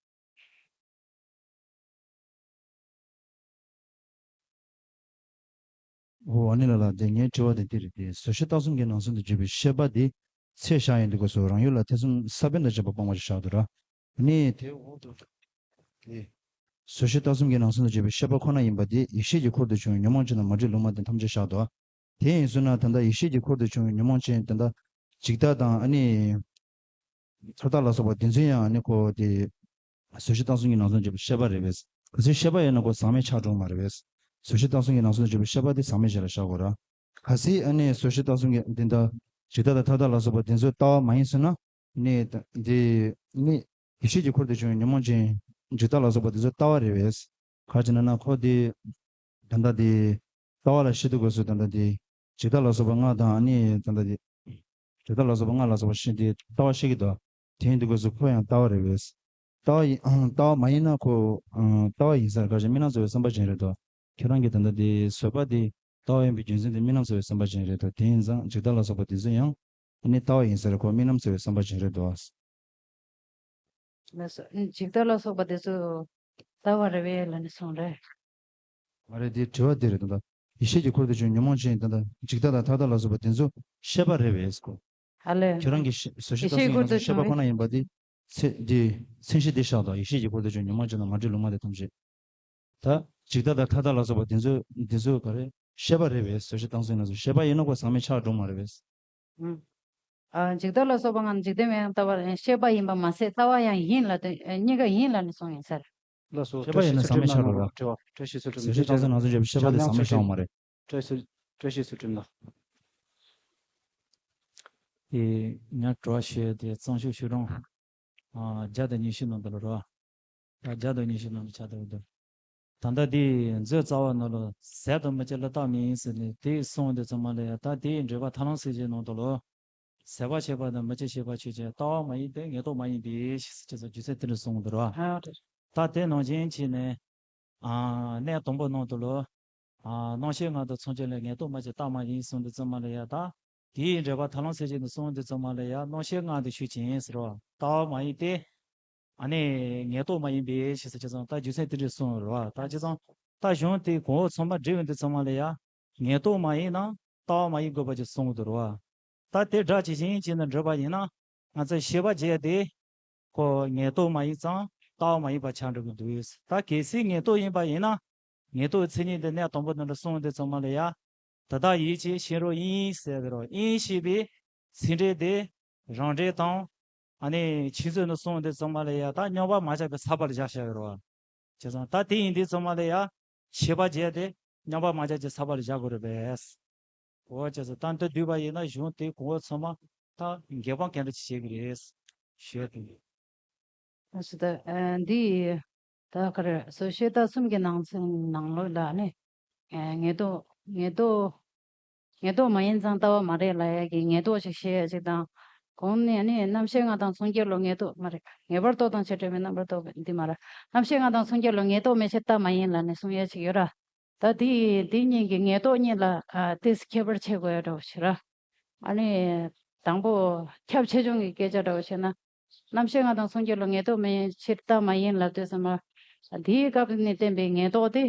འོ་ཨ་ནི་ལ་ལ་དེ་ངའི་དྲི་བ་དེ་འདི་རེད་དེ། བཟོད་ཤེས་དག་གསུམ་གྱི་ནང་ཚན་དུ་གྱུར་པའི་ཤེས་པ་དེ་ཚད་བཞག་ཡོང་དུས་སྐབས་སུ་རང་ཡུལ་ལ་ཐེ་ཚོམ་ས་བོན་དང་བཅས་པ་སྤོང་བ་ཞིག་བཞག་འདུག་ར། ཨ་ནི་དེའི་འོག་ཏུ་དེ། བཟོད་ཤེས་དག་གསུམ་གྱི་ནང་ཚན་དུ་གྱུར་པའི་ཤེས་པ་ཁོ་ན་ཡིན་པ་དེ་ཡེ་ཤེས་ཀྱི་འཁོར་དུ་བྱུང་བའི་ཉོན་མོངས་ཅན་དང་མ་བསྒྲིབས་ལུང་མ་བསྟན་ཐམས་ཅད་བཞག་འདུག་དེ་ཡིན་ཟེར་ན་ད་ལྟ་ཡེ་ཤེས་ཀྱི་འཁོར་དུ་བྱུང་བའི་ཉོན་མོངས་ཅན་ད་ལྟ་འཇིག་ལྟ་དང་ཨ་ནི། མཐའ་དག་ལ་སོགས་པ་དེ་ཚོ་ཡང་ཨ་ནི་ཁོ་དེ། བཟོད་ཤེས་དག་གསུམ་གྱི་ནང་ཚན་དུ་གྱུར་པའི་ཤེས་པ་རེད་པས། གལ་སྲིད་ཤེས་པ་ཡིན་ན་ཁོ་ཟག་མེད་ཆགས་འགྲོ་མ་རེད་པས། བཟོད་ཤེས་དག་གསུམ་གྱི་ནང་ཚན་དུ་གྱུར་པའི་ཤེས་པ་དེ་ཟག་མེད་ཅན་ལ་བཞག་དགོས་ར། གལ་སྲིད་ཨ་ནི་བཟོད་ཤེས་དག་གསུམ་གྱི་འདི་ལྟ། འཇིག་ལྟ་དང་མཐའ་དག་ལ་སོགས་པ་དེ་ཚོ་ལྟ་བ་མ་ཡིན་ཟེར་ན། ནི་འདི་ནི་ཡེ་ཤེས་ཀྱི་འཁོར་དུ་བྱུང་བའི་ཉོན་མོངས་ཅན། འཇིག་ལྟ་ལ་སོགས་པ་དེ་ཚོ་ལྟ་བ་རེད་པས། ག་རེ་བྱས་ན་ན་ཁོ་དེ། ད་ལྟ་དེ། ལྟ་བ་ལ་བཤད་དུས་སྐབས་སུ་ད་ལྟ་དེ། འཇིག་ལྟ་ལ་སོགས་པ་ལྔ་དང་ཨ་ནི་ད་ལྟ་དེ། འཇིག་ལྟ་ལ་སོགས་པ་ལྔ་ལ་སོགས་པ་བཤད་དེ་ལྟ་བ་བཤད་ཀྱི་འདུག་དེ་ཡིན་དུས་སྐབས་སུ་ཁོ་ཡང་ལྟ་བ་རེད་པས། ལྟ་བ་ཡིན་ལྟ་བ་མ་ཡིན་ན་ཁོ། ལྟ་བ་ཡིན་ས་རེད། ག་རེ་བྱས་རྨི་ལམ་གསལ་བའི་བསམ་པ་ཅན་རེད་དོ། ཁྱེད་རང་གིས་ད་ལྟ་དེ་བཟོད་པ་དེ་ལྟ་བ་ཡིན་པའི་རྒྱུ་མཚན་དེ་རྨི་ལམ་གསལ་བའི་བསམ་པ་ཅན་རེད་དོ། དེ་ཡིན་ཙང་འཇིག་ལྟ་ལ་སོགས་པ་དེ་ཚོ་ཡང་ནི་ལྟ་བ་ཡིན་ས་རེད། ཁོ་རྨི་ལམ་གསལ་བའི་བསམ་པ་ཅན་རེད་དོ། ལགས་སོ། འཇིག་ལྟ་ལ་སོགས་པ་དེ་ཚོ་ལྟ་བ་རེད་པས་ལབ་ནས་གསུངས་རེད། མ་རེད། དེ་དྲི་བ་དེ་རེད་ད་ལྟ། ཡེ་ཤེས་ཀྱི་འཁོར་དུ་བྱུང་ཉོན་མོངས་ཅན་ད་ལྟ་འཇིག་ལྟ་དང་མཐའ་ལྟ་ལ་སོགས་པ་དེ་ཚོ་ཤེས་པ་རེད་པས་ཟེར་གོ། ཨ་ལས། ཁྱོད་རང་གི་ཤེས་བཟོད་ཤེས་ཡེ་ཤེས་དང་ཀུན་ཏུ་ཤེས་པ་བྱུང་ཁོ་ན་ཡིན་པ་དེ། ཚེ་འདི། མཚན་གཞི་འདི་བཞག་དང་ཡེ་ཤེས་ཀྱི་འཁོར་དུ་བྱུང་ཉོན་མོངས་ཅན་དང་མ་བསྒྲིབས་ལུང་མ་བསྟན་ཐམས་ཅད། ད། འཇིག་ལྟ་དང་མཐའ་ལྟ་ལ་སོགས་པ་འདི་ཚོ་འདི་ཚོ་ག་རེ། ཤེས་པ་རེད་པས། བཟོད་ཤེས་དང་ཀུན་ཏུ་ཤེས་པ་ཡིན་ན་ཁོ་ཟག་མེད་ཆགས་འགྲོ་མ་རེད་པས། ཨ། འཇིག་ལྟ་ལ་སོགས་པ་ང་འཇིག་རྟེན་མིན་ཡང་ལྟ་བ་ཤེས་པ་ཡིན་པ་མ་ཟད་ལྟ་བ་ཡང་ཡིན་ལ་དོན་གཉིས་ཀ་ཡིན་ལ་ནི་གསུངས་ཡིན་ཟེར། ལགས་སོ། ཤེས་པ་ཡིན་ན་ཟག་མེད་ཆགས་འགྲོ་ར། བཀྲ་ཤིས་ཚུལ་ཁྲིམས་ལགས། བཟོད་ཤེས་དང་ཀུན་ཏུ་ཤེས་པ་དེ་ཟག་མེད་ཆགས་འོང་མ་རེད། བཀྲ་ཤིས་བཀྲ་ཤིས་ཚུལ་ཁྲིམས་ལགས། ཨེ། ང་དྲི་བ་ཞུ་ཡ་དེ་གཙང་ཆུ་ཆོས་སྒྲོན། ཨ། བརྒྱ་དང་ཉི་ཤུ་ནང་དུ་ལ་རོ། ད་བརྒྱ་དང་ཉི་ཤུ་ནང་དུ་ཆགས་བསྡད་འདུག་ད་ལྟ་འདི་མཛོད་རྩ་བ་ནང་ལ་ཟད་དང་མི་སྐྱེ་ལ་རྟག་མིན་ཟེར་ནས་དེ་གསུངས་དུས་ཚང་མ་ལ་ཡ། ད་དེའི་འགྲེལ་པ་ཐར་ལམ་གསལ་བྱེད་ནང་དུ་ལ། ཟད་པ་ཆད་པ་དང་མི་སྐྱེ་ཤེས་པ་ཆོས་ཅན། ལྟ་བ་མ་ཡིན་ཏེ་ངེས་རྟོག་མ་ཡིན་པས་ཞེས་ཟེར་རྒྱུ་མཚན་དེ་འདྲ་གསུངས་འདུག་ར། ཨ། ད་དེ་ནང་བཞིན་བྱས་ནས། ཨ། གནས་དང་པོ་ནང་དུ་ལ། ཨ། སྣང་ཤས་ལྔ་དང་མཚོན་བྱེད་ལ་ངེས་རྟོག་མ་སྐྱེ་རྟག་མ་ཡིན་གསུངས་དུས་ཙམ་པ་ལ་ཡ། ད་དེའི་འགྲེལ་པ་ཐར་ལམ་གསལ་བྱེད་ནས་གསུངས་དུས་ཙམ་པ་ལ་ཡ། སྣང་ཤས་ལྔ་དེ་ཆོས་ཅན་ཟེར་བ་རྟག་མ་ཡིན་ཏེ། ཨ་ནི་ངེས་རྟོག་མ་ཡིན་པས་ཞེས་ཟེར་བྱས་ཙང་ད་རྒྱུ་མཚན་དེ་འདྲ་གསུངས་རེད་བ། ད་བྱས་ཙང་ད་གཞུང་དེ་གོང་འོག་ཚང་མ་འགྲིག་ཡོང་དུས་ཙམ་པ་ལ་ཡ། ངེས་རྟོག་མ་ཡིན་ན་རྟག་མ་ཡིན་དགོས་པ་ཅིག་གསུངས་འདུག་རེད་བ། ད་དེ་སྒྲ་ཇི་བཞིན་བྱས་ནས་འགྲོ་བ་ཡིན་ན། ང་ཚོས་ཤེས་པ་བྱས་ཏེ། ཁོ་ངེས་རྟོག་མ་ཡིན་ཙང་རྟག་མ་ཡིན་པ་ཆགས་འགྲོ་གི་འདུག་ད་གལ་སྲིད་ངེས་རྟོག་ཡིན་པ་ཡིན་ན། ངེས་རྟོག་མཚན་ཉིད་དེ་གནས་དང་པོ་དེ་འདྲ་གསུངས་དུས་ཙམ་པ་ལ་ཡ། དེ་དག་ཡིད་ཀྱིས་ཤེས་རབ་དབྱིངས་ཟེར་གི་རེད་བ། དབྱིངས་ཞེས་པའི་ཚིག་འགྲེལ་དེ་རང་འགྲེལ་དང་། ཨ་ནི་ཆོས་མཛོད་ནས་གསུངས་དུས་ཙམ་པ་ལ་ཡ། ད་རྙོག་པ་མ་ཆགས་པའི་ས་པ་ལ་བཞག་བཞག་ཡོད་རེད་བ། བྱས་ཙང་ད་དེ་ཡིན་དུས་ཙམ་པ་ལ་ཡ། ཤེས་པ་བྱས་ཏེ་རྙོག་པ་མ་ཆགས་ཀྱི་ས་པ་ལ་བཞག་དགོས་རེད་པས། འོ། བྱས་ཙང་ད་འདི་བསྡུས་པ་ཡིན་ན་གཞུང་དེ་གོང་འོག་ཚང་མ་ད་འགལ་དབང་ག་འདྲ་ཅིག་བྱེད་ཀྱི་རེད་ཞུ་ཡ་དེ། ཨ་ཙི་ད། ཨ། འདི། ད་ག་རེ་བཟོ་ཤེས་ལྟ་གསུམ་གྱི་ནང་ཚན་ནང་ལོགས་ལ་ནི། ཨེ་ངེས་རྟོག་ངེས་རྟོག་ངེས་རྟོག་མ་ཡིན་ཙང་ལྟ་བ་མ་རེད་ལབ་ཡ་གི་ངེས་རྟོག་ཅིག་བཤད་ཡ་ཅིག་དང་། གོང་ནས་ནི་རྣམ་ཤེས་ལྔ་དང་མཚུངས་རྒྱལ་ལོ་ངེས་རྟོག་མ་རེད། ངེས་པར་རྟོག་དང་བྱེ་བྲག་མིན་རྣམ་པར་རྟོག་པའི་འདི་མ་རེད། རྣམ་ཤེས་ལྔ་དང་མཚུངས་རྒྱལ་ལོ་ངེས་རྟོག་མེད་ཕྱིར་ལྟ་མ་ཡིན་ལབ་ནས་གསུང་ཡ་ཅིག་ཡོད་ར། ད་དེ་དེ་གཉིས་ཀྱི་ངེས་རྟོག་གཉིས་ལ་ཨ་ཏོག་ཙམ་ཁྱད་པར་ཕྱེ་དགོས་ཡ་འདྲ་བོ་ཞིག་ར། ཨ་ནི་དང་པོ་ཁྱབ་ཆེ་ཆུང་གི་སྐད་ཆ་འདྲ་བོ་བཤད་ན། རྣམ་ཤེས་ལྔ་དང་མཚུངས་རྒྱལ་ལོ་ངེས་རྟོག་མེད་ཕྱིར་ལྟ་མ་ཡིན་ལབ་དུས་ཙམ་པ། དེའི་སྐབས་ནས་བསྟན་པའི་ངེས་རྟོག་དེ།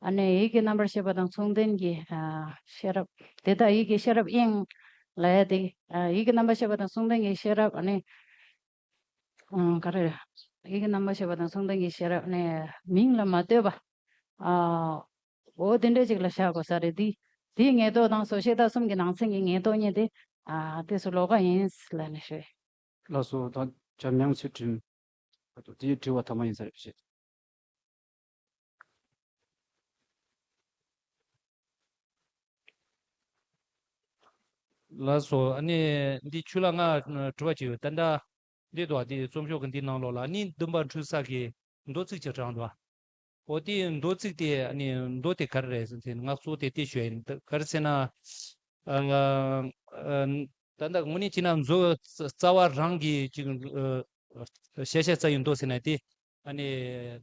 ཨ་ནི་ཡིད་ཀྱི་རྣམ་པར་ཤེས་པ་དང་མཚུངས་ལྡན་གྱི་ཨ་ཤེས་རབ། དེ་དག་ཡིད་ཀྱི་ཤེས་རབ་དབྱིངས་ལབ་ཡ་དེ། ཨ་ཡིད་ཀྱི་རྣམ་པར་ཤེས་པ་དང་མཚུངས་ལྡན་གྱི་ཤེས་རབ། ཨ་ནི་ཨ་ག་རེ། ཡིད་ཀྱི་རྣམ་པར་ཤེས་པ་དང་མཚུངས་ལྡན་གྱི་ཤེས་རབ། ཨ་ནི་མིང་ལ་མ་ལྟོས་པ། ཨ་འོ་དེ་འདྲ་ཅིག་ལ་བཞག་དགོས་ས་རེད། དེ་དེའི་ངེས་རྟོག་དང་བཟོ་ཤེས་ལྟ་གསུམ་གྱི་ནང་ཚན་གྱི་ངེས་རྟོག་གཉིས་དེ། ཨ་དེ་ཚོ་ལོགས་ཀ་ཡིན་ལབ་ནས་ཞུ། ལགས་སོ། ད་འཇམ་དབྱངས་ཚུལ་ཁྲིམས། ད་དུང་དེའི་དྲི་བ་ཐ་མ་ཡིན་ས་རེད་བྱས། ལགས་སོ། ཨ་ནི་འདི་ཆུ་ལ་ང་དྲི་བ་ཅིག་ཡོད། ད་ལྟ་འདི་འདུག་བ། འདི་རྩོམ་ཤོག་གི་འདི་ནང་ལོགས་ལ་ཨ་ནི་འདུན་པ་འཁྲུལ་ས་གི་མདོ་ཚིག་ཅིག་དྲངས་འདུག་བ། འོ་དེའི་མདོ་ཚིག་དེ་ཨ་ནི་མདོ་དེ་ག་རེ་རེད་ཟེར་ན། ང་གཙོ་བོ་དེ་དེ་ཞུ་ཡ་ཡིན། ད་ག་རེ་ཟེར་ན། ཨ་ཨ་ད་ལྟ་དངོས་གནས་བྱས་ན་མཛོད་རྩ་བ་རང་གི་ཅིག་ཨ་ཤེས་བྱ་རྩ་བའི་མདོ་ཟེར་ན་དེ། ཨ་ནི་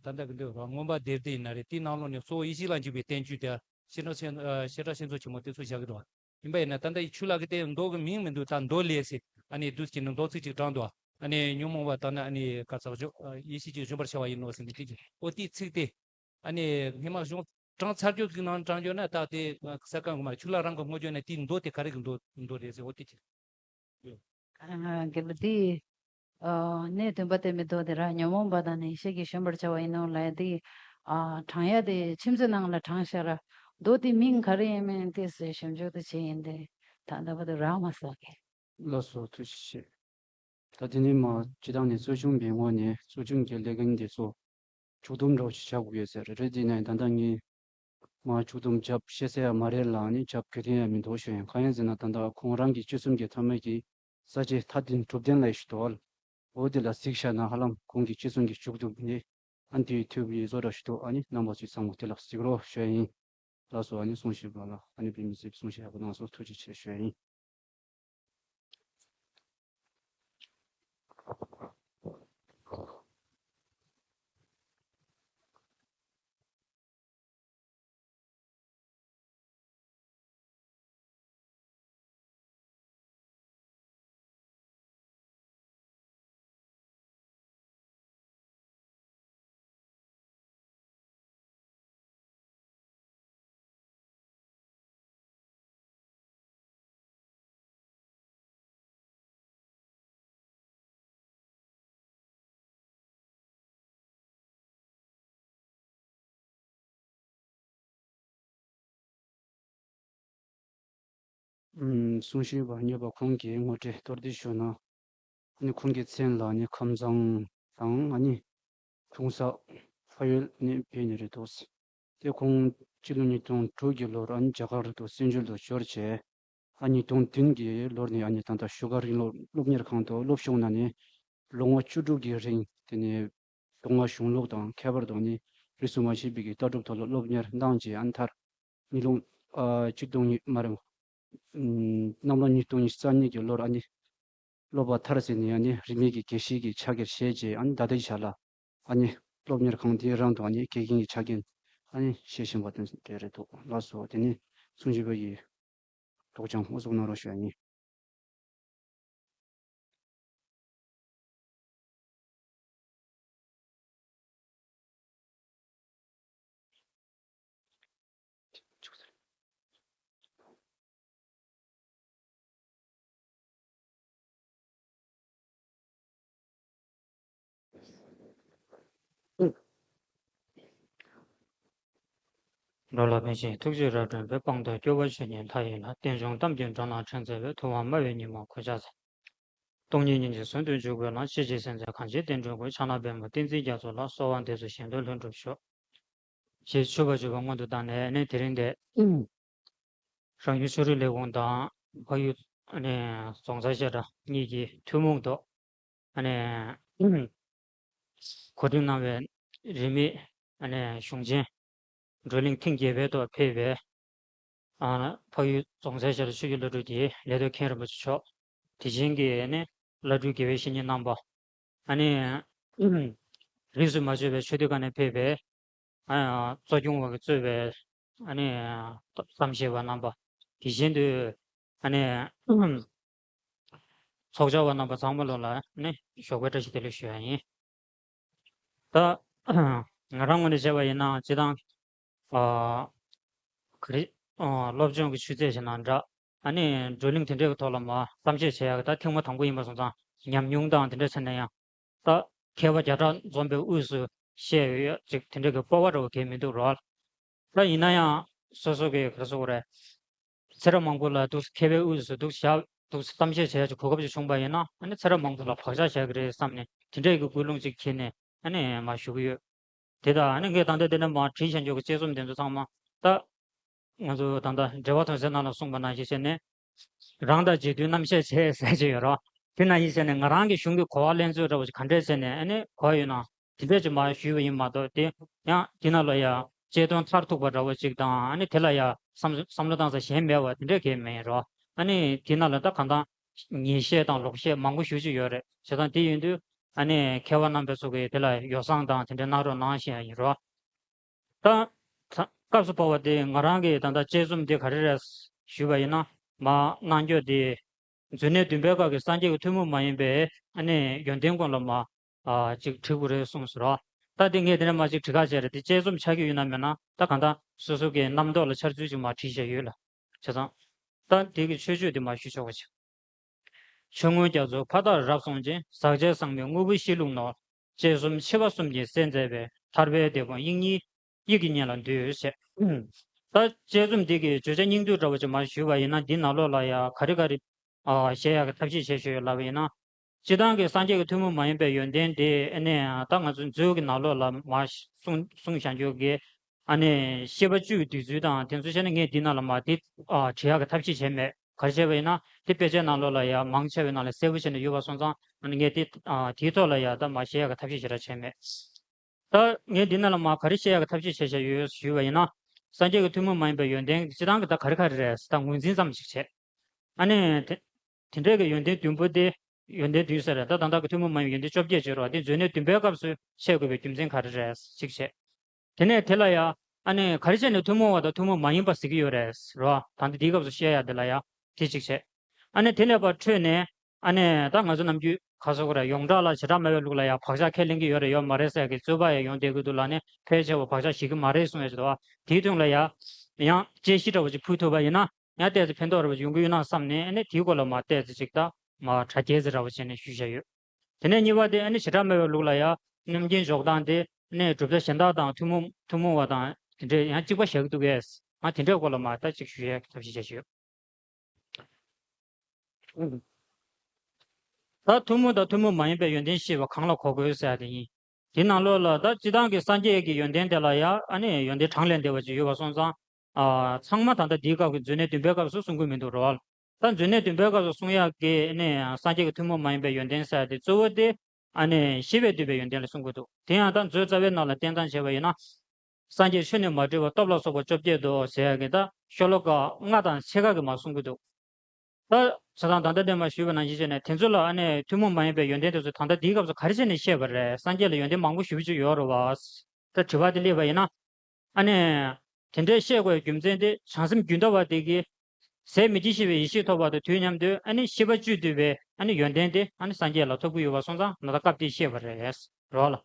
ད་ལྟ་གི་འདི་རོ་མངོན་པ་སྡེ་བདུན་ཡིན་ན་རེད། དེའི་ནང་ལོགས་ནས་གཙོ་བོ་ཡེ་ཤེས་ལ་འཇུག་པའི་བསྟན་བཅོས་དེ་བཤད་གྲྭ་ཆེན་ཨ་བཤད་གྲྭ་ཆེན་མཚོ་ཆེན་མོ་དེ་ཚོ་བཞག་གི་འདུག་བ། ཡིན་པ་ཡིན་ན་ད་ལྟ་ཡི་ཆུ་ལ་གི་དེ་མདོ་གི་མིང་མི་འདུག་ད་མདོ་ལས་ཟེར། ཨ་ནི་དུས་ཀྱི་ནི་མདོ་ཚིག་ཅིག་དྲངས་འདུག་ཨ་ནི་ཉོན་མོངས་པ་དག་ནི་ཨ་ནི་ག་ཚོད་ཡེ་ཤེས་ཀྱིས་གཞོམ་པར་བྱ་བ་ཡིན་ནོ་ཟེར་ནས་དེ་ཅིག་འོ་དེའི་ཚིག་དེ། ཨ་ནི་སྔས་མ་གཞུང་དྲངས་ཚར་རྒྱུ་གི་ནང་དྲངས་རྒྱུ་ན་ད་དེ་ས་གང་གི་མ་ཆུ་ལ་རང་གི་ངོ་སྦྱོར་ན་དེའི་མདོ་དེ་ག་རེ་གི་མདོ་མདོ་རེད་ཟེར། འོ་དེ་ཅིག་ཨ་དགེ་ལ་དེ། ཨ་གནས་བདུན་པ་སྟོན་པའི་མདོ་དེ་ར། ཉོན་མོངས་པ་དག་ནི་ཡེ་ཤེས་ཀྱིས་གཞོམ་པར་བྱ་བ་ཡིན་ནོ་ལབ་ཡ་དེ། ཨ་དྲངས་ཡ་དེ་ཁྱིམ་མཚེས་ནང་ལ་དྲངས་ཤག་ར། མདོ་དེ་མིང་ག་རེ་ཡིན་མིན་དེ་ཟེར་ཞིབ་འཇུག་དེ་བྱས་ཡིན་ཏེ། ད་ལྟ་བར་དུ་རག་མ་སོང་གི། ལགས་སོ། ཐུགས་རྗེ་ཆེ། ད་དེ་ནས་མར་སྤྱི་བཏང་ནས་གཙོ་སྐྱོང་པའི་ངོས་ནས་གཙོ་སྐྱོང་གི་ལས་འགན་དེ་ཚོ་མཇུག་བསྡོམས་འདྲ་བོ་ཞིག་བྱ་དགོས་ཡོད་ཟེར་རེད། དེ་ནས་ད་ལྟ་ངས་མར་མཇུག་བསྡོམས་བརྒྱབ་བཤད་ས་ཡ་མ་རེད་ལ་ནི་བརྒྱབ་གི་དོན་ཡང་མི་འདུག་ཞུ་ཡིན། གང་ཡིན་ཟེར་ན་ད་ལྟ་ཁོང་རང་གི་སྤྱི་སེམས་ཀྱི་མཐའ་མ་གི་ས་བཅད་མཐའ་བདུན་གྲུབ་བདེན་ལ་ཡི་ཞུ་དོ། འོ་དེ་ལ་གཟིགས་བཞག་ན་ཧ་ལམ་ཁོང་གི་སྤྱི་སེམས་ཀྱི་མཇུག་བསྡོམས་ནི་ཨ་འདི་ཐུབ་ཡོད་བཟོ་འདྲ་ཞུ་དོ། ཨ་ནི་རྣམ་པ་ཚོས་ཚང་མ་དེ་ལ་གཟིགས་རོགས་ཞུ་ཡིན། ལགས་སོ། ཨ་ནི་གསུང་བཤད་པ་ལ་ཨ་ནི་དཔེ་མི་སྲིད་གསུང་བཤད་ཡག་པོ་གནང་སོང་། ཐུགས་རྗེ་ཆེ་ཞུ་ཡིན། ཨུམ། གསུང་བཤད་པ་གཉིས་པ་ཁོང་གིས་ངོ་སྤྲོད་མདོར་བསྡུས་ཞུ་ན། ཨ་ནི་ཁོང་གི་མཚན་ལ་ཨ་ནི་ཁམས་བཟང་དང་། ཨ་ནི་གཞུང་ས་ཕ་ཡུལ་ནས་ཕེབས་ནི་རེད་འདུག་དེ་ཁོང་སྤྱི་ལོ་ཉིས་སྟོང་དྲུག་གི་ལོར་ཨ་ནི་རྒྱ་གར་དུ་སིན་ཇུ་ལ་འབྱོར་བྱས། ཨ་ཉིས་སྟོང་བདུན་གྱི་ལོར་ནས་ཨ་ནི་ད་ལྟ་བཞུགས་སྒར་རིང་ལུགས་སློབ་གཉེར་ཁང་དུ་སློབ་སྦྱོང་གནང་ནས་ལོ་ངོ་བཅུ་དྲུག་གི་རིང་། དེ་ནས་ལོ་ལྔ་གཞུང་ལུགས་དང་ཁྱད་པར་དུ་ནི་རིས་སུ་མ་ཆད་པའི་གི་ལྟ་གྲུབ་ཐོག་ལ་སློབ་གཉེར་གནང་རྗེས། ཨ་ནི་མཐར་ཉིས་སྟོང་ཨ་གཅིག་སྟོང་ཉིས་མ་རེད། ཨམ། གནམ་ལོ་ཉིས་སྟོང་ཉི་ཤུ་རྩ་གཉིས་ཀྱི་ལོར་ཨ་ནི་སློབ་པ་མཐར་ཟིན་ནས་ཨ་ནི་རིས་མེད་ཀྱི་དགེ་བཤེས་ཀྱི་ཕྱག་འཁྱེར་བཞེས་རྗེས། ཨ་ནི་ད་ལྟའི་ཆ་ལ་ཨ་ནི་སློབ་གཉེར་ཁང་དེའི་རང་དུ་ཨ་ནི་དགེ་རྒན་གྱི་ཕྱག་འཁྱེར་ཨ་ནི་བཞེས་བཞིན་པ་དེ་འདྲ་རེད་འདུག་ལགས་སོ། དེ་ནི་གསུང་བཤད་པ་ཡི་རྟོགས་བྱང་ཨུ་ཚུགས་གནང་རོགས་ཞུ་ཡ་ཡིན། འགྲོ་ལ་ཕན་ཕྱིར་ཐུགས་རྗེས་རབ་སྒྲོན་པའི། དཔང་དུ་སྐྱོབ་པ་བཅས་ཀྱི་མཐའ་ཡས་ལ། རྟེན་འབྱུང་གཏམ་གྱི་སྒྲ་རྣམས་ཕྲེང་མཛད་པའི། ཐུབ་དབང་སྨྲ་བའི་ཉི་མ་གོ་ཆ་ཟེར། སྟོང་ཉིད་སྙིང་རྗེ་ཟུང་དུ་འཇུག་པའི་ལམ། ཤེས་བྱའི་སེམས་རྩེ་གངས་ཅན་བསྟན་འགྲོའི་མགོན། ཕྱག་ན་པདྨོ་བསྟན་འཛིན་རྒྱ་མཚོ་ལ། གསོལ་བ་འདེབས་སོ་གཞན་དོན་ལྷུན་གྲུབ་ཤོག་ཞེས་མཆོད་པར་བརྗོད་པ་སྔོན་དུ་བཏང་ནས། ཨ་ནི་དེ་རིང་འདི་རང་ཡུལ་ཆོས་རིག་ལས་ཁུངས་དང་ཕ་ཡུལ་ཨ་ནི་རྫོང་སར་བཤད་གྲྭ་གཉིས་ཀྱིས་ཐུན་མོང་ཐོག་ཨ་ནི་གོ་སྒྲིག་གནང་བའི་ རིས་མེད་ཨ་ནི་གཞུང་ཆེན་བགྲོ་གླེང་ཐེངས་བརྒྱད་པའི་ཐོག་ཕེབས་པའི་ཨ་འཕགས་ཡུལ་རྫོང་སའི་ཞབས་དྲུང་ཆོས་ཀྱི་བློ་གྲོས་ཀྱི་ལས་ཐོག་མཁན་རིན་པོ་ཆེ་མཆོག་དེ་བཞིན་གྱི་ཨ་ནི་བླ་སྤྲུལ་དགེ་བའི་བཤེས་གཉེན་རྣམ་པ། ཨ་ནི་རིས་སུ་མ་ཆད་པའི་ཆོས་སྡེ་ཁག་ནས་ཕེབས་པའི་ཨ་གཙོ་སྐྱོང་བ་གིས་གཙོས་པའི་ཨ་ནི་བསམ་ཤེས་པ་རྣམ་པ། དེ་བཞིན་དུ་ཨ་ནི་ཚོགས་བཅར་བ་རྣམ་པ་ཚང་མ་ལོ་ལ་ཨ་ནི་ཞོགས་པའི་བཀྲ་ཤིས་བདེ་ལེགས་ཞུ་ཡ་ཡིན། ད་ང་རང་ངོས་ནས་བྱས་པ་ཡིན་ན་སྤྱིར་བཏང་ཨ་ག་རེ་ཨ་སློབ་སྦྱོང་གི་ཆུ་ཚད་ཞིག་ནང་འདྲ། ཨ་ནི་བགྲོ་གླེང་དེ་འདྲའི་གི་ཐོག་ལ་མ་གཏམ་བཤད་བྱེད་ཡག་གི་ད་ཐེངས་མ་དང་པོ་ཡིན་པ་སོང་ཙང་ཉམས་མྱོང་དང་དེ་འདྲ་ཚད་ན་ཡང་། ད་མཁས་པ་བརྒྱ་ཕྲག་འཛོམས་པའི་དབུས་སུ་བཤད་ཡོད་ཅིག་དེ་འདྲ་གི་སྤོབས་པ་འདྲ་བོ་གང་ཡང་མི་འདུག་རོགས། ད་ཡིན་ན་ཡང་སོ་སོ་གི་ག་རེ་ཟེར་དགོས་རེད། ཚེ་རབས་མང་པོ་ལ་འདུག་མཁས་པའི་དབུས་སུ་འདུག་བཞག་འདུག་གཏམ་བཤད་བྱེད་ཡག་གི་གོ་སྐབས་ཅིག་བྱུང་པ་ཡིན་ན་ཨ་ནི་ཚེ་རབས་མང་པོ་ལ་བག་ཆགས་བཞག་གི་རེད་བསམ་ནས་དེ་འདྲ་གི་ཀུན་སློང་ཅིག་འཁྱེར་ནས་ཨ་ནི་མར་ཞུ་གི་ཡོད། དེ་དང་ཨ་ནི་ངས་ད་ལྟ་དེ་ནས་མར་བྲིས་བཞག་རྒྱུ་གི་དཔྱད་རྩོམ་དེ་ཚོ་ཚང་མ་ད། ང་ཚོ་ད་ལྟ་འགྲེལ་པ་དོན་གསལ་ནང་ལ་གསུངས་པ་ནང་བཞིན་བྱས་ནས། རང་དང་རྗེས་མཐུན་རྣམ་བཤད་བྱེད་ཟེར་གྱི་ཡོད་རོགས། དེ་ནང་བཞིན་བྱས་ནས་ང་རང་གི་གཞུང་གི་གོ་བ་ལེན་ཚུལ་འདྲ་བོ་ཞིག་ག་འདྲས་བྱས་ནས་ཨ་ནི་གོ་ཡོད་ན་དེ་འདྲས་ཅིག་མར་ཞུས་པ་ཡིན་མ་གཏོགས་དེ་ཡང་དེ་ནང་ལ་ཡ་དཔྱད་དོན་མཐར་ཐུག་པ་འདྲ་བོ་ཅིག་དང་ཨ་ནི་དེ་ལ་ཡ་བསམ་བསམ་བློ་བཏང་ས་གཞན་མེད་པ་དེ་འདྲས་གང་ཡང་མེད་རོགས། ཨ་ནི་དེ་ནང་ལ་ད་གང་ལྟར་ཉན་བཤད་དང་ལོག་བཤད་མང་པོ་ཞེ་ཅིག་ཡོད་རེད། བྱས་ཙང་དེ་ཡིན་དུས་ཨ་ནི་མཁས་པ་རྣམ་པ་ཚོ་གིས་དེ་ལ་ཡོ་བསྲང་དང་དེ་འདྲས་གནང་རོགས་གནང་ཞེས་ཡིན་རོགས། ད། ད་སྐབས་སུ་བབས་པ་དེ་ང་རང་གིས་ད་ལྟ་དཔྱད་རྩོམ་འདི་ག་རེ་རེད་ཞུས་པ་ཡིན་ན། མར་གནང་རྒྱུ་དེ། མཛོད་གནས་བདུན་པའི་སྐབས་ཀྱི་སངས་རྒྱས་ཀྱི་ཐུན་མོང་མ་ཡིན་པའི་ཨ་ནི་ཡོན་ཏན་སྐོར་ལ་མར་ཨ་ཅིག་བྲི་དགོས་རེད་གསུངས་སོང་རོགས། ད་དེ་ངས་དེ་ནས་མར་ཅིག་བྲི་ག་བྱས་རེད། དེ་དཔྱད་རྩོམ་ཆགས་ཀྱི་ཡོད་ན་མེད་ན་ད་གང་ལྟར་སོ་སོ་གི་རྣམ་རྟོག་ལ་འཆར་ཚུལ་ཅིག་མར་བྲིས་བཞག་ཡོད་ལ། བྱས་ཙང་། ད་དེ་གི་མཆོད་བརྗོད་དེ་མར་ཞུ་ཆོག་པ་བྱས། ཆོས་མངོན་རྒྱ་མཚོ་ཕ་རྟགས་རབ་གསུངས་ཤིང་། ཟག་བཅས་ཟག་མེད་དངོས་པོའི་གཤིས་ལུགས་ནོར། དཔྱད་རྩོམ་ཆེ་བ་གསུམ་གྱིས་གསལ་མཛད་པའི། ཐར་པའི་བདེ་སྤོང་དབྱིག་གཉེན། དབྱིག་གི་གཉེན་ལ་འདུད་ཟེར། ད་དཔྱད་རྩོམ་འདི་གི་བརྗོད་བྱ་སྙིང་བསྡུས་འདྲ་བོ་ཅིག་མར་ཞུས་པ་ཡིན་ན་འདི་ནང་ལོགས་ལ་ཡ་ག་རེ་ག་རེ་ཨ་བཤད་ཡག་གི་ཐབས་ཤེས་བྱས་བཞག་ཡོད་ལབ་པ་ཡིན་ན། སྤྱིར་བཏང་གི་སངས་རྒྱས་ཀྱི་ཐུན་མོང་མ་ཡིན་པའི་ཡོན་ཏན་དེ་ཨ་ནི་ད་ང་ཚོ་མཛོད་ཀྱི་ནང་ལོགས་ལ་མར་གསུངས་གསུངས་བཞག་རྒྱུ་གི་ཨ་ནི་བཤད་པ་བཅུའི་བསྡུས་ཚུལ་དང་དེ་ཚོ་བཤད་ན་ངས་འདི་ནང་ལ་མར་དེ་ཨ་བྲི་ཡག་གི་ཐབས་ཤེས་བྱས་མེད། ག་རེ་བྱས་པ་ཡིན་ན་དེ་དཔེ་ཆའི་ནང་ལོགས་ལ་ཡ་མང་ཆེ་བའི་ནང་ལ་གསལ་པོ་བྱས་ནས་ཡོད་པ་སོང་ཙང་ཨ་ནི་ངས་དེ་ཨ་དེའི་ཐོག་ལ་ཡ་ད་མར་བཤད་ཡག་གི་ཐབས་ཤེས་ཞེ་དྲག་བྱས་མེད། ད་ངས་འདི་ནང་ལ་མར་ག་རེ་བཤད་ཡག་གི་ཐབས་ཤེས་བྱས་བཞག་ཡོད་ཞུས་པ་ཡིན་ན། སངས་རྒྱས་ཀྱི་ཐུན་མོང་མ་ཡིན་པའི་ཡོན་ཏན་སྤྱིར་བཏང་གི་ད་ག་རེ་ག་རེ་རེད་ད་ངོས་འཛིན་ཙམ་ཞིག་བྱས། ཨ་ནི་དེ་དེ་འདྲའི་གི་ཡོན་ཏན་བདུན་པོ་དེ། ཡོན་ཏན་བདུན་ཟེར་རེད་ད་ད་ལྟ་གི་ཐུན་མོང་མ་ཡིན་པའི་ཡོན་ཏན་བཅོ་བརྒྱད་བརྗོད་རོགས་དེ་མཛོད་གནས་བདུན་པའི་སྐབས་སུ་འཆད་དགོས་པའི་རྒྱུ་མཚན་ག་རེ་རེད་ཅིག་བྱས། དེ་ནས་དེ་ལ་ཡ་ཨ་ནི་ག་རེ་བྱས་ནས་ཐུན་མོང་བ་དང་ཐུན་མོང་མ་ཡིན་པ་ཟེར་གྱི་ཡོད་རེད་རོ། ད་ལྟ་འདིའི་སྐབས་སུ་བཤད་ཡ་དེ་ལ་ཡ་དེ་གཅིག་བྱས། ཨ་ནི་དེ་ལས་ཕར་འཕྲོས་ནས་ཨ་ནི་ད་ང་ཚོ་ནམ་རྒྱུན་ག་རེ་ཟེར་དགོས་རེད། ཡོངས་གྲགས་ལ་བྱེ་བྲག་སྨྲ་བའི་ལུགས་ལ་ཡ་བག་ཆགས་ཁས་ལེན་གྱི་ཡོད་རེད་ཡོད་མ་རེད་ཟེར་གྱི་རྩོད་པ་ཡང་ཡོང་བསྡད་ཀྱི་འདུག་ལབ་ནས་ཕལ་ཆེ་བ་བག་ཆགས་ཞིག་གི་མ་རེད་གསུང་ཡ་ཞིག་འདུག་བ། དེའི་དོན་ལ་ཡ་ཡང་དཔྱད་གཞི་འདྲ་བོ་ཅིག་ཕུལ་ཐུབ་པ་ཡིན་ན། ཡང་ཏོག་ཙམ་ཕན་ཐོགས་རེ་བ་ཡོང་གི་ཡོད་ན་བསམ་ནས་ཨ་ནི་དེའི་སྐོར་ལ་མར་ཏོག་ཙམ་ཅིག་ད་མར་དྲ་རྒྱའི་ཟེར་འདྲ་བོ་བྱས་ནས་ཞུས་བཞག་ཡོད། དེ་ནས་གཉིས་པ་དེ་ཨ་ནི་བྱེ་བྲག་སྨྲ་བའི་ལུགས་ལ་ཡང་རྣམ་མཁྱེན་འཇོག་སྟངས་དེ་ཨ་ནི་བསྒྲུབ་བྱ་གཞན་དག་དང་ཐུན་མོང་ཐུན་མོང་བ་དང་དེ་འདྲའི་ཡང་གཅིག་པ་བཞག་གི་འདུག་གས། ང་དེ་འདྲའི་སྐོར་ལ་མར་ད་ཅིག་ཞུ་ཡས་ཐབས་ཤེས་བྱས་བཞག་ཡོད། ད་ཐུན་མོང་དང་ཐུན་མོང་མ་ཡིན་པའི་ཡོན་ཏན་ཤེས་པ་གང་ལ་གོ་དགོས་ཟེར་ཡ་དེ་ཡིན། དེ་ནང་ལོགས་ལ་ད་སྤྱིར་བཏང་གི་སངས་རྒྱས་ཀྱི་ཡོན་ཏན་དེ་ལ་ཡང་ཨ་ནི་ཡོན་ཏན་གྲངས་ལས་འདས་པ་ཅིག་ཡོད་པ་སོང་ཙང་། ཨ་ཚང་མ་ད་ལྟ་འདིའི་སྐབས་ཀྱི་མཛོད་གནས་བདུན་པའི་སྐབས་སུ་གསུང་གི་མི་འདུག་རོ། ད་མཛོད་གནས་བདུན་པའི་སྐབས་སུ་གསུང་ཡག་གི་ཨ་ནི་སངས་རྒྱས་ཀྱི་ཐུན་མོང་མ་ཡིན་པའི་ཡོན་ཏན་ཟེར་ཡ་དེ་གཙོ་བོ་དེ་ཨ་ནི་ཤེས་པས་བསྡུས་པའི་ཡོན་ཏན་ལ་གསུང་གི་འདུག་དེ་ཡང་ད་མཛོད་རྩ་བའི་ནང་ལ་བསྟན་སྟངས་བྱས་པ་ཡིན་ན། སངས་རྒྱས་ཆོས་ནི་མ་འདྲེས་པ་སྟོབས་ལ་སོགས་པ་བཅོ་བརྒྱད་དོ་ཟེར་ཡག་གི་ད་ཤོ་ལོ་ཀ་ལྔ་དང་ཕྱེད་ཀ་གི་མར་གསུང་གི་འདུག་ད་བྱས་ཙང་ད་ལྟ་འདི་མར་ཞུས་པ་ནང་བཞིན་བྱས་ནས་དེ་ཚོ་ལ་ཨ་ནི་ཐུན་མོང་མ་ཡིན་པའི་ཡོན་ཏན་དེ་ཚོ་ད་ལྟ་འདིའི་སྐབས་སུ་ག་རེ་བྱས་ནས་བཤད་པ་རེད། སངས་རྒྱས་ལ་ཡོན་ཏན་མང་པོ་ཞེ་པོ་ཅིག་ཡོད་རེད་བ། ད་དྲི་བ་དེ་སླེབས་པ་ཡིན་ན། ཨ་ནི། དེ་འདྲའི་བཤད་དགོས་རྒྱུ་མཚན་དེ་བྱང་སེམས་རྒྱུན་མཐའ་བ་དེ་གིས། ཟད་མི་བགྱིད་ཤེས་པའི་ཡེ་ཤེས་ཐོབ་པ་དང་དུས་མཉམ་དུ་ཨ་ནི་ཤེས་པ་བཅུད་བསྡུས་པའི་ཨ་ནི་ཡོན་ཏན་དེ་ཨ་ནི་སངས་རྒྱས་ལ་ཐོབ་ཀྱི་ཡོད་པ་སོང་ཙང་ན་ད་སྐབས་དེ་བཤད་པ་རེད། རོ་ལ།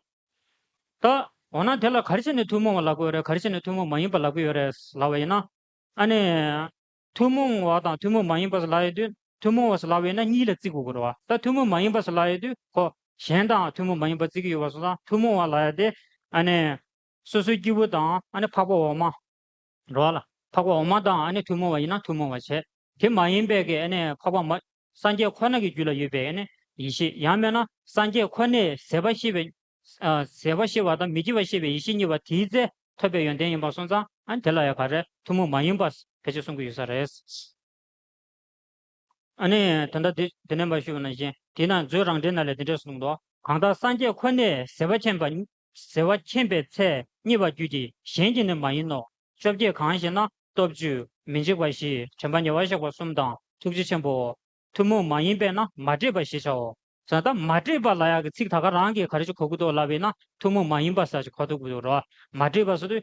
ད། འོ་ན་དེ་ལ་ག་རེ་བྱས་ནས་ཐུན་མོང་བ་ལབ་དགོས་རེད། ག་རེ་བྱས་ནས་ཐུན་མོང་མ་ཡིན་པ་ལབ་ཀྱི་ཡོད་རེད་ལབ་པ་ཡིན་ན། ཨ་ནི། ཐུན་མོང་བ་དང་ཐུན་མོང་མ་ཡིན་པ་ཟེར་ལབ་ཡོང་དུས་ཐུན་མོང་བ་ཟེར་ལབ་པ་ཡིན་ན་གཉིས་ལ་བརྩི་དགོས་ཀྱི་རེད་བ། ད་ཐུན་མོང་མ་ཡིན་པ་ཟེར་ལབ་ཡོང་དུས་ཁོ་གཞན་དང་ཐུན་མོང་མ་ཡིན་པ་བརྩི་གི་ཡོད་པ་སོང་ཙང་ཐུན་མོང་བ་ལབ་ཡ་དེ་ཨ་ནི། སོ་སོའི་སྐྱེས་བུ་དང་ཨ་ནི་འཕགས་པ་འོག་མ། རེད་བ་ལ། འཕགས་པ་འོག་མ་དང་ཨ་ནི་ཐུན་མོང་བ་ཡིན་ན་ཐུན་མོང་བ་བྱས། དེ་མ་ཡིན་པའི་གི་ཨ་ནི་འཕགས་པ་མ། སངས་རྒྱས་ཁོ་ན་གི་རྒྱུད་ལ་ཡོད་པའི་ཨ་ནི་ཡེ་ཤེས་ཡང་མིན་ན་སངས་རྒྱས་ཁོ་ནས་ཟད་པ་ཤེས་པའི། ཨ་ཟད་པ་ཤེས་པ་དང་མི་སྐྱེ་བ་ཤེས་པའི་ཡེ་ཤེས་གཉིས་པ་དེའི་རྩལ་ཐོབ་པའི་ཡོན་ཏན་ཡིན་པ་སོང་ཙང་ཨ་ནི་དེ་ལ་ཡང་ག་རེ་ཐུན་མོང་མ་ཡིན་པ་ཕལ་ཆེར་གསུང་གི་ཡོད་ས་རེད། ཨ་ནི་ད་ལྟ་དེ་དེ་ནས་མར་ཞུས་པ་ནང་བཞིན་དེས་ན་མཛོད་རང་འགྲེལ་ནང་ལ་དེ་འདྲས་གསུངས་འདུག་གང་ལྟར་སངས་རྒྱས་ཁོ་ནས་ཟད་པ་མཁྱེན་པ། ཟེར་བ་མཁྱེན་པའི་ཚད་རྙེད་པར་འགྱུར་གྱི། གཞན་གྱིས་ནི་མ་ཡིན་ནོ། བཅོ་བརྒྱད་གང་ཞེ་ན། སྟོབས་བཅུ། མི་འཇིགས་པ་བཞི། དྲན་པ་ཉེ་བར་གཤེགས་པ་གསུམ་དང་། ཐུགས་རྗེ་ཆེན་པོའོ། ཐུན་མོང་མ་ཡིན་པས་ན་མ་འདྲེས་པ་ཞེས་བྱའོ། ཟེར་ན་ད་མ་འདྲེས་པ་ལབ་ཡག་གི་ཚིག་ད་ག་རང་གིས་ག་རེ་ཞིག་གོ་གི་འདུག་ལབ་པ་ཡིན་ན་ཐུན་མོང་མ་ཡིན་པ་ཟེར་ཞིག་གོ་ཐུབ་ཀྱི་འདུག་རེད་བ། མ་འདྲེས་པ་ཟེར་དུས་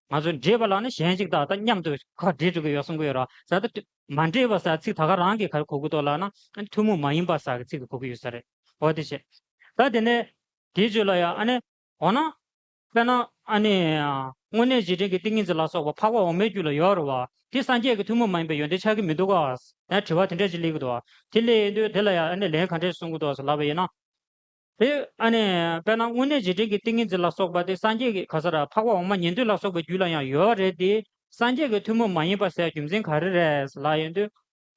ང་ཚོ་འདྲེས་པ་ལབ་ན་གཞན་ཞིག་དང་ད་མཉམ་དུ་ཁ་འདྲེས་འགྲོ་གི་ཡོད་གསུང་གི་ཡོད་རེད་བ། ཟེར་ན་ད་མ་འདྲེས་པ་ཟེར་ཚིག་ད་ག་རང་གིས་ག་རེ་གོ་གི་འདུག་ལབ་ན་ཐུན་མོང་མ་ཡིན་པ་ཟེར་གི་ཚིག་གིས་གོ་གི་ཡོད་ས་རེད། འོ་དེ་བྱས། ད་དེ་ནས་དེའི་རྗེས་ལ་ཡང་ཨ་ནི། འོ་ན། དཔེར་ན་ཨ་ནི། དངོས་གནས་རྗེས་དྲན་གྱི་ཏིང་ངེ་འཛིན་ལ་སོགས་པ་འཕགས་པ་འོག་མའི་རྒྱུད་ལ་ཡོད་རེད་བ། དེ་སངས་རྒྱས་ཀྱི་ཐུན་མོང་མ་ཡིན་པའི་ཡོན་ཏན་ཆགས་ཀྱི་མི་འདུག་ག་ཡང་དྲི་བ་དེ་འདྲ་ཅིག་སླེབས་ཀྱི་འདུག་བ། དེ་སླེབས་ཡོང་དུས་དེ་ལ་ཡང་ཨ་ནི་ལན་ག་འདྲས་གསུང་གི་འདུག་ཟེར་ལབ་པ་ཡིན་ན། དེ་ཨ་ནི། དཔེར་ན་དངོས་གནས་རྗེས་དྲན་གྱི་ཏིང་ངེ་འཛིན་ལ་སོགས་པ་དེ་སངས་རྒྱས་ཀྱི་ག་ས་ར་འཕགས་པ་འོག་མ་ཉན་ཐོས་ལ་སོགས་པའི་རྒྱུད་ལ་ཡང་ཡོད་རེད་དེ། སངས་རྒྱས་ཀྱི་ཐུན་མོང་མ་ཡིན་པ་ཟེར་རྒྱུ་མཚན་ག་རེ་རེད་ལབ་ཡོང་དུས།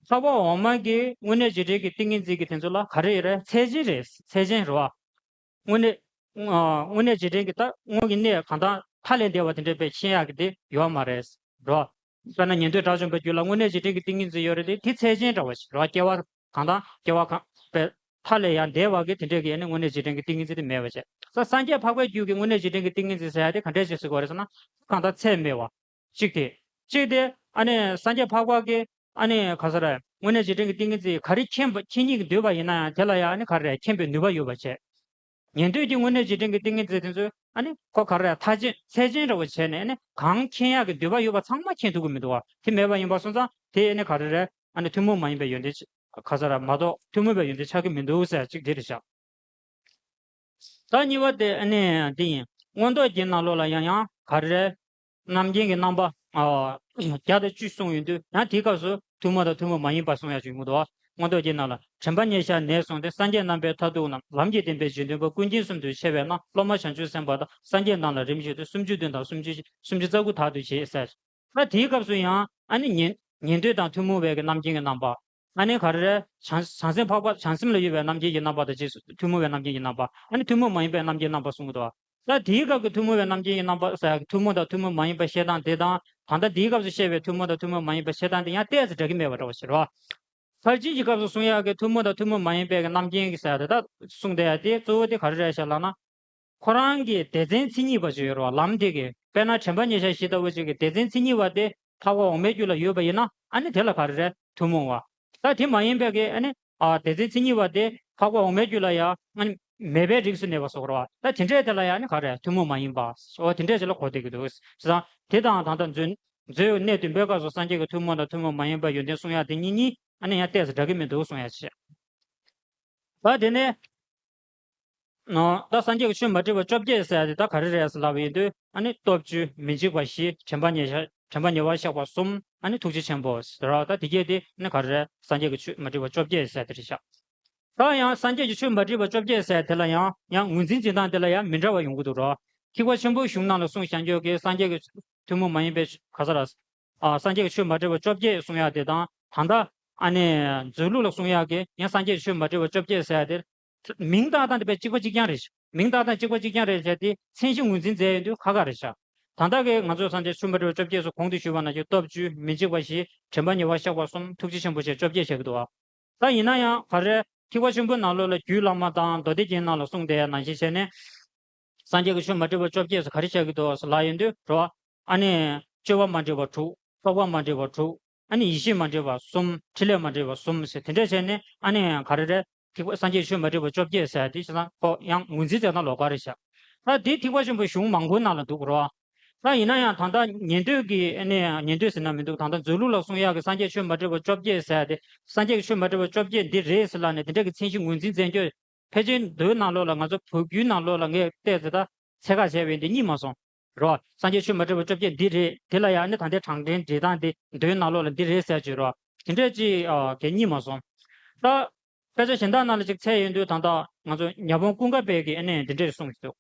འཕགས་པ་འོག་མ་གི་དངོས་གནས་རྗེས་དྲན་གྱི་ཏིང་ངེ་འཛིན་གྱི་དེ་ཚོ་ལ་ག་རེ་ཡོད་རེད། ཚད་ཅན་རེད། ཚད་ཅན་རེད་བ། དངོས་གནས། ཨ། དངོས་གནས་རྗེས་དྲན་གྱི་ད་དངོས་ཀྱི་གནས་གང་དག་མཐའ་ལས་འདས་པ་དེ་འདྲ་དཔེ་མཁྱེན་ཡག་གི་དེ་ཡོད་མ་རེད། རེད་བ། དཔེར་ན་ཉན་ཐོས་དགྲ་བཅོམ་པའི་རྒྱུད་ལ་དངོས་གནས་རྗེས་དྲན་གྱི་ཏིང་ངེ་འཛིན་ཡོད་རེད་དེ་དེ་ཚད་ཅན་འདྲ་བ་ཞིག་རེད་བ། སྐྱེ་བ་གང་དག་སྐྱེ་བ་གང་དཔེ་མཐའ་ལས་ཡང་འདས་པ་གི་དེ་འདྲས་ཀྱི་ཨ་ནི་དངོས་གནས་རྗེས་དྲན་གྱི་ཏིང་ངེ་འཛིན་དེ་མེད་པ་བྱས། ས་སངས་རྒྱས་འཕགས་པའི་རྒྱུད་ཀྱི་དངོས་གནས་རྗེས་དྲན་གྱི་ཏིང་ངེ་འཛིན་ཟེར་ཡ་དེ་ག་འདྲས་ཞིག་ཟེར་དགོས་རེད་ཟེར་ན། གང་དག་ཚད་མེད་པ། གཅིག་དེ། གཅིག་དེ། ཨ་ནི་སངས་རྒྱས་འཕགས་པ་གི་ཨ་ནི་ག་ས་རེད། དངོས་གནས་རྗེས་དྲན་གྱི་ཏིང་ངེ་འཛིན་ག་རེ་མཁྱེན་པ་མཁྱེན་སྙིང་འདོད་པ་ཡིན་ན་ཡང་དེ་ལ་ཡང་ཨ་ནི་ག་རེ་རེད། མཁྱེན་པའི་ནུས་པ་ཡོད་པ་བྱས། ཉན་ཐོས་ཀྱི་དངོས་གནས་རྗེས་དྲན་གྱི་ཏིང་ངེ་འཛིན་དེ་ཚོས་ཨ་ནི་ཁོ་ག་རེ་རེད། མཐའ་ཅན་ཚད་ཅན་འདྲ་བོ་བྱས་ནས་ཨ་ནི་གང་མཁྱེན་ཡག་གི་འདོད་པ་ཡོད་པ་ཚང་མ་མཁྱེན་ཐུབ་ཀྱི་མི་འདུག་བ། དེ་མེད་པ་ཡིན་པ་སོང་ཙང་དེ་ཨ་ནི་ག་རེ་རེད། ཨ་ནི་ཐུན་མོང་མ་ཡིན་པའི་ཡོན་ཏན་ག་ས་རེད་མ་གཏོགས་ཐུན་མོང་བའི་ཡོན་ཏན་ཆགས་ཀྱི་མི་འདུག་ཟེར་གཅིག་དེ་རེད་ཤག་ད་གཉིས་པ་དེ་ཨ་ནི་འདི་ཡིན། མངོན་རྟོགས་རྒྱན་ནང་ལོགས་ལ་ཡང་ཡང་ག་རེ་རེད། རྣམ་མཁྱེན་གྱི་རྣམ་པ། ཨ། བརྒྱ་དང་བཅུ་གསུངས་ཡོང་དུས་ཡང་དེའི་སྐབས་སུ་ཐུན་མོང་དང་ཐུན་མོང་མ་ཡིན་པ་གསུང་ཡག་ཅིག་ཡོང་གི་འདུག་མངོན་རྟོགས་རྒྱན་ནང་ལ་དྲན་པ་ཉེར་བཞག་ནས་བཟུང་སྟེ་སངས་རྒྱས་རྣམ་པའི་མཐར་ཐུག་རྣམས་ལམ་གྱི་བདེན་པའི་རྗེས་ཟློས་པ་ཀུན་མཁྱེན་གསུམ་དུ་ཕྱེ་བས་ན་སློབ་མ་བྱང་ཆུབ་སེམས་དཔའ་དང་སངས་རྒྱས་རྣམས་ལ་རིམ་བཞིན་དུ་སུམ་ཅུ་བདུན་དང་སུམ་ཅུ་སུམ་ཅུ་རྩ་དགུ་དག་ཏུ་བྱེད་ཟེར། ད་དེའི་སྐབས་སུ་ཡང་ཨ་ནི་ཉན་ཉན་ཐོས་དང་ཐུན་མོང་བའི་གི་རྣམ་མཁྱེན་གྱི་རྣམ་པ། ཨ་ནི་ག་རེ་རེད། བྱང་བྱང་སེམས་འཕགས་པ་བྱང་སེམས་ལ་ཡོད་པའི་རྣམ་མཁྱེན་གྱི་རྣམ་པ་དང་རྗེས་སུ་ཐུན་མོང་བའི་རྣམ་མཁྱེན་གྱི་རྣམ་པ། ཨ་ནི་ཐུན་མོང་མ་ཡིན་པའི་རྣམ་མཁྱེན་རྣམ་པ་གསུང་གི་འདུག་ད་དེའི་སྐབས་ཀྱི་ཐུན་མོང་བའི་རྣམ་མཁྱེན་གྱི་རྣམ་པ་ཟེར་ཡག་གི་ཐུན་མོང་དང་ཐུན་མོང་མ་ཡིན་པ་བཤད་སྟངས་དེ་དང་ད་ལྟ་དེའི་སྐབས་སུ་བཤད་པའི་ཐུན་མོང་དང་ཐུན་མོང་མ་ཡིན་པ་བཤད་སྟངས་དེ་ཡང་ཏོག་ཙམ་འདྲ་གི་མེད་པ་འདྲ་བ་ཞིག་རེད་བ། ཕར་ཕྱིན་གྱི་སྐབས་སུ་གསུང་ཡག་གི་ཐུན་མོང་དང་ཐུན་མོང་མ་ཡིན་པའི་གི་རྣམ་མཁྱེན་གྱི་ཟེར་ཡག་དེ་ད་གསུངས་བསྡད་ཡག་དེ་གཙོ་བོ་དེ་ག་རེ་རེད་ཤག་ལབ་ན། ཁོ་རང་གི་སྡེ་ཚན་མཚན་ཉིད་པ་ཅིག་ཡོད་རེད་བ། ལམ་དེ་གི་དཔེར་ན་དྲན་པ་ཉེར་བཞག་བཞི་ལྟ་བུ་ཅིག་གི་སྡེ་ཚན་མཚན་ཉིད་པ་དེ་འཕགས་པ་འོག་མའི་རྒྱུད་ལ་ཡོད་པ་ཡིན་ན་ཨ་ནི་དེ་ལ་ག་རེ་རེད། ཐུན་མོང་བ། ད་དེ་མ་ཡིན་པའི་གི་ཨ་ནི་ཨ་སྡེ་ཚན་མཚན་ཉིད་པ་དེ་འཕགས་པ་འོག་མའི་རྒྱུད་ལ་ཡང་ཨ་ནི་མེད་པའི་རིགས་སུ་གནས་པ་སོགས་རེད་བ། ད་དེ་འདྲས་དེ་ལ་ཡང་ཨ་ནི་ག་རེ་རེད། ཐུན་མོང་མ་ཡིན་པ། འོ་དེ་འདྲས་ཅིག་ལ་གོ་བསྡད་ཀྱི་འདུག་བྱས་ཙང་དེ་དང་ད་ལྟ་མཛོད་མཛོད་གནས་བདུན་པའི་སྐབས་སུ་སངས་རྒྱས་ཀྱི་ཐུན་མོང་དང་ཐུན་མོང་མ་ཡིན་པའི་ཡོན་ཏན་གསུང་ཡག་དེ་གཉིས་གཉིས་ཨ་ནི་ཡང་ཏོག་ཙམ་འདྲ་གི་མི་འདུག་གསུང་ཡག་ཅིག་ད་དེ་ནས། ཨ། ད་སངས་རྒྱས་ཀྱི་ཆོས་མ་འདྲེས་པ་བཅོ་བརྒྱད་ཟེར་ཡ་དེ་ད་ག་རེ་རེད་ཟེར་ལབ་པ་ཡིན་དུས་ཨ་ནི་སྟོབས་བཅུ། མི་འཇིགས་པ་བཞི། དྲན་པ་ཉེར་བཞག་དྲན་པ་ཉེ་བར་གཤེགས་པ་གསུམ། ཨ་ནི་ཐུགས་རྗེ་ཆེན་པོ་ཟེར་བ། ད་དེ་གྱད་དེ་ཨ་ནི་ག་རེ་རེད། སངས་རྒྱས་ཀྱི་ཆོས་མ་འདྲེས་པ་བཅོ་བརྒྱད་ཟེར་དེ་རེད་ཤག་ད་ཡང་སངས་རྒྱས་ཀྱི་ཆོས་མ་འདྲེས་པ་བཅོ་བརྒྱད་ཟེར་དེ་ལ་ཡང་ཡང་ངོས་འཛིན་བྱེད་སྟངས་དེ་ལ་ཡང་མི་འདྲ་བ་ཡོང་གི་འདུག་རོ། ཐེག་པ་ཆེན་པོའི་གཞུང་ནང་ལ་གསུངས་བཞག་རྒྱུ་གི་སངས་རྒྱས་ཀྱི་ཐུན་མོང་མ་ཡིན་པའི་ག་ས་ར། ཨ། སངས་རྒྱས་ཀྱི་ཆོས་མ་འདྲེས་པ་བཅོ་བརྒྱད་གསུང་ཡག་དེ་དང་ད་ལྟ་ཨ་ནི་མཛོད་ལུགས་ལ་གསུང་ཡག་གི་ཡང་སངས་རྒྱས་ཀྱི་ཆོས་མ་འདྲེས་པ་བཅོ་བརྒྱད་ཟེར་ཡག་དེ། མིང་བཏགས་སྟངས་དེ་དཔེ་གཅིག་པ་གཅིག་རྐྱང་རེད། མིང་བཏགས་སྟངས་གཅིག་པ་གཅིག་རྐྱང་རེད་ཟེར་ཏེ་མཚན་གཞི་ངོས་འཛིན་མཛད་ཡོང་དུས་ཁག་ཁག་རེད་ཤག་ད་ལྟ་གི་ང་ཚོ་སངས་རྒྱས་ཆོས་མ་འདྲེས་པ་བཅོ་བརྒྱད་སོགས་གོང་དུ་ཞུས་པ་ནང་བཞིན་སྟོབས་བཅུ། མི་འཇིགས་པ་བཞི། དྲན་པ་ཉེ་བར་གཤེགས་པ་གསུམ། ཐུགས་རྗེ་ཆེན་པོ་བཅས་བཅོ་བརྒྱད་བྱེད་ཀྱི་འདུག་བ། ད་ཡིན་ན་ཡང་ག་རེ་ཐེག་པ་ཆེན་པོའི་ནང་ལོགས་ལ་རྒྱུད་བླ་མ་དང་མདོ་སྡེ་རྒྱན་ནང་ལ་གསུངས་བསྡད་ཡ་ནང་བཞིན་བྱས་ནས། སངས་རྒྱས་ཀྱི་ཆོས་མ་འདྲེས་པ་བཅོ་བརྒྱད་སུ་ག་རེ་བྱ་གི་འདུག་ཟེར་ལབ་ཡོང་དུས་རོ། ཨ་ནི། སྤྱོད་པ་མ་འདྲེས་པ་དྲུག་རྟོག་པ་མ་འདྲེས་པ་དྲུག་ཨ་ནི་ཡེ་ཤེས་མ་འདྲེས་པ་གསུམ། ཕྲིན་ལས་མ་འདྲེས་པ་གསུམ་ཟེར་དེ་འདྲ་བྱས་ནས་ཨ་ནི་ག་རེ་རེད། ཐེག་པ་སངས་རྒྱས་ཆོས་མ་འདྲེས་པ་བཅོ་བརྒྱད་ཟེར་ཡ་དེ་བྱས་ཙང་ཁོ་ཡང་ངོས་འཛིན་བྱས་ན་ལོགས་ཀ་རེད་ཤག་ད་དེ་ཐེག་པ་ཆེན་པོའི་གཞུང་མང་པོའི་ནང་ལ་འདུག་རོ། ད་ཡིན་ན་ཡང་ད་ལྟ་ཉན་ཐོས་ཀྱི་ཨ་ནི་ཉན་ཐོས་ཟེར་ན་མི་འདུག་ད་ལྟ་མཛོད་ལུགས་ལ་གསུང་ཡག་གི་སངས་རྒྱས་ཆོས་མ་འདྲེས་པ་བཅོ་བརྒྱད་ཟེར་ཡ་དེ་སངས་རྒྱས་ཀྱི་ཆོས་མ་འདྲེས་པ་བཅོ་བརྒྱད་འདི་རེད་ཟེར་ལབ་ནས་དེ་འདྲ་གི་མཚན་གཞི་ངོས་འཛིན་མཛད་རྒྱུ། ཕལ་ཆེར་མདོའི་ནང་ལོགས་ལ་ང་ཚོ་བོད་བརྒྱུད་ནང་ལོགས་ལ་ངས་བལྟས་ཚེ་ད་ཚད་བཀག་བྱས་པའི་འདི་གཉིས་མ་སོང་། རོ། སངས་རྒྱས་ཆོས་མ་འདྲེས་པ་བཅོ་བརྒྱད་འདི་རེད། དེ་ལ་ཡང་ནི་ད་ལྟའི་གྲངས་འདྲེན་འབྲི་སྟངས་འདི་མདོའི་ནང་ལོགས་ལ་འདི་རེད་ཟེར་བརྗོད་རོ། དེ་འདྲས་ཅིག་ཨ། གལ་གཉིས་མ་སོང་། ད། དཔེ་ཆ་གཞན་དག་ནང་ལ་ཅིག་འཚོལ་ཡོང་དུས་ད་ལྟ་ང་ཚོ་ཉ་སྤོང་ཀུན་དགའ་བོད་ཀྱི་ཨ་ནི་འདི་འདྲས་གསུངས་ཀྱི་འདུག་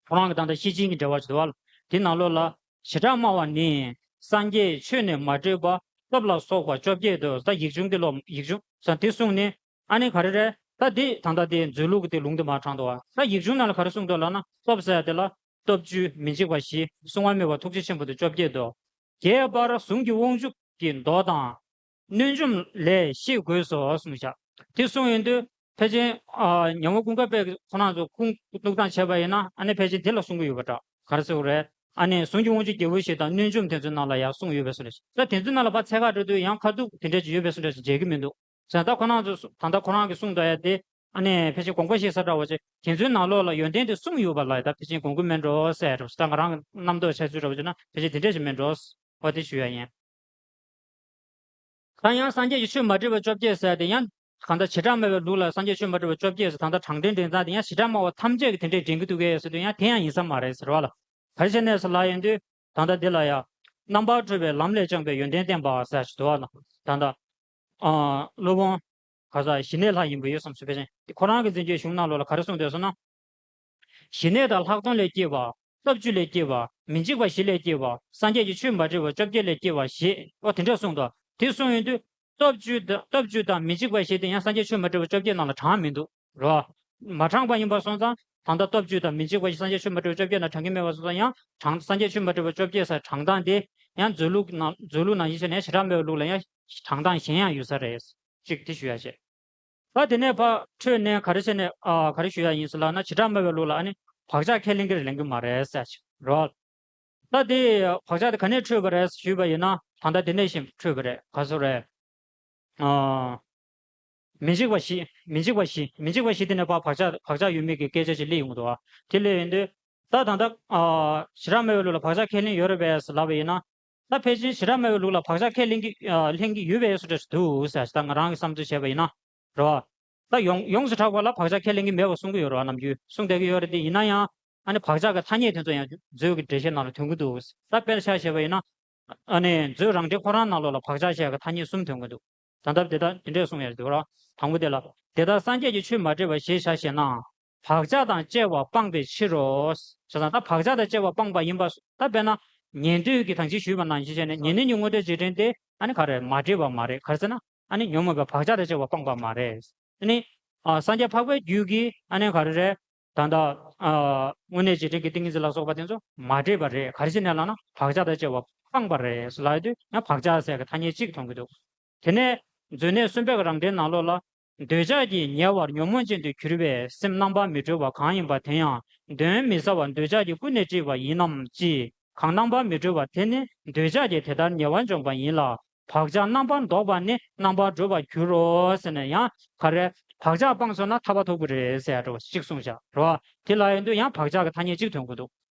ཁོ་རང་གི་ད་ལྟ་ཤེར་ཕྱིན་གྱི་འགྲེལ་པ་ཅིག་འདུག་བ། དེ་ནང་ལོགས་ལ། བྱེ་བྲག་སྨྲ་བ་ནི། སངས་རྒྱས་ཆོས་ནི་མ་འདྲེས་པ། སྟོབས་ལ་སོགས་པ་བཅོ་བརྒྱད་དོ། ད་ཡིག་ཆུང་འདི་ལོ་ཡིག་ཆུང་ཟེར་དེ་གསུངས་ནས། ཨ་ནི་ག་རེ་རེད། ད་འདི་ད་ལྟ་དེ་མཛོད་ལུགས་ཀྱི་དེ་ལུང་དེ་མར་དྲངས་འདུག་བ། ད་ཡིག་ཆུང་ནང་ལ་ག་རེ་གསུངས་འདུག་ལབ་ན་སྟོབས་ཟེར་ཡ་དེ་ལ། སྟོབས་བཅུ། མི་འཇིགས་པ་བཞི། བསྲུང་བ་མེད་པ། ཐུགས་རྗེ་ཆེན་པོ་དེ་བཅོ་བརྒྱད་དོ། རྒྱས་པར་གཟུངས་ཀྱི་དབང་ཕྱུག་གི་མདོ་དང་། གནོད་འཇོམས་ལས་ཤེས་དགོས་སོ་གསུངས་བཞག་དེ་གསུངས་ཡོང་དུས། ཕལ་ཆེར་ཨ་ཉ་མོ་ཀུན་དགའ་དཔལ་ཁོ་རང་ཚོ་ཁུངས་གཏུགས་སྟངས་བྱས་པ་ཡིན་ན་ཨ་ནི་ཕལ་ཆེར་དེ་ལ་གསུང་གི་ཡོད་པ་འདྲ། ག་རེ་ཟེར་དགོས་རེད། ཨ་ནི་གཟུངས་ཀྱི་དབང་ཕྱུག་རྒྱལ་པོ་ཞེས་དང་གནོད་འཇོམས་དེ་ཚོའི་ནང་ལ་ཡང་གསུངས་ཡོད་པའི་བཟོ་འདྲ་ཞིག་ད་དེ་ཚོའི་ནང་ལ་ཕར་འཚོལ་ག་འགྲོ་དུས་ཡང་ཁ་ཐུག་དེ་འདྲ་ཅིག་ཡོད་པའི་བཟོ་འདྲ་ཞིག་མཇལ་གྱི་མི་འདུག་ཟེར་ན་ད་ཁོ་རང་ཚོ་ད་ལྟ་ཁོ་རང་གིས་གསུངས་འདུག་ཡ་དེ་ཨ་ནི་ཕལ་ཆེར་དགོངས་པ་བཞེས་ས་འདྲ་བོ་ཅིག་དེ་ཚོའི་ནང་ལོགས་ལ་ཡོན་ཏན་དེ་གསུངས་ཡོད་པ་ལ་ཡ་ད་ཕལ་ཆེར་དགོངས་ཀྱི་མེད་འགྲོ་ཟེར་ཡ་འདྲ་བོ་ཞིག་ད་ང་རང་གི་རྣམ་རྟོག་འཆར་ཚུལ་འདྲ་བོ་ཅིག་ན་ཕལ་ཆེར་དེ་འདྲ་ཞིག་མེད་འགྲོ། འོ་དེ་ཞུ་ཡ་ཡིན། ད་ཡང་སངས་རྒྱས་ཀྱི་ཆོས་མ་འདྲེས་པ་བཅོ་བརྒྱད་ཟེར་ཏེ་ཡང་གང་ལྟར་བྱེ་བྲག་སྨྲ་བའི་ལུགས་ལ་སངས་རྒྱས་ཆོས་མ་འདྲེས་པ་བཅོ་བརྒྱད་ཟེར་ད་ལྟ་གྲངས་འདྲེན་འདྲེན་སྟངས་དེ་ཡང་བྱེ་བྲག་སྨྲ་བ་ཐམས་ཅད་ཀྱིས་དེ་འདྲས་འདྲེན་གྱི་འདུག་གས་ཟེར་དུས་ཡང་དེ་ཡང་ཡིན་ས་མ་རེད་ཟེར་བ་ལ། ག་རེ་བྱས་ནས་ཟེར་ལབ་ཡོང་དུས་ད་ལྟ་འདི་ལ་ཡང་རྣམ་པར་གྲོལ་བའི་ལམ་ལས་བསྐྱངས་པའི་ཡོན་ཏན་བསྟན་པ་ཟེར་ཞིག་འདུག་བ་ལ། ད་ལྟ་ཨ་སློབ་དཔོན་ག་ས་ཞི་གནས་ལྷ་ཡིན་པ་ཡོད་བསམ་ཟེར་བས་ཅན་ཁོ་རང་གི་མཚན་བརྗོད་གཞུང་ནང་ལོགས་ལ་ག་རེ་གསུངས་འདུག་ཟེར་ན། ཞི་གནས་དང་ལྷག་མཐོང་ལས་སྐྱེས་པ། སྟོབས་བཅུ་ལས་སྐྱེས་པ། མི་འཇིགས་པ་བཞི་ལས་སྐྱེས་པ། སངས་རྒྱས་ཀྱི་ཆོས་མ་འདྲེས་པ་བཅོ་བརྒྱད་ལས་སྐྱེས་པ་ཞེས་ཨོ་དེ་འདྲ་གསུངས་འདུག་དེ་གསུངས་ཡོང་དུས་སྟོབས་བཅུ་དང་སྟོབས་བཅུ་དང་མི་འཇིགས་པ་བཞི་དེ་ཡང་སངས་རྒྱས་ཆོས་མ་འདྲེས་པ་བཅོ་བརྒྱད་ནང་ལ་བགྲངས་མི་འདུག་རོ། མ་བགྲངས་པ་ཡིན་པ་སོང་ཙང་ད་ལྟ་སྟོབས་བཅུ་དང་མི་འཇིགས་པ་བཞི་སངས་རྒྱས་ཆོས་མ་འདྲེས་པ་བཅོ་བརྒྱད་ནང་བགྲང་གི་མེད་པ་སོང་ཙང་ཡང་བགྲང་སངས་རྒྱས་ཆོས་མ་འདྲེས་པ་བཅོ་བརྒྱད་ཟེར་བགྲང་སྟངས་དེ་ཡང་མཛོད་ལུགས་ནང་མཛོད་ལུགས་ནང་བཞིན་བྱས་ནས་བྱེ་བྲག་སྨྲ་བའི་ལུགས་ལ་ཡང་བགྲང་སྟངས་གཞན་ཡང་ཡོད་ས་རེད། གཅིག་དེ་ཞུ་ཡ་བྱས། ད་དེ་ནས་ཕར་འཕྲོས་ནས་ག་རེ་བྱས་ནས་ཨ་ག་རེ་ཞུ་ཡ་ཡིན་ཟེར་ལབ་ན་བྱེ་བྲག་སྨྲ་བའི་ལུགས་ལ་ཨ་ནི་བག་ཆགས་ཁས་ལེན་གྱི་རེད་ལེན་གྱི་མ་རེད་ཟེར་ཞིག་རོ། ད་དེ་བག་ཆགས་དེ་ག་ནས་འཕྲོས་པ་རེད་ཞུས་པ་ཡིན་ན་ད་ལྟ་དེ་ནས་བཞིན་འཕྲོས་པ་རེད། ག་ཚོད་རེད། ཨ་མི་འཇིགས་པ་བཞི། མི་འཇིགས་པ་བཞི། མི་འཇིགས་པ་བཞི་དེ་ནས་ཕར་བག་ཆགས་བག་ཆགས་ཡོད་མེད་ཀྱི་སྐད་ཆ་ཞིག་སླེབས་ཡོང་གི་འདུག་ཨ། དེ་སླེབས་ཡོང་དུས་ད་ད་ལྟ་ཨ་བྱེ་བྲག་སྨྲ་བའི་ལུགས་ལ་བག་ཆགས་ཁས་ལེན་ཡོད་རེད་པས་ལབ་པ་ཡིན་ན། ད་ཕལ་ཆེར་བྱེ་བྲག་སྨྲ་བའི་ལུགས་ལ་བག་ཆགས་ཁས་ལེན་གྱི་ཨ་ལེན་གྱི་ཡོད་པའི་བཟོ་འདྲ་ཞིག་འདུག་ཟེར་ད་ང་རང་གི་བསམ་ཚུལ་བྱས་པ་ཡིན་ན། རེད་བ། ད་ཡོངས་ཡོངས་སུ་གྲགས་པ་ལ་བག་ཆགས་ཁས་ལེན་གྱི་མེད་པ་གསུང་གི་ཡོད་རེད་བ། ནམ་རྒྱུན་གསུང་བསྡད་ཀྱི་ཡོད་རེད་དེ་ཡིན་ན་ཡང་ཨ་ནི་བག་ཆགས་ཀྱི་ཐ་སྙད་དེ་ཚོ་ཡང་མཛོད་ཀྱི་འགྲེལ་བཤད་ནང་ལ་ཐོན་གྱི་འདུག་ད་དཔེར་ཆ་བཞག་པ་ཡིན་ན། ཨ་ནི་མཛོད་རང་འགྲེལ་ཁོ་རང་ནང་ལོགས་ལ་བག་ཆགས་ཞེས་པའི་ཐ་སྙད་གསུམ་ཐོན་གྱི་འདུག་ད་ལྟ་དེ་ལྟར་དེ་འདྲས་གསུང་ཡ་རེད་འདུག་ར། དང་པོ་དེ་ལ། དེ་ལྟར་སངས་རྒྱས་ཀྱི་ཆོས་མ་འདྲེས་པ་ཞེས་བྱ་ཞེ་ན། བག་ཆགས་དང་བཅས་པ་སྤངས་པའི་ཕྱིར་རོ། བྱས་ཙང་ད་བག་ཆགས་དང་བཅས་པ་སྤངས་པ་ཡིན་པ་ད་དཔེར་ན། ཉན་ཐོས་ཀྱི་དང་ཅི་ཞུས་པ་ནང་བཞིན་བྱས་ནས་ཉན་ཐོས་ཀྱི་དངོས་འབྲེལ་རྗེས་དྲན་དེ་ཨ་ནི་ག་རེ་མ་འདྲེས་པ་མ་རེད། ག་རེ་ཟེར་ན་ཨ་ནི་ཉོན་མོངས་པའི་བག་ཆགས་དང་བཅས་པ་སྤངས་པ་མ་རེད། ཨ་ནི། ཨ་སངས་རྒྱས་འཕགས་པའི་རྒྱུད་ཀྱི་ཨ་ནི་ག་རེ་རེད། ད་ལྟ་ཨ་དངོས་གནས་རྗེས་དྲན་གྱི་ཏིང་ངེ་འཛིན་ལ་སོགས་པ་དེ་ཚོ་མ་འདྲེས་པ་རེད། ག་རེ་བྱས་ནས་ལབ་ན་བག་ཆགས་དང་བཅས་པ་སྤངས་པ་རེད་ལབ་ཡོང་དུས་ཡང་བག་ཆགས་ཟེར་གྱི་ཐ་སྙད་གཅིག་མཐོང་གི་འདུག་དེ་ནས་མཛོད་གནས་གསུམ་པའི་རང་འགྲེལ་ནང་ལོགས་ལ། འདོད་ཆགས་ཀྱིས་ཉེ་བར་ཉོན་མོངས་ཅན་དུ་གྱུར་པའི་སེམས་རྣམ་པར་མི་གྲོལ་བ་གང་ཡིན་པ་དེ་ཡང་གདོན་མི་ཟ་བར་འདོད་ཆགས་ཀྱིས་ཀུན་ནས་དཀྲིས་པ་ཡིན་ནམ་ཅི། གང་རྣམ་པར་མི་གྲོལ་བ་དེ་ནི་འདོད་ཆགས་ཀྱིས་དེ་ལྟར་ཉེ་བར་འཇོམས་པ་ཡིན་ལ། བག་ཆགས་རྣམ་པར་ལྡོག་པ་ནི་རྣམ་པར་གྲོལ་བར་འགྱུར་རོ་ཟེར་ནས་ཡང་ག་རེ། བག་ཆགས་སྤངས་སོང་ན་ཐར་པ་ཐོབ་ཀྱི་རེད་ཟེར་ཡ་འདྲ་བ་གཅིག་གསུངས་བཞག་རེད་བ། དེ་ལ་ཡིན་དུས་ཡང་བག་ཆགས་ཀྱི་ཐ་སྙད་གཅིག་ཐོན་གྱི་འདུག་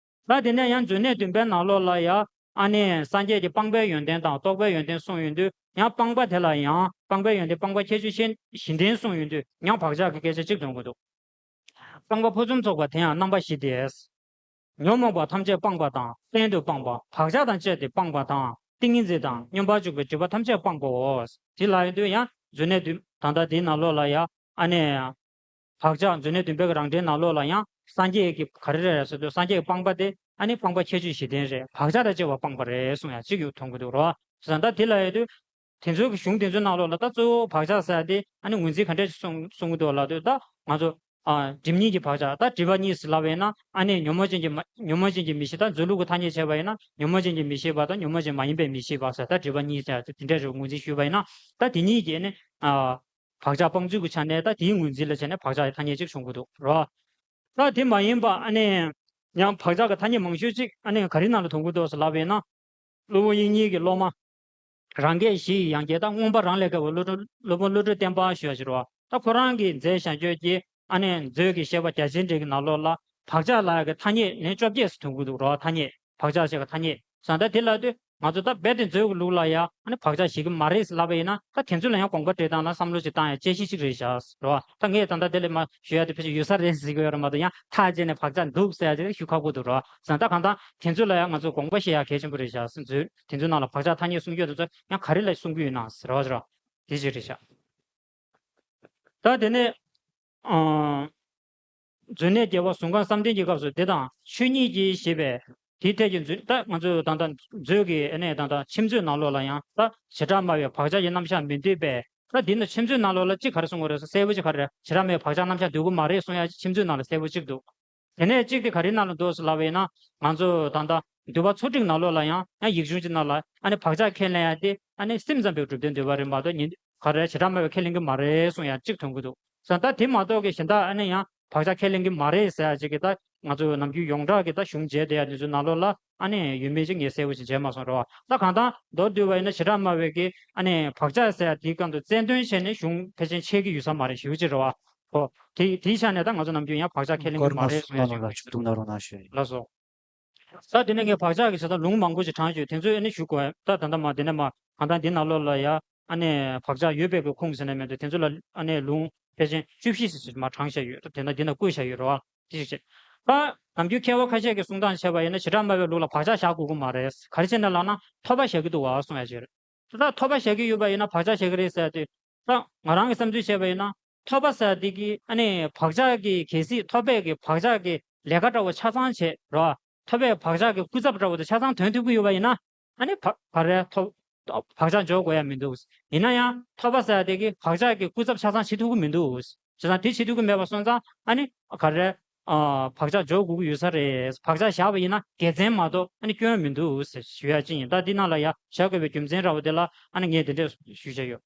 ད་དེ་ནས་ཡང་མཛོད་གནས་བདུན་པའི་ནང་ལོགས་ལ་ཡང་ཨ་ནི་སངས་རྒྱས་ཀྱི་སྤངས་པའི་ཡོན་ཏན་དང་རྟོགས་པའི་ཡོན་ཏན་གསུངས་ཡོང་དུས་ཡང་སྤངས་པ་དེ་ལ་ཡང་སྤངས་པའི་ཡོན་ཏན་སྤངས་པ་ཁྱད་ཆོས་བཞི་བཞི་ལྡན་གསུངས་ཡོང་དུས་ཡང་བག་ཆགས་ཀྱི་སྐད་ཆ་གཅིག་ཐོན་གྱི་འདུག་སྤངས་པ་ཕུན་སུམ་ཚོགས་པ་དེ་ཡང་རྣམ་པ་བཞི་སྟེ། ཉོན་མོངས་པ་ཐམས་ཅད་སྤངས་པ་དང་གཏན་དུ་སྤངས་པ། བག་ཆགས་དང་བཅས་ཏེ་སྤངས་པ་དང་ཏིང་ངེ་འཛིན་དང་སྙོམས་པར་འཇུག་པའི་སྒྲིབ་པ་ཐམས་ཅད་སྤངས་པའོ། དེ་ལ་ཡིན་དུས་ཡང་མཛོད་གནས་བདུན་ད་ལྟ་དེའི་ནང་ལོགས་ལ་ཡང་ཨ་ནི། བག་ཆགས་མཛོད་གནས་བདུན་པའི་རང་འགྲེལ་ནང་ལོགས་ལ་ཡང་སངས་རྒྱས་ཀྱི་ག་རེ་རེད་ཟེར་དུས་སངས་རྒྱས་ཀྱི་སྤངས་པ་དེ་ཨ་ནི་སྤངས་པ་ཁྱད་ཆོས་བཞི་ལྡན་རེད། བག་ཆགས་དང་བཅས་པ་སྤངས་པ་རེད་གསུངས་ཡ་གཅིག་ཡོད་མཐོང་གི་འདུག་རོ། བྱས་ཙང་ད་དེ་ལ་ཡོད་དུས། དེ་ཚོའི་གི་གཞུང་དེ་ཚོའི་ནང་ལོགས་ལ་ད་གཙོ་བོ་བག་ཆགས་ཟེར་ཡ་དེ་ཨ་ནི་ངོས་འཛིན་ག་འདྲས་ཅིག་གསུང་གསུང་གི་འདུག་ལབ་དུས་ད་ང་ཚོ་ཨ་སྒྲིབ་གཉིས་ཀྱི་བག་ཆགས་ད་སྒྲིབ་པ་གཉིས་ཟེར་ལབ་པ་ཡིན་ན་ཨ་ནི་ཉོན་མོངས་ཅན་གྱི་མ་ཉོན་མོངས་ཅན་གྱི་མི་ཤེས་ད་མཛོད་ལུགས་ཀྱི་ཐ་སྙད་བྱས་པ་ཡིན་ན་ཉོན་མོངས་ཅན་གྱི་མི་ཤེས་པ་དང་ཉོན་མོངས་ཅན་མ་ཡིན་པའི་མི་ཤེས་པ་ཟེར་ད་སྒྲིབ་པ་གཉིས་ཟེར་དེ་འདྲས་རེད་ངོས་འཛིན་ཞུས་པ་ཡིན་ན་ད་དེ་གཉིས་ཀྱི་ཨ་ནི་ཨ། བག་ཆགས་སྤང་ཚུལ་གྱི་ཆ་ནས་ད་དེའི་ངོས་འཛིན་ལ་བྱས་ནས་བག་ཆགས་ཀྱི་ཐ་སྙད་གཅིག་བྱུང་གི་འདུག་རོ། ད་དེ་མ་ཡིན་པ་ཨ་ནི་ཡང་བག་ཆགས་ཀྱི་ཐ་སྙད་མང་ཤོས་གཅིག་ཨ་ནི་ག་རེ་ནང་ལ་ཐོན་གྱི་འདུག་ཟེར་ལབ་པ་ཡིན་ན། སློབ་དཔོན་དབྱིག་གཉེན་གྱི་སློབ་མ། རང་སྐད་བཞི་ཡི་ཡང་རྒྱལ་དང་མངོན་པ་རང་ལས་བརྒལ་བའི་བློ་གྲོས་སློབ་དཔོན་བློ་གྲོས་བརྟན་པ་ཞུ་བ་ཞིག་རེད་བ། ད་ཁོ་རང་གི་མཛད་བྱང་ཆོས་ཀྱི་ཨ་ནི་མཛོད་ཀྱི་བཤད་པ་རྒྱ་ཆེར་འགྲེལ་གྱི་ནང་ལོགས་ལ་བག་ཆགས་ལབ་ཡ་གི་ཐ་སྙད་ནི་བཅོ་བརྒྱད་ཙམ་ཐོན་གྱི་འདུག་རོ། ཐ་སྙད་བག་ཆགས་ཞེས་པའི་ཐ་སྙད་ཟེར་ད་དེ་ལབ་དུས། ང་ཚོ་ད་རྦད་དེ་མཛོད་ཀྱི་ལུགས་ལ་ཡ་ཨ་ནི་བག་ཆགས་ཞེད་ཀྱི་མ་རེད་ཟེར་ལབ་པ་ཡིན་ན་ད་དེ་ཚོ་ལ་ཡང་དགོངས་པ་འགྲེལ་སྟངས་ལ་བསམ་བློ་ཅིག་བཏང་ཡ་དཔྱད་གཞི་གཅིག་རེད་བཞག་རེད་བ། ད་ངས་ད་ལྟ་དེ་ལས་མ་ཞུ་ཡ་དེ་ཕལ་ཆེར་ཡོད་ས་རེད་ཟེར་གྱི་ཡོད་རེད་མ་གཏོགས་ཡང་ཐག་བཅད་ནས་བག་ཆགས་འདུག་ཟེར་ཡ་དེ་ཞུ་ཁག་པོ་འདུག་རེད་བ། ཟེར་ད་གང་ལྟར་དེ་ཚོ་ལ་ཡང་ང་ཚོ་དགོངས་པ་བཞེས་ཡ་གལ་ཆེན་པོ་རེད་བཞག་ཟེར་མཛོད་དེ་ཚོའི་ནང་ལ་བག་ཆགས་ཐ་སྙད་གསུང་རྒྱུ་དེ་ཚོ་ཡང་ག་རེ་ལ་གསུང་གི་ཡོད་ན་ཟེར་བ་ཟེར་བ་དེ་ཅིག་རེད་བཞག་ད་དེ་ནས་ཨང་། མཛོད་གནས་རྒྱལ་བ་ཟུང་ཁམས་བསམ་གཏན་གྱི་སྐབས་སུ་འདི་དང་ཆོས་ཉིད་ཀྱིས་ཞེས་པས་དེའི་ཐད་ཀྱི་མཛོད་ད་ང་ཚོས་ད་ལྟ་མཛོད་ཀྱི་ཨ་ནི་ད་ལྟ་ཆིབས་མཛོད་ནང་ལོགས་ལ་ཡང་ད་བྱེ་བྲག་སྨྲ་བའི་བག་ཆགས་ཀྱི་རྣམ་གཞག་མི་འདོད་པས་ད་འདི་ནི་ཆིབས་མཛོད་ནང་ལོགས་ལ་གཅིག་ག་རེ་གསུང་གི་རེད་ཟེར་གསལ་པོ་གཅིག་ག་རེ་རེད། བྱེ་བྲག་སྨྲ་བའི་བག་ཆགས་རྣམ་གཞག་འདོད་ཀྱི་མ་རེད་གསུང་ཡ་ཆིབས་མཛོད་ནང་ལ་གསལ་པོ་གཅིག་འདུག་དེ་ནས་གཅིག་དེ་ག་རེ་ནང་ལ་འདུག་ཟེར་ལབ་པ་ཡིན་ན་ང་ཚོ་ད་ལྟ་འདུལ་བ་ཚོགས་བསྒྲིགས་ནང་ལོགས་ལ་ཡང་ཡང་ཡིག་ཆུང་གཅིག་ནང་ལ་ཨ་ནི་བག་ཆགས་ཁས་ལེན་ཡ་དེ་ཨ་ནི་སེམས་ཙམ་པའི་གྲུབ་དོན་འདོད་པ་རེད་མ་གཏོགས་ཉིད་ག་རེ་བྱེ་བྲག་སྨྲ་བས་ཁས་ལེན་གྱི་མ་རེད་གསུང་ཡ་གཅིག་ཐོན་གྱི་འདུག་ས་ད་དེ་མ་གཏོགས་ཀྱི་གཞན་དག་ཨ་ནི་ཡང་བག་ཆགས་ཁས་ལེན་གྱི་མ་རེད་ཟེར་ཡ་ཅིག་གི་ད་ང་ཚོ་ནམ་རྒྱུན་ཡོངས་གྲགས་ཀྱི་ད་གཞུང་བྱས་བསྡད་ཡ་དེ་ཚོའི་ནང་ལོགས་ལ་ཨ་ནི་ཡོད་མེད་ཅིག་ངས་གསལ་པོ་ཞིག་བྱས་མ་སོང་རེད་བ། ད་གང་ལྟར་མདོར་བསྡུས་པ་ཡིན་ན་བྱེ་བྲག་སྨྲ་བས་ཀྱི་ཨ་ནི་བག་ཆགས་ཟེར་ཡ་དེའི་སྒང་དུ་རྩལ་འདོན་བྱས་ནས་གཞུང་ཕལ་ཆེར་འཆད་ཀྱི་ཡོད་ས་མ་རེད་ཞུ་གི་ཅིག་རེད་བ། ཨོ། དེ་དེའི་ཆ་ནས་ད་ང་ཚོ་ནམ་རྒྱུན་ཡང་བག་ཆགས་ཁས་ལེན་གྱི་མ་རེད་གསུང་ཡ་ཅིག་ཡོད་ཅིག་རེད་བ། ལགས་སོ། ད་དེ་ནས་ངས་བག་ཆགས་ཀྱི་བྱེད་སྟངས་ལུང་མང་པོ་ཞིག་དྲངས་ཡོད། དེ་ཚོ་ཨ་ནི་ཞུ་དགོས། ད་ད་ལྟ་མ་དེ་ནས་མ་གང་ལྟར་འདི་ནང་ལོགས་ལ་ཡ་ཨ་ནི་བག་ཆགས་ཡོད་པའི་གི་ཁུངས་ཟེར་ནས་མེད་དུས་དེ་ཚོ་ལ་ཨ་ནི་ལུང་ཕལ་ཆེར་བཅུ་བཞི་ཞིག་མ་དྲངས་བཞག་ཡོད། དེ་ན་འདི་ན་བཀོད་བཞག་ཡོད་རེད་བ། དེ་ཞིག་བྱས། ད་ནམ་རྒྱུན་མཁས་པ་ཁ་ཤས་ཀྱི་གསུང་སྟངས་བྱས་པ་ཡིན་ན་བྱེ་བྲག་སྨྲ་བའི་ལུགས་ལ་བག་ཆགས་བཞག་དགོས་ཀྱི་མ་རེད། ག་རེ་བྱས་ནས་ལབ་ན་ཐོབ་པ་བཞག་གི་འདུག་བ་གསུང་ཡ་ཅིག་རེད། ད་ཐོབ་པ་བཞག་གི་ཡོད་པ་ཡིན་ན་བག་ཆགས་བཞག་གི་རེད་ཟེར་དུས། ད་ང་རང་གི་བསམ་ཚུལ་བྱས་པ་ཡིན་ན་ཐོབ་པ་ཟེར་དེ་གི་ཨ་ནི་བག་ཆགས་ཀྱི་གལ་སྲིད་ཐོབ་པའི་གི་བག་ཆགས་ཀྱི་ལས་ཀ་འདྲ་བོ་ཆ་ཚང་བྱེད་རོགས། ཐོབ་པའི་བག་ཆགས་ཀྱི་སྐུ་ཚབ་འདྲ་བོ་དེ་ཆ་ཚང་དོན་ཐུབ་ཀྱི་ཡོད་པ་ཡིན་ན་ཨ་ནི་བ་ག་རེ་ཐོབ་བག་ཆགས་འཇོག་དགོས་ཡ་མི་འདུག་ཡིན་ན་ཡང་ཐོབ་པ་ཟེར་དེ་གི་བག་ཆགས་ཀྱི་སྐུ་ཚབ་ཆ་ཚང་བྱེད་ཐུབ་ཀྱི་མི་འདུག་བྱས་ཙང་དེ་བྱེད་ཐུབ་ཀྱི་མེད་པ་སོང་ཙང་ཨ་ནི་ག་རེ། ཨ། བག་ཆགས་འཇོག་དགོས་ཀྱི་ཡོད་ས་རེད། བག་ཆགས་བཞག་པ་ཡིན་ན་དགེ་མཚན་མ་གཏོགས་ཨ་ནི་སྐྱོན་མི་འདུག་ཟེར་ཞུ་ཡ་ཅིག་ཡིན། ད་འདི་ནང་ལ་ཡ་བཞག་དགོས་པའི་རྒྱུ་མཚན་འདྲ་བོ་དེ་ལ་ཨ་ནི་ངས་དེ་འདྲས་ཞུ་བྱ་ཡོད།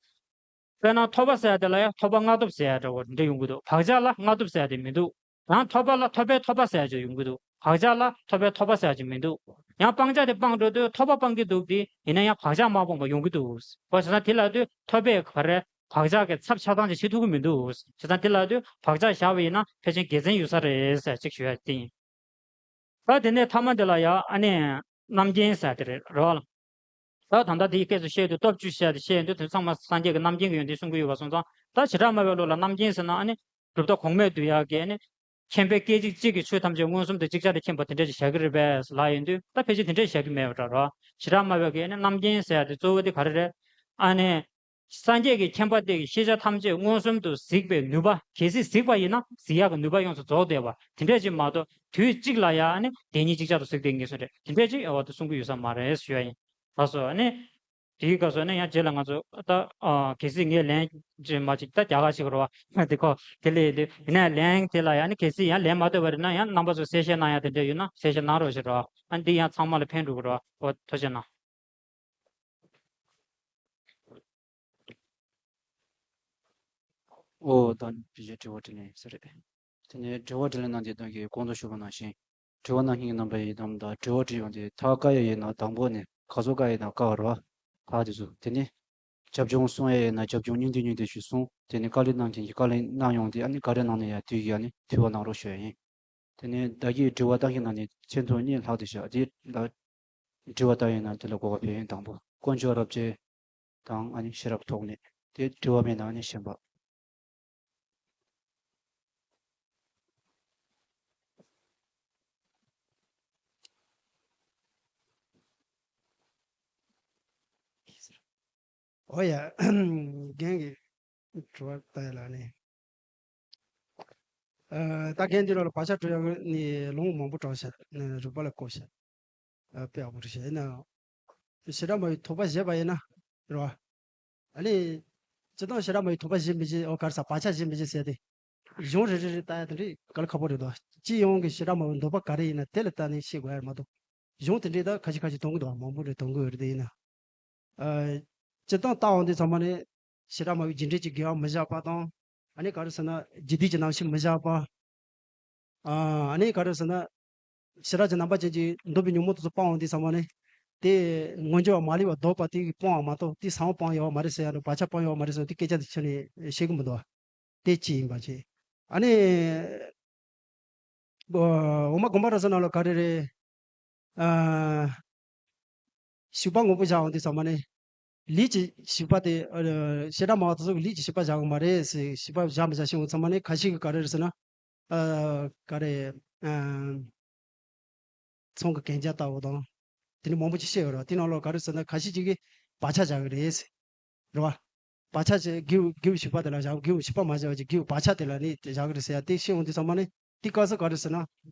དཔེར་ན་ཐོབ་པ་ཟེར་ཡ་དེ་ལ་ཡ་ཐོབ་པ་སྔ་ཐོབ་ཟེར་ཡ་འདྲ་བོ་འདྲ་ཡོང་གི་འདུག་བག་ཆགས་ལ་སྔ་ཐོབ་ཟེར་ཡ་དེ་མི་འདུག་ཡང་ཐོབ་པ་ལ་ཐོབ་པའི་ཐོབ་པ་ཟེར་ཡ་ཅིག་ཡོང་གི་འདུག་བག་ཆགས་ལ་ཐོབ་པའི་ཐོབ་པ་ཟེར་ཡ་ཅིག་མི་འདུག་ཡང་སྤང་བྱ་དེ་སྤངས་འགྲོ་དུས་ཐོབ་པ་སྤང་གི་འདུག་དེ་ཡིན་ན་ཡང་བག་ཆགས་མ་སྤངས་པ་ཡོང་གི་འདུག་འོ་བྱས་ཙང་དེ་ལ་དུས་ཐོབ་པའི་ག་རེ། བག་ཆགས་ཀྱི་ཚབ་ཆ་ཚང་ཅིག་བྱེད་ཐུབ་ཀྱི་མི་འདུག་བྱས་ཙང་དེ་ལ་དུས་བག་ཆགས་བཞག་པ་ཡིན་ན་ཕལ་ཆེར་དགེ་མཚན་ཡོད་ས་རེད་ཟེར་ཅིག་ཞུ་ཡ་དེ་ཡིན། ད་དེ་ནས་ཐ་མ་དེ་ལ་ཡ་ཨ་ནི་རྣམ་མཁྱེན་ཟེར་དེ་རེད་རེད་བ། ད་ད་ལྟ་དེའི་སྐད་ཆ་བཤད་དུས་སྟོབས་བཅུ་བཤད་དེ་བཤད་དུས་དེ་ཚང་མ་སངས་རྒྱས་ཀྱི་རྣམ་མཁྱེན་གྱི་ཡོན་ཏན་གསུང་གི་ཡོད་པ་སོང་ཙང་ད་བྱེ་བྲག་སྨྲ་བའི་ལུགས་ལ་རྣམ་མཁྱེན་ཟེར་ན་ཨ་ནི་གྲུབ་མཐའ་གོང་མས་བསྡུས་ཡག་གི་ཨ་ནི། མཁྱེན་པས་སྐད་ཅིག་གཅིག་གིས་ཆོས་ཐམས་ཅད་མངོན་སུམ་དུ་ཅིག་ཅར་དུ་མཁྱེན་པ་དེ་འདྲ་ཞིག་བཞག་གི་རེད་པས་ལབ་ཡོང་དུས་ད་ཕལ་ཆེར་དེ་འདྲ་ཞིག་བཞག་གི་མེད་པ་འདྲ་རོ། བྱེ་བྲག་སྨྲ་བའི་གི་ཨ་ནི་རྣམ་མཁྱེན་ཟེར་ཡ་དེ་གཙོ་བོ་དེ་ག་རེ་རེད། ཨ་ནི། སངས་རྒྱས་ཀྱི་མཁྱེན་པ་དེ་གིས་ཤེས་བྱ་ཐམས་ཅད་མངོན་སུམ་དུ་གཟིགས་པའི་ནུས་པ། གལ་སྲིད་གཟིགས་པ་ཡིན་ན་གཟིགས་ཡག་གི་ནུས་པ་ཡོངས་སུ་རྫོགས་བསྡད་པ་དེ་འདྲས་ཅིག་མ་གཏོགས་དུས་གཅིག་ལ་ཡང་ཨ་ནི་བདེན་གཉིས་ཅིག་ཅར་དུ་གཟིགས་བསྡད་ངེས་སོ་རེད། དེ་འདྲས་ཅིག་ཨ་བ་དུ་གསུང་གི་ཡོད་ས་མ་རེད་ཞུ་ཡ་ཡིན། ལགས་སོ། ཨ་ནི། དེའི་སྐབས་སུ་ནི་ཡང་རྗེས་ལ་ང་ཚོ་ད་ཨ་གལ་སྲིད་ངས་ལན་ཅིག་མ་ཅིག་ད་རྒྱ་གར་ཞིག་རོ་བ་དེ་ཁོ་དེ་ལས་དེ་ཡིན་ན་ལན་དེ་ལ་ཡང་ནི་གལ་སྲིད་ཡང་ལན་མ་ཐོབ་པ་རེད་ན་ཡང་རྣམ་པ་ཚོ་གསལ་བཤད་གནང་ཡ་དེ་འདྲ་ཡོད་ན་གསལ་བཤད་གནང་རོགས་ཞེས་རོ་བ། ཨ་ནི་འདི་ཡང་ཚང་མ་ལ་ཕན་འགྲོ་གི་རོ་བ། འོ་ཐུགས་རྗེ་གནང་། ཨོ་ད་ནི་དྲི་བ་དྲི་ལན་ཟེར་རེད། དེ་ནས་དྲི་བ་དྲི་ལན་གནང་རྗེས་གཏོང་གིས་གོང་དུ་ཞུས་པ་ནང་བཞིན། དྲི་བ་གནང་མཁན་གྱི་རྣམ་པ་ཡི་དམ་དང་དྲི་བ་དྲིས་ཡོང་དུས་ད་བཀའ་ཡི་ཡིན་ན་དང་པོ་ནས་ག་ཚོད་བཀའ་ཡི་དང་བཀའ་བར་བ། ད་དེ་ཚོ་དེ་ནས་རྒྱབ་ལྗོངས་གསུང་ཡ་ཡིན་ན་རྒྱབ་ལྗོངས་སྙིང་བསྡུས་སྙིང་བསྡུས་ཞིག་གསུང་། དེ་ནས་བཀའ་ལན་གནང་མཁན་གྱིས་བཀའ་ལན་གནང་ཡོང་དུས་ཨ་ནི་ག་རེ་གནང་ན་ཡང་དུས་ཀྱི་ཨ་ནི་དུས་བ་གནང་རོགས་ཞུ་ཡ་ཡིན། དེ་ནས་བདག་གིས་དྲི་བ་བཏང་མཁན་ནང་ནས་ཆེས་མཐོ་གཉིས་ལྷག་དེ་བཞག་དེ་ལ། དྲི་བ་བཏང་ཡོད་ན་དེ་ལ་གོ་སྐབས་ཡོད་ཡིན། དང་པོ་དཀོན་མཆོག་རབ་རྒྱས་དང་ཨ་ནི་ཤེས་རབ་ཐོགས་མེད་དེ། དྲི་བ་མེད་ན་ཨ་ནི་གཞན་པ། ཨོ་ཡ། རྒན་གྱིས་དྲི་བ་བཏང་ཡ་ལ་ནི། ཨ་ད་རྒན་འདི་ལ་ལ་བག་ཆགས་སྤྲོད་ཡག་ནི་ལུང་མང་པོ་དྲངས་ཤག་ནི་རིགས་པ་ལ་བཀོད་ཤག་ཨ་དཔེ་ཡག་པོ་རེད་ཤག་ཡིན་ནའང་། བྱེ་བྲག་སྨྲ་བའི་ཐོབ་པ་བཞེད་པ་ཡིན་ན་རེད་བ། ཨ་ནི། སྤྱིར་བཏང་བྱེ་བྲག་སྨྲ་བའི་ཐོབ་པ་བཞེད་མི་བཞེད། ཨོ་ག་རེ་ཟ་བག་ཆགས་བཞེད་མི་བཞེད་ཟེར་ཏེ། གཞུང་རེ་རེ་རེ་ལྟ་ཡ་དེ་འདྲའི་གལ་ཁ་པོ་རེད་དོ། སྤྱི་ཡོངས་ཀྱི་བྱེ་བྲག་སྨྲ་བའི་འདོད་པ་ག་རེ་ཡིན་ན་དེ་ལ་ལྟ་ནས་ཤེས་དགོས་ཡ་མ་གཏོགས། གཞུང་དེ་འདྲའི་ད་ཁ་ཤས་ཁ་ཤས་གཏོང་གི་འདུག་མང་པོ་རེ་གཏོང་གི་ཡོད་རེད་དེ་ཡིན་ན། ཨ། སྤྱིར་བཏང་ལྟ་འོང་དུས་ཚང་མ་ནས་བྱེ་བྲག་སྨྲ་བའི་རྒྱུ་འབྲས་ཀྱི་དགེ་བ་མི་བཞག་པ་དང་། ཨ་ནི་ག་རེ་ཟེར་ན་རྒྱུ་དུས་ཀྱི་རྣམ་ཤེས་མི་བཞག་པ། ཨ་ནི་ག་རེ་ཟེར་ན། ཞེ་དྲག་ཅིག་རྣམ་པ་ཅན་གྱི་འདོད་པའི་ཉོན་མོངས་དེ་ཚོ་སྤང་འོང་དུས་ཚང་མ་ནི། དེ་མངོན་གྱུར་བ་མ་ལུས་པ་ལྡོག་པ་དེ་གི་སྤོང་བ་མ་གཏོགས་དེ་ཚང་མ་སྤང་ཡོད་པ་མ་རེད་ཟེར་ཡ་དང་བག་ཆགས་སྤང་ཡོད་པ་མ་རེད་ཟེར་ཡ་དེ་སྐད་ཆ་དེ་ཁྱོན་ནས་བཤད་གི་མི་འདུག་བ། དེ་གཅིག་ཡིན་པ་བྱས། ཨ་ནི། འོ་མ་དགོངས་པ་རབ་གསལ་ནང་ལ་ག་རེ་རེད། ཨ། ཞིག་པ་དངོས་པོ་བཞག་འོང་དུས་ཚང་མ་ནི། ལུས་ཀྱི་ཞིག་པ་དེ་ཨ། བྱེ་བྲག་སྨྲ་བ་དེ་ཚོ་གི་ལུས་ཀྱི་ཞིག་པ་བཞག་གི་མ་རེད་ཟེར། ཞིག་པ་བཞག་མི་བཞག་ཤེས་འོང་ཚང་མ་ནི་ཁ་ཤས་ཀྱིས་ག་རེ་རེད་ཟེར་ན། ཨ། ག་རེ། ཨ། ཚོང་གི་གན་རྒྱ་ལྟ་བུ་དང་། དེ་འདྲ་མང་པོ་ཅིག་བཤད་ཡོད་རེད། དེ་ནང་ལོགས་ག་རེ་ཟེར་ན་ཁ་ཤས་ཅིག་གིས་བག་ཆགས་བཞག་གི་རེད་ཟེར། རེད་བ། བག་ཆགས་ཀྱི་དགེ་བའི་དགེ་བའི་བྱེད་པ་དེ་ལ་བཞག་དགེ་བའི་བྱེད་པ་མ་བྱས་པ་ཅིག་དགེ་བའི་བག་ཆགས་དེ་ལ་ནི་དེ་བཞག་གི་རེད་ཟེར་ཡ་དེ་བཤད་འོང་དུས་ཚང་མ་ནི་དེ་སྐབས་སུ་ག་རེ་ཟེར་ན།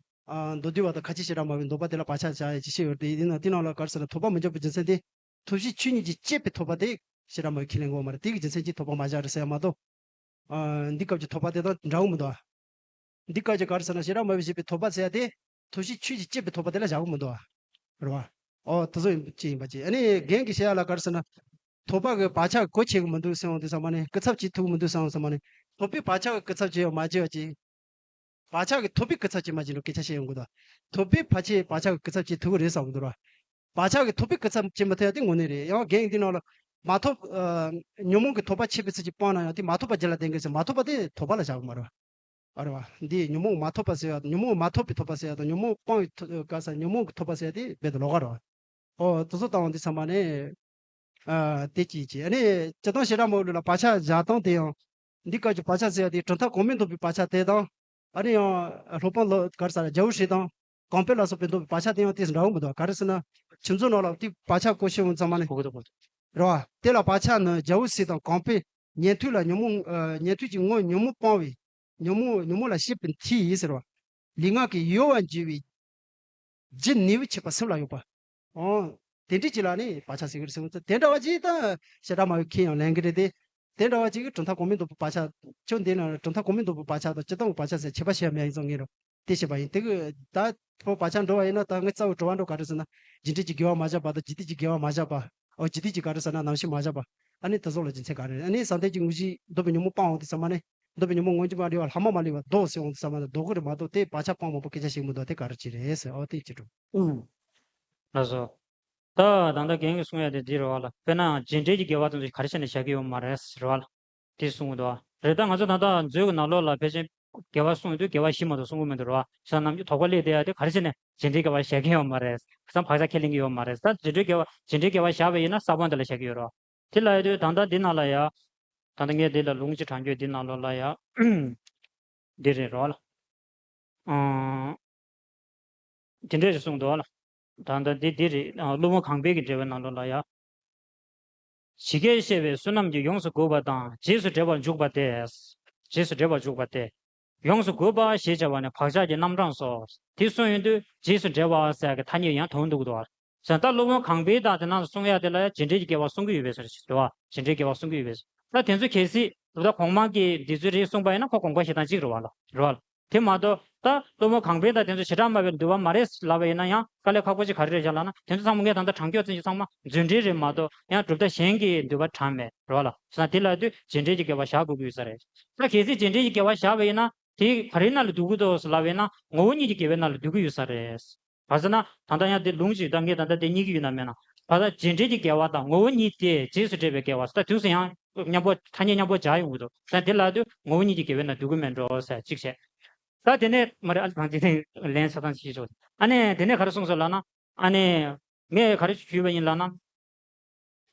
ཨ། མདོ་སྡེ་པ་དང་ཁ་ཆེ་བྱེ་བྲག་སྨྲ་བའི་འདོད་པ་དེ་ལ་བག་ཆགས་བཞག་ཡ་ཅིག་བཤད་ཡོད་རེད། ཡིན་ན་དེ་ནང་ལ་ག་རེ་ཟེར་ན་ཐོབ་པ་མི་འཇོག་པའི་རྒྱུ་མཚན་དེ། ཐོབ་བྱའི་ཆོས་ཉིད་ཀྱིས་བསྐྱེད་པའི་ཐོབ་པ་དེ་བྱེ་བྲག་སྨྲ་བས་ཁས་ལེན་དགོས་མ་རེད། དེ་གི་རྒྱུ་མཚན་གྱིས་ཐོབ་པ་མ་བཞག་རེད་ཟེར་ཡ་མ་གཏོགས། ཨ། འདི་སྐབས་ཀྱི་ཐོབ་པ་དེ་དང་འདྲ་བོ་མི་འདུག་ཨ། འདི་སྐབས་ཀྱི་ག་རེ་ཟེར་ན་བྱེ་བྲག་སྨྲ་བས་བཞེད་པའི་ཐོབ་པ་ཟེར་ཡ་དེ། ཐོབ་བྱའི་ཆོས་ཀྱིས་བསྐྱེད་པའི་ཐོབ་པ་དེ་ལ་བཞག་གི་མི་འདུག་ཨ། རེད་བ། ཨོ་དེ་ཚོ་ཡིན་གཅིག་ཡིན་པ་གཅིག་ཨ་ནི་རྒན་གྱིས་བཤད་ཡ་ལ་ག་རེ་ཟེར་ན། ཐོབ་པ་གི་བག་ཆགས་གོ་ཆོད་གི་མི་འདུག་ཟེར་འོང་དུས་ཚང་མ་ནི་སྐུ་ཚབ་བྱེད་ཐུབ་གི་མི་འདུག་ཟེར་འོང་ཚང་མ་ནི། ཐོབ་པའི་བག་ཆགས་ཀྱི་སྐུ་ཚབ་བྱས་ཡོད་མ་བྱས་ཡོད་ཅེས། བག་ཆགས་ཀྱི་ཐོབ་པའི་སྐུ་ཚབ་བྱེད་མ་བྱེད་ལ་སྐད་ཆ་བཤད་ཡོང་གི་འདུག་ཐོབ་པའི་བག་ཆགས་བག་ཆགས་ཀྱི་སྐུ་ཚབ་བྱེད་ཐུབ་ཀྱི་རེད་བསམ་གི་འདུག་ར། བག་ཆགས་ཀྱི་ཐོབ་པའི་སྐུ་ཚབ་བྱེད་མ་ཐུབ་ཡ་དེ་དངོས་གནས་རེད། ཡང་རྒན་འདི་ནང་ལ་མ་ཐོབ་ཨ། ཉོན་མོངས་ཀྱི་ཐོབ་པ་ཆད་པའི་ཚུལ་གྱིས་སྤངས་ན་ཡང་དེ་མ་ཐོབ་པ་རྒྱུད་ལ་ལྡན་གྱི་ཚེ་མ་ཐོབ་པ་དེ་ཐོབ་པ་ལ་བཞག་གི་མ་རེད་བ། ཨ་རེད་བ། འདི་ཉོན་མོངས་མ་ཐོབ་པ་ཟེར་ཡ་དང་ཉོན་མོངས་མ་ཐོབ་པའི་ཐོབ་པ་ཟེར་ཡ་དང་ཉོན་མོངས་སྤངས་པའི་ཐོ་ག་ས་ཉོན་མོངས་ཀྱི་ཐོབ་པ་ཟེར་ཡ་དེ་རྦད་དེ་ལོགས་ཀ་རེད་བ། ཨོ་དེ་ཚོ་ལྟ་བུ་འདི་ཚང་མ་ནི། ཨ་དེ་གཅིག་གཅིག་ཨ་ནི་སྤྱིར་བཏང་བྱེ་བྲག་སྨྲ་བའི་ལུགས་ལ་བག་ཆགས་བཞག་སྟངས་དེ་ཡང་། འདི་སྐབས་ཀྱི་བག་ཆགས་ཟེར་ཡ་དེ་གྲུབ་མཐའ་གོང་མས་འདོགས་པའི་བག་ཆགས་དེ་དང་། ཨ་ནི་ཡང་སློབ་དཔོན་ལོ་ག་རེ་ཟེར་རྒྱལ་པོ་ཧྲཱིཿ་དང་གོང་འཕེལ་ལ་སོགས་པས་འདོགས་པའི་བག་ཆགས་དེ་ཡང་ཏོག་ཙམ་འདྲ་བོ་མི་འདུག་ག་རེ་ཟེར་ན། ཁྱིམ་ཚང་ནང་ལ་དེ་བག་ཆགས་བཀོལ་ཤེས་འོང་ཙམ་མ་ནི། གོ་གི་འདུག་གོ་གི་འདུག་རེད་བ། དེ་ལ་བག་ཆགས་ནི་རྒྱལ་པོ་ཧྲཱིཿ་དང་གོང་འཕེལ། ཉན་ཐོས་ལ་ཉོན་མོངས་ཨ། ཉན་ཐོས་ཀྱི་ངོ་ཉོན་མོངས་སྤངས་པའི། ཉོན་མོངས་ཉོན་མོངས་ལ་ཤེས་པའི་མཐུ་ཡིས་ཟེར་བ། ལུས་ངག་གི་ཡོལ་བ་འགྱུར་བའི། རྒྱུ་ནུས་པ་ཆེ་བ་སེམས་ལ་ཡོད་པ། ཨོ། དེ་འདྲ་ཅིག་ལ་ནི་བག་ཆགས་ཟེར་གི་རེད་ཟེར་བ་དེ་འདྲ་བ་ཅིག་ད་བྱེ་བྲག་སྨྲ་བའི་ཁས་ཡང་ལེན་གི་རེད་དེ། དེ་འདྲ་བ་ཅིག་གིས་གྲུབ་མཐའ་གོང་མས་འདོགས་པའི་བག་ཆགས། ཁྱོད་འདི་ན་གྲུབ་མཐའ་གོང་མས་འདོགས་པའི་བག་ཆགས་དང་སྤྱིར་བཏང་གི་བག་ཆགས་ཟེར་ཁྱད་པར་ཕྱེ་ཡ་མེད་ཡིན་ཙང་ངས་རོ། དེ་བཤད་པ་ཡིན། དེ་གི་ད་ཁོ་བག་ཆགས་འགྲོ་བ་ཡིན་ན་ད་ངས་རྩ་བའི་དྲི་བ་འགྲོ་ག་རེ་ཟེར་ན། རྒྱུ་འབྲས་ཀྱི་དགེ་བ་མ་བཞག་པ་དང་རྒྱུ་མཐུན་གྱི་དགེ་བ་མ་བཞག་པ། ཨོ་རྒྱུ་མཐུན་གྱི་ག་རེ་ཟེར་ན་རྣམ་ཤེས་མ་བཞག་པ། ཨ་ནི་དེ་ཚོ་ལ་རྒྱུ་མཚན་ག་རེ་རེད། ཨ་ནི་བསམ་གཏན་གྱི་དངོས་གཞི་འདོད་པའི་ཉོན་མོངས་སྤངས་འོང་དུས་ཙམ་མ་ནི། འདོད་པའི་ཉོན་མོངས་ངོ་མ་འདྲེས་པ་ལྷག་མ་མ་ལུས་པ་ལྡོག་ཟེར་འོང་དུས་ཙམ་མ་ནི་ལྡོག་གི་རེད་མ་གཏོགས་དེ་བག་ཆགས་སྤངས་མ་པོ་སྐད་ཆ་ཞིག་མི་འདུག་དེ་ག་རེ་ཅིག་རེད་ཟེར། ཨོ་དེ་ཅི་འགྲོ། ལགས་སོ། ད་ད་ལྟ་རྒན་གྱིས་གསུང་ཡ་དེ་འདི་རེད་བ་ལ། དཔེར་ན་རྒྱུ་འབྲས་ཀྱི་དགེ་བ་དེ་ཚོ་ག་རེ་བྱས་ནས་བཞག་གི་ཡོད་མ་རེད་ཟེར་བ་ལ། དེ་གསུང་གི་འདུག་བ། རེད། ད་ང་ཚོ་ད་ལྟ་མཛོད་ཀྱི་ནང་ལོགས་ལ་ཕལ་ཆེར་དགེ་བ་གསུང་ཡོང་དུས་དགེ་བ་བཞི་མ་གཏོགས་གསུང་གི་མི་འདུག་རེད་བ། བྱས་ཙང་ནམ་རྒྱུན་དོགས་པ་སླེབས་བསྡད་ཡ་དེ་ག་རེ་བྱས་ནས་རྒྱུ་འབྲས་དགེ་བ་བཞག་གི་ཡོད་མ་རེད། བྱས་ཙང་བག་ཆགས་ཁས་ལེན་གྱི་ཡོད་མ་རེད། ད་རྒྱུ་འབྲས་དགེ་བ་རྒྱུ་འབྲས་དགེ་བ་བཞག་པ་ཡིན་ན་ས་བོན་དེ་ལ་བཞག་གི་ཡོད་རེད་བ། དེ་ལ་ཡོད་དུས་ད་ལྟ་འདི་ནང་ལ་ཡ། ད་ལྟ་ངས་འདི་ལ་ལུང་གཅིག་དྲངས་རྒྱུ་འདི་ནང་ལོགས་ལ་ཡ། འདི་རེད་རོ་ལ། ཨང་། དེ་འདྲས་ཞིག་གསུངས་འདུག་ལ། ད་ལྟ་འདི་འདི་རེད། ཨ། སློབ་དཔོན་གང་པའི་གི་འགྲེལ་པའི་ནང་ལོགས་ལ་ཡ། ཇི་སྐད་བཤད་པའི་བསོད་ནམས་ཀྱིས། ཡོངས་སུ་གོས་པ་དང་། རྗེས་སུ་འབྲེལ་བར་འཇུག་པ་སྟེ། རྗེས་སུ་འབྲེལ་བར་འཇུག་པ་སྟེ། ཡོངས་སུ་གོས་པ་ཞེས་བྱ་བ་ནི་བག་ཆགས་ཀྱི་རྣམ་གྲངས་སོ། དེ་གསུངས་ཡོང་དུས་རྗེས་སུ་འབྲེལ་བ་ཟེར་གྱི་ཐ་སྙད་ཡང་དོན་འདུག་གི་འདུག་བ། ཟེར་ད་སློབ་དཔོན་གང་པའི་དང་དེ་ནང་གསུང་ཡ་དེ་ལ་ཡ་རྒྱུ་འབྲས་ཀྱི་དགེ་བ་གསུང་གི་ཡོད་པའི་ཟེར་ཞིག་འདུག་བ། རྒྱུ་འབྲས་དགེ་བ་གསུང་གི་ཡོད་པའི་ཟེར། ད་དེ་ཚོ་གལ་སྲིད་གྲུབ་མཐའ་གོང་མ་གི་འདི་ཚོའི་རིགས་གསུངས་པ་ཡིན་ན་ཁོ་དགོངས་པ་བཞེས་སྟངས་གཅིག་རེད་བ་ལ། རེད་བ་ལ། དེ་མ་གཏོགས་ད་སློབ་དཔོན་གང་པའི་དང་དེ་ཚོ་བྱེ་བྲག་སྨྲ་བའི་འདུལ་བ་མ་རེད་ལབ་པ་ཡིན་ན་ཡང་དཀའ་ལས་ཁག་པོ་ཅིག་ག་རེ་རེད་བཞག་ལབ་ན་དེ་ཚོ་ཚང་མ་ངས་ད་ལྟ་དྲངས་ཀྱོག་ཙམ་ཞིག་ཚང་མ་རྫུ་འཕྲུལ་རེད་མ་གཏོགས་ཡང་གྲུབ་མཐའ་གཞན་གྱི་འདུལ་བ་དྲངས་མེད་རེད་བ་ལ། ཟེར་ན་དེ་ལ་དུས་རྒྱུ་འབྲས་ཀྱི་དགེ་བ་བཞག་དགོས་ཀྱི་ཡོད་ས་རེད། ད་གལ་སྲིད་རྒྱུ་འབྲས་ཀྱི་དགེ་བ་བཞག་པ་ཡིན་ན། དེ་ག་རེའི་ནང་ལ་འདུ་གི་འདུག་ཟེར་ལབ་པ་ཡིན་ན་ངོ་བོ་ཉིད་ཀྱི་དགེ་བའི་ནང་ལ་འདུ་གི་ཡོད་ས་རེད། ག་ཟེར་ན་ད་ལྟ་ཡང་དེ་ལུང་ཞིག་ད་ངས་ད་ལྟ་དེ་རྙེད་ཀྱི་ཡོད་ན་མེད་ན། ད་ལྟ་རྒྱུ་འབྲས་ཀྱི་དགེ་བ་དང་ངོ་བོ་ཉིད་དེ་རྗེས་སུ་འབྲེལ་བའི་དགེ་བ་ཟེར་ད་དུས་སུ་ཡང་མཉམ་པོ་ཐ་སྙད་མཉམ་པོ་སྦྱར་ཡོང་གི་འདུག་ད་དེ་ལ་དུས་ངོ་བོ་ཉིད་ཀྱི་དགེ་བའི་ནང་འདུ་གི་མེད་འགྲོ་ཟེར་གཅིག་བྱས། ད་དེ་ནས་མ་རེད། ཨ་ལེ་བང་ཅི་ནས་ལན་ཆ་ཚང་ཞིག་ཞུ། ཨ་ནས་དེ་ནས་ག་རེ་གསུངས་སོང་ལབ་ན། ཨ་ནས་ངས་ག་རེ་ཞུས་པ་ཡིན་ལབ་ན།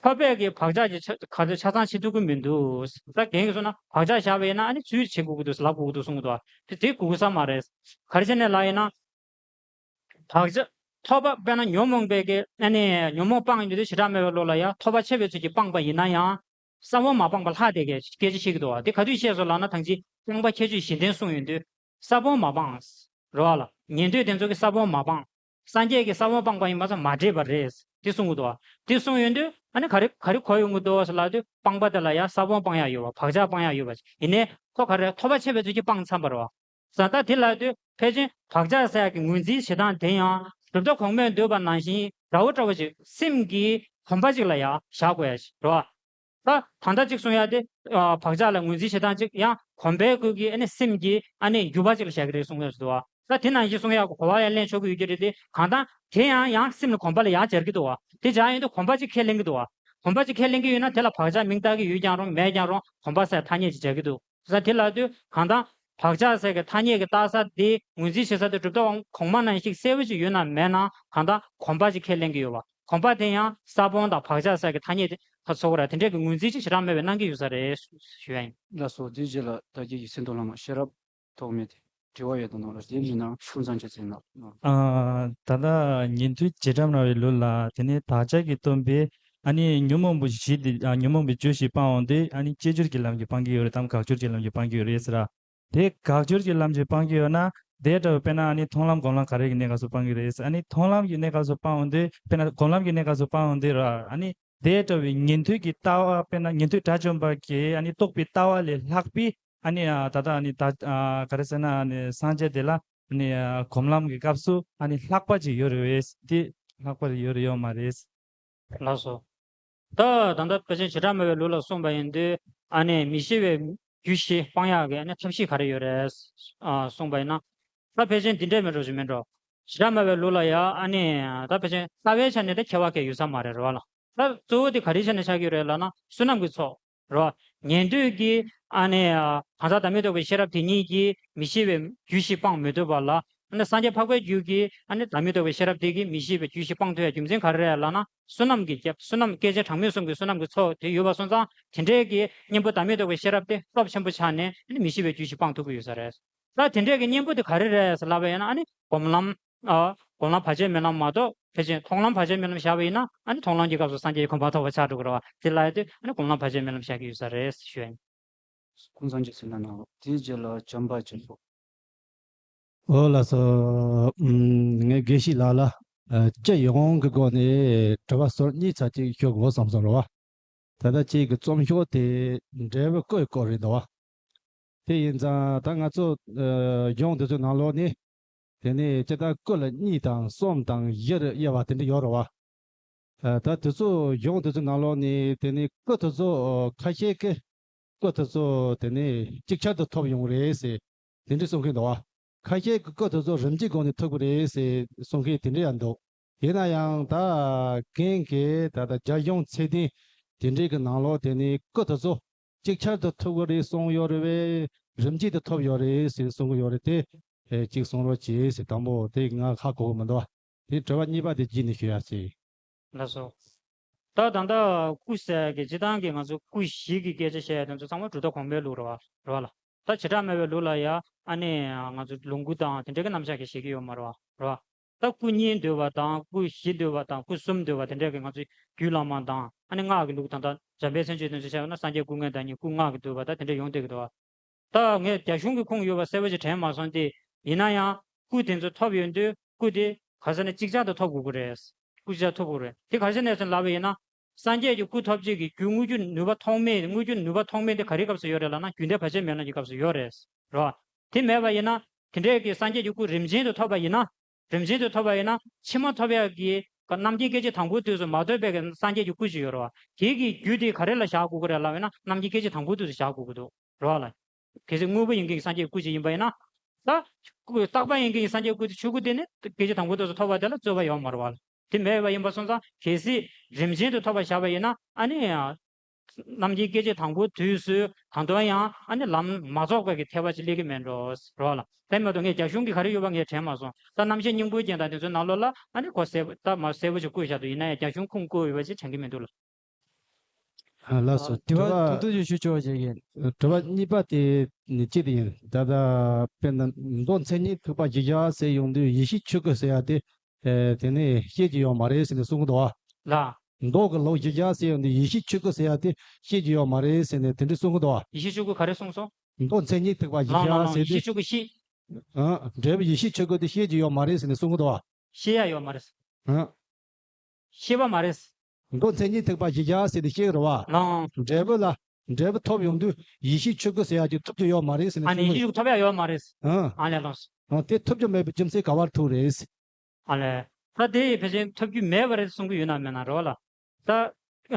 ཐོབ་པའི་གི་བག་ཆགས་ཀྱི་ཆ་ག་ཚོད་ཆ་ཚང་བྱེད་ཐུབ་ཀྱི་མི་འདུག་ད་རྒན་གྱིས་གསུངས་ན་བག་ཆགས་བཞག་པ་ཡིན་ན་ཨ་ནི་ཚུར་བྱེད་དགོས་ཀྱི་འདུག་ལབ་དགོས་ཀྱི་འདུག་གསུང་གི་འདུག་དེ་དེ་དགོས་ཀྱི་ས་མ་རེད། ག་རེ་བྱས་ནས་ལབ་ཡིན་ན། བག་ཆགས་ཐོབ་པ་དཔེར་ན་ཉོན་མོངས་པའི་གི་ཨ་ནི་ཉོན་མོངས་སྤངས་ཡོང་དུས་བྱེ་བྲག་སྨྲ་བའི་བློ་ལ་ཡང་ཐོབ་པ་ཆད་པའི་ཚུལ་གྱིས་སྤངས་པ་ཡིན་ན་ཡང་། ས་བོན་མ་སྤངས་པ་ལྷག་བསྡད་མཁན་སྐད་ཆ་བཤད་ཀྱི་འདུག་བ། དེ་ག་དུས་བཤད་སོང་ལབ་ན་ཐང་ཅིག་སྤངས་པ་ཁྱད་ཆོས་བཞི་ལྡན་གསུངས་ཡོང་དུས། ས་བོན་མ་སྤངས། རེད་བ་ལ། ཉན་ཐོས་དེ་ཚོ་གིས་ས་བོན་མ་སྤངས། སངས་རྒྱས་ཀྱིས་ས་བོན་སྤངས་པ་ཡིན་པ་ཚོ་མ་འདྲེས་པ་རེད། དེ་གསུང་གི་འདུག་བ། དེ་གསུང་ཡོང་དུས་ཨ་ནི་ག་རེ་ག་རེ་གོ་ཡོང་གི་འདུག་ཟེར་ལབ་དུས་སྤངས་པ་དེ་ལ་ཡང་ས་བོན་སྤང་ཡག་ཡོད་པ་བག་ཆགས་སྤང་ཡག་ཡོད་པ་ཡིན་ནའི་ཁོ་ག་རེ་ཐོབ་པ་ཆད་པའི་ཚུལ་གྱིས་སྤངས་ཚར་བ་རེད་བ། ཟེར་ད་དེ་ལབ་དུས་ཕལ་ཆེར་བག་ཆགས་ཟེར་ཡག་གི་ངོས་འཛིན་བྱེད་སྟངས་དེ་ཡང་གྲུབ་མཐའ་གོང་མས་འདོད་པ་ནང་བཞིན་འདྲ་བོ་འདྲ་བོ་ཅིག་སེམས་ཀྱི་གོམས་པ་ཅིག་ལ་ཡང་བཞག་དགོས་ཡ་ཞིག་རེད་བ། ད་ད་ལྟ་གཅིག་གསུང་ཡ་དེ་ཨ། བག་ཆགས་ལ་ངོས་འཛིན་བྱེད་སྟངས་གཅིག་ཡང་གོམས་པའི་ཁུལ་གྱི་ཨ་ནི་སེམས་ཀྱི་ཨ་ནི་འགྱུར་བ་གཅིག་ལ་བཞག་གི་རེད་གསུང་ཡ་ཞིག་འདུག་བ། ད་དེ་ནང་བཞིན་གསུང་ཡ་གོ་བ་ཡང་ལེན་ཆོག་གི་ཡོད་ཀྱི་རེད་དེ་གང་ལྟར་དེ་ཡང་ཡང་སེམས་ལ་གོམས་པ་ལ་ཡང་སྦྱར་གྱི་འདུག་བ། དེ་སྦྱར་ཡོང་དུས་གོམས་པ་གཅིག་ཁས་ལེན་གྱི་འདུག་བ། གོམས་པ་གཅིག་ཁས་ལེན་གྱི་ཡོད་ན་དེ་ལ་བག་ཆགས་མིང་བཏགས་ཀྱི་ཡོད་ཀྱང་རུང་མེད་ཀྱང་རུང་གོམས་པ་ཟེར་ཐ་སྙད་ཅིག་སྦྱར་གྱི་འདུག་ས་དེ་ལ་དུས་གང་ལྟར་བག་ཆགས་ཟེར་གྱི་ཐ་སྙད་ཀྱི་བཏགས་ས་དེ་ངོས་འཛིན་བྱེད་ས་དེ་གྲུབ་མཐའ་གོང་མ་ནང་བཞིན་གསལ་པོ་ཅིག་ཡོད་ན་མེད་ན་གང་ལྟར་གོམས་པ་ཅིག་ཁས་ལེན་གྱི་ཡོད་བ། གོམས་པ་དེ་ཡང་ས་བོན་དང་བག་ཆགས་ཟེར་གྱི་ཐ་སྙད་དེ་ཁ་ཚོགས་ར་དེ་འདྲས་ཀྱི་ངོས་འཛིན་ཅིག་བྱེ་བྲག་སྨྲ་བས་གནང་གི་ཡོད་ས་རེད་ཞུ་ཡ་ཡིན། ལགས་སོ། དེའི་རྗེས་ལ་བདག་བསྐྱེད་ཀྱི་སེམས་མཐོང་ལམ་ཤེས་རབ་ཐོགས་མེད་དེ་དྲི་བ་ཡོད་དང་ནོར་ལ་དེ་མིན་ན་ཁུངས་བཙན་ཆེ་ཚེ་ན། ཨ། ད་ལྟ་ཉན་ཐོས་བྱེ་བྲག་སྨྲ་བའི་ལུགས་ལ་དེ་ནས་བདག་ཅག་གིས་སྟོན་པའི་ཨ་ནི་ཉོན་མོངས་པ་བཞི་དེ་ཨ། ཉོན་མོངས་པའི་རྒྱུ་བཞི་སྤང་འོང་དུས་ཨ་ནི་སྤྱོད་འཇུག་གི་ལམ་གྱིས་སྤང་གི་ཡོད་རེད་དམ་དགག་སྦྱོར་གྱི་ལམ་གྱིས་སྤང་གི་ཡོད་རེད་ཟེར་ར། དེ་དགག་སྦྱོར་གྱི་ལམ་གྱིས་སྤང་གི་ཡོད་ན་དེ་འདྲ་བའི་དཔེར་ན་ཨ་ནི་མཐོང་ལམ་སྒོམ་ལམ་ག་རེ་གི་གནས་སྐབས་སུ་སྤང་གི་རེད། ཨ་ནི་མཐོང་ལམ་གྱི་གནས་སྐབས་སུ་སྤང་འོང་དུས་དཔེར་ན་སྒོམ་ལམ་གྱི་གནས་སྐབས་སུ་སྤང་འོང་དུས་ར་ཨ་ནི་དེ་འདྲ་བའི་ཉན་ཐོས་ཀྱི་ལྟ་བ་དཔེར་ན་ཉན་ཐོས་དགྲ་བཅོམ་པ་གིས་ཨ་ནི་རྟོགས་པའི་ལྟ་བ་ལས་ལྷག་པའི་ཨ་ནི་ད་ལྟ་ཨ་ནི་ད་ག་རེ་ཟེར་ན་ཨ་ནི་སངས་རྒྱས་དེ་ལ་ཨ་ནི་སྒོམ་ལམ་གྱི་སྐབས་སུ་ཨ་ནི་ལྷག་པ་ཅིག་ཡོད་རེད་བས། དེ་ལྷག་པ་ཡོད་རེད་ཡོད་མ་རེད། ལགས་སོ། ད་ད་ལྟ་ཕལ་ཆེར་བྱེ་བྲག་སྨྲ་བའི་ལུགས་ལ་གསུངས་པ་ཡིན་དུས་ཨ་ནི་མི་ཤེས་པའི་ རྒྱུད་བཞི་སྤང་ཡག་གི་ཨ་ནི་ཐབས་ཤེས་ག་རེ་ཡོད་རེད། ཨ་གསུངས་པ་ཡིན་ན། ད་ཕལ་ཆེར་འདི་འདྲས་མིན་འགྲོ་ཞིག་མིན་འགྲོ། བྱེ་བྲག་སྨྲ་བའི་ལུགས་ལ་ཡ་ཨ་ནི་ད་ཕལ་ཆེར་ལྟ་བའི་ཆ་ནས་ད་ཁྱད་པར་གང་ཡང་ཡོད་ས་མ་རེད་རེད་བ་ལ། ད་གཙོ་བོ་དེ་ག་རེའི་ཆ་ནས་ཆགས་ཀྱི་ཡོད་རེད་ལབ་ན་བསོད་ནམས་ཀྱི་ཚོགས་རེད་བ། ཉན་ཐོས་ཀྱི་ཨ་ནི་གང་ཟག་བདག་མེད་རྟོགས་པའི་ཤེས་རབ་དེ་ཉིད་ཀྱིས་མི་ཤེས་པའི་རྒྱུད་བཞི་སྤང་མི་ཐུབ་པ་ལ། ཨ་ནི་སངས་རྒྱས་འཕགས་པའི་རྒྱུད་ཀྱི་ཨ་ནི་བདག་མེད་རྟོགས་པའི་ཤེས་རབ་དེ་གིས་མི་ཤེས་པའི་རྒྱུད་བཞི་སྤང་ཐུབ་ཡ་རྒྱུ་མཚན་ག་རེ་རེད་ལབ་ན་བསོད་ནམས་ཀྱི་རྒྱབ་བསོད་ནམས་སྐད་ཅིག་གྲངས་མེད་གསུམ་གྱི་བསོད་ནམས་ཀྱི་ཚོགས་དེ་ཡོད་པ་སོང་ཙང་དེ་འདྲའི་གི་གཉེན་པོ་བདག་མེད་རྟོགས་པའི་ཤེས་རབ་དེ་སྟོབས་ཆེན་པོ་ཆགས་ནས་ཨ་ནི་མི་ཤེས་པའི་རྒྱུད་བཞི་སྤང་ཐུབ་ཀྱི་ཡོད་ས་རེད། ད་དེ་འདྲའི་གི་གཉེན་པོ་དེ་ག་རེ་རེད་ཟེར་ལབ་པ་ཡིན་ན་ཨ་ནི་སྒོམ་ལམ། ཨ་སྒོམ་ལམ་བར་ཆད་མེད་ལམ་མ་གཏོགས་ཕལ་ཆེར་མཐོང་ལམ་བར་ཆད་མེད་ལམ་བཞག་པ་ཡིན་ན་ཨ་ནི་མཐོང་ལམ་གྱི་སྐབས་སུ་སངས་རྒྱས་ཀྱི་གོ་འཕང་ཐོབ་པ་ཆགས་འགྲོ་གི་རེད་བ། དེ་ལ་ཡ་དེ་ཨ་ནི་སྒོམ་ལམ་བར་ཆད་མེད་ལམ་བཞག་གི་ཡོད་ས་རེད་ཞུ་ཡ་ཡིན། ཁོང་ཚང་གི་ཟིན་ན་ནའོ་དེའི་རྗེས་ལ་བྱམས་པ་ཆེན་པོ། ཨོ་ལགས་སོ། ཨུམ། ངས་དགེ་བཤེས་ལགས་ལ་ཨ་སྤྱི་ཡོངས་ཀྱི་སྒོ་ནས་དྲི་བ་སོར་གཉིས་ཙམ་ཅིག་ཞུ་དགོས་བསམ་སོང་རེད་བ། ད་ལྟ་ཁྱེད་ཀྱི་རྩོམ་ཤོག་དེ་འབྲས་བུ་བཀོད་སྐོར་རེད་འདུག་བ། དེ་ཡིན་ཙང་ད་ང་ཚོ་ཨ་གཞུང་དེ་ཚོའི་ནང་ལོགས་ནས་དེ་ནས་སྤྱིར་བཏང་སྐུ་ལ་གཉིས་དང་གསུམ་དང་བཞི་རུ་དབྱེ་བ་དེ་འདྲ་ཡོད་རེད་བ། ཨ་ད་དེ་ཚོ་གཞུང་དེ་ཚོའི་ནང་ལོགས་ནས་དེ་ནས་སྐུ་དེ་ཚོ་ཁ་ཤས་ཀྱིས་སྐུ་དེ་ཚོ་དེ་ནས་ཅིག་ཆར་དུ་ཐོབ་ཡོང་རེད་ཟེར་དེ་འདྲ་གསུང་གི་འདུག་བ། ཁ་ཤས་ཀྱིས་སྐུ་དེ་ཚོ་རིམ་གྱིས་སྒོ་ནས་ཐོབ་ཀྱི་རེད་ཟེར་གསུང་མཁན་དེ་འདྲ་ཡང་འདུག་ཡིན་ན་ཡང་ད་རྒན་གྱིས་ད་ལྟ་རྒྱ་གཞུང་ཚད་ལྡན་དེ་འདྲའི་གི་ནང་ལོགས་དེ་ནས་སྐུ་དེ་ཚོ་ཅིག་ཆར་དུ་ཐོབ་ཀྱི་རེད་གསུངས་ཡོད་རེད་བས། རིམ་གྱིས་དུ་ཐོབ་ཡོད་རེད་ཟེར་གསུང་གི་ཡོད་རེད་དེ། ཨེ་ཅིག་གསུང་རོགས་གྱིས་ཟེར། དང་པོ་དེ་ང་ཧ་གོ་གི་མི་འདུག་བ། དེ་དྲི་བ་གཉིས་པ་དེ་རྗེས་ནས་ཞུ་ཡ་ཟེར། ལགས་སོ། ད་ད་ལྟ་སྐུ་ཟེར་གི་སྤྱིར་བཏང་གི་ང་ཚོ་སྐུ་བཞི་གི་སྐད་ཆ་བཤད་ཡ་དེ་ཚོ་ཚང་མ་གྲུབ་མཐའ་གོང་མའི་ལུགས་རེད་བ་རེད་བ་ལ། ད་བྱེ་བྲག་སྨྲ་བའི་ལུགས་ལ་ཡ་ཨ་ནི་ང་ཚོ་ལོངས་སྐུ་དང་དེ་འདྲའི་གི་རྣམ་གཞག་གི་བཤད་ཀྱི་ཡོད་མ་རེད་བ་རེད་བ། ད་སྐུ་གཉིས་འདུས་པ་དང་སྐུ་བཞི་འདུས་པ་དང་སྐུ་གསུམ་འདུས་པ་དེ་འདྲ་གི་ང་ཚོའི་རྒྱུད་བླ་མ་དང་ཨ་ནི་སྔགས་ཀྱི་ལུགས་དང་ད་འཇམ་དཔལ་མཚན་བརྗོད་དེ་ཚོ་བྱས་པ་ན་སངས་རྒྱས་སྐུ་ལྔའི་བདག་ཉིད་སྐུ་ལྔ་གི་འདུས་པ་ད་དེ་འདྲ་ཡོང་བསྡད་ཀྱི་འདུག་བ། ད་ངས་རྒྱ་གཞུང་གི་ཁུངས་ཡོད་པ་གསལ་པོ་ཞིག་དྲན་མ་སོང་སྟེ། ཡིན་ན་ཡང་སྐུ་དེ་ཚོ་ཐོབ་ཡོང་དུས་སྐུ་དེ་ག་ཟེར་ན་ཅིག་ཅར་དུ་ཐོབ་དགོས་ཀྱི་རེད། སྐུ་ཅིག་ཅར་ཐོབ་དགོས་རེད། དེ་ག་ཟེར་ནས་ཟེར་ལབ་པ་ཡིན་ན། སངས་རྒྱས་ཀྱི་སྐུ་ཐོབ་བྱེད་ཀྱི་རྒྱུ་དངོས་རྒྱུ་ནུས་པ་ཐོགས་མེད་དངོས་རྒྱུ་ནུས་པ་ཐོགས་མེད་དེ་ག་རེའི་སྐབས་སུ་ཡོད་རེད་ལབ་ན་རྒྱུན་མཐའི་བར་ཆད་མེད་ལམ་གྱི་སྐབས་སུ་ཡོད་རེད། རེད་བ། དེ་མེད་པ་ཡིན་ན། དེ་འདྲའི་གི་སངས་རྒྱས་ཀྱི་སྐུ་རིམ་བྱོན་དུ་ཐོབ་པ་ཡིན་ན། རིམ་བྱོན་དུ་ཐོབ་པ་ཡིན་ན་ཕྱི་མ་ཐོབ་ཡག་གི་རྣམ་མཁྱེན་སྐད་ཅིག་དང་པོའི་དུས་སུ་མ་ཐོབ་པའི་གི་སངས་རྒྱས་ཀྱི་སྐུ་ཅིག་ཡོད་རེད་བ། དེ་གི་རྒྱུ་དེ་ག་རེ་ལ་བཞག་དགོས་ཀྱི་རེད་ལབ་ཡིན་ན་རྣམ་མཁྱེན་སྐད་ཅིག་དང་པོའི་དུས་སུ་བཞག་དགོས་ཀྱི་འདུག་རེད་བ་ལ། གལ་སྲིད་དངོས་པོ་ཡིན་མཁན་གྱི་སངས་རྒྱས་ཀྱི་སྐུ་ཅིག་ཡིན་པ་ཡིན་ན། ད། སྐུ་རྟག་པ་ཡིན་མཁན་གྱི་སངས་རྒྱས་ཀྱི་སྐུ་དེ་ཆོས་སྐུ་དེ་ནི་སྐད་ཅིག་དང་པོའི་དུས་སུ་ཐོབ་པ་དེ་ལ་རྩོད་པ་ཡོད་མ་རེད་བ་ལ། དེ་མེད་པ་ཡིན་པ་སོང་ཙང་གལ་སྲིད་རིམ་བྱོན་དུ་ཐོབ་པ་བཞག་པ་ཡིན་ན་ཨ་ནི། རྣམ་མཁྱེན་སྐད་ཅིག་དང་པོའི་དུས་སུ་ད་དུང་ཡང་ཨ་ནི་ལམ་མ་རྫོགས་པའི་གི་ཐལ་བ་ཅིག་སླེབས་ཀྱི་མེད་འགྲོ་རོགས་ལ། དེ་མ་གཏོགས་ངས་རྒྱ་གཞུང་གི་ག་རེ་ཡོད་པ་ངས་དྲན་མ་སོང་། ད་རྣམ་བཤད་སྙིང་པོའི་རྒྱན་དང་དེ་ཚོའི་ནང་ལོགས་ལ་ཨ་ནི་གོ་གསལ་པོ་ད་མ་གསལ་པོ་ཅིག་བཀོད་བཞག་འདུག་ཡིན་ན་ཡང་རྒྱ་གཞུང་ཁུངས་བཀོད་ཡོད་པ་ཅིག་དྲན་གྱི་མི་འདུག་ལ། ལགས་སོ། དྲི་བ་ཐུང་ཐུང་ཅིག་ཞུ་ཆོག་ཅིག་ཡིན། དྲི་བ་གཉིས་པ་དེ་ནི་ཅི་དེ་ཡིན། ད་ལྟ་དཔེར་ན་མདོ་མཚན་ཉིད་ཐེག་པ་བཞི་བརྒྱ་ཟེར་ཡོང་དུས་ཡེ་ཤེས་ཆོས་སྐུ་ཟེར་ཡ་དེ། ཨེ་དེ་ནས་བཤད་ཀྱི་ཡོད་མ་རེད་ཟེར་ནས་གསུང་གི་འདུག་བ། ལ། མདོ་གི་ལུགས་བཞི་བརྒྱ་ཟེར་ཡོང་དུས་ཡེ་ཤེས་ཆོས་སྐུ་ཟེར་ཡ་དེ་བཤད་ཀྱི་ཡོད་མ་རེད་ཟེར་ནས་དེ་འདྲ་གསུང་གི་འདུག་བ། ཡེ་ཤེས་ཆོས་སྐུ་ག་རེ་གསུངས་སོང་། མདོ་མཚན་ཉིད་ཐེག་པ་བཞི་ལང་ལང་བརྒྱ་ལང་ཟེར་ཡེ་ཤེས་དུས། ཆོས་སྐུ་ཤེས། ཨ་འབྲས་བུ་ཡེ་ཤེས་ཆོས་སྐུ་དེ་བཤད་ཀྱི་ཡོད་མ་རེད་ཟེར་ནས་གསུང་གི་འདུག་བ། ཤེས་ཡ་ཡོད་མ་རེད། ཨ། ཤེས་པ་མ་རེད། མདོ་མཚན་ཉིད་ཐེག་པ་བཞི་བརྒྱ་ཟེར་ནས་བཤད་ཀྱི་རེད་བ། ལང་། འབྲས་བུ་ལ། འབྲས་བུ་ཐོབ་ཡོང་དུས་ཡེ་ཤེས་ཆོས་སྐུ་ཟེར་ཡ་ཅིག་ཐོབ་རྒྱུ་ཡོད་མ་རེད་ཟེར་ནས་ཨ་ནི་གསུང་གི། ཡེ་ཤེས་ཆོས་སྐུ་ཐོབ་ཡ་ཡོད་མ་རེད། ཨ། ཨ་ལས་ལོངས། ཨ་དེ་ཐོབ་རྒྱུ་མེད་པའི་རྒྱུ་མཚན་ག་པར་ཐུག་རེད། ཨ་ལས། ད་དེ་ཕལ་ཆེར་ཐོབ་རྒྱུ་མེད་པ་རེད་གསུང་གི་ཡོད་ན་མེད་ན་རོ་ལ། ད།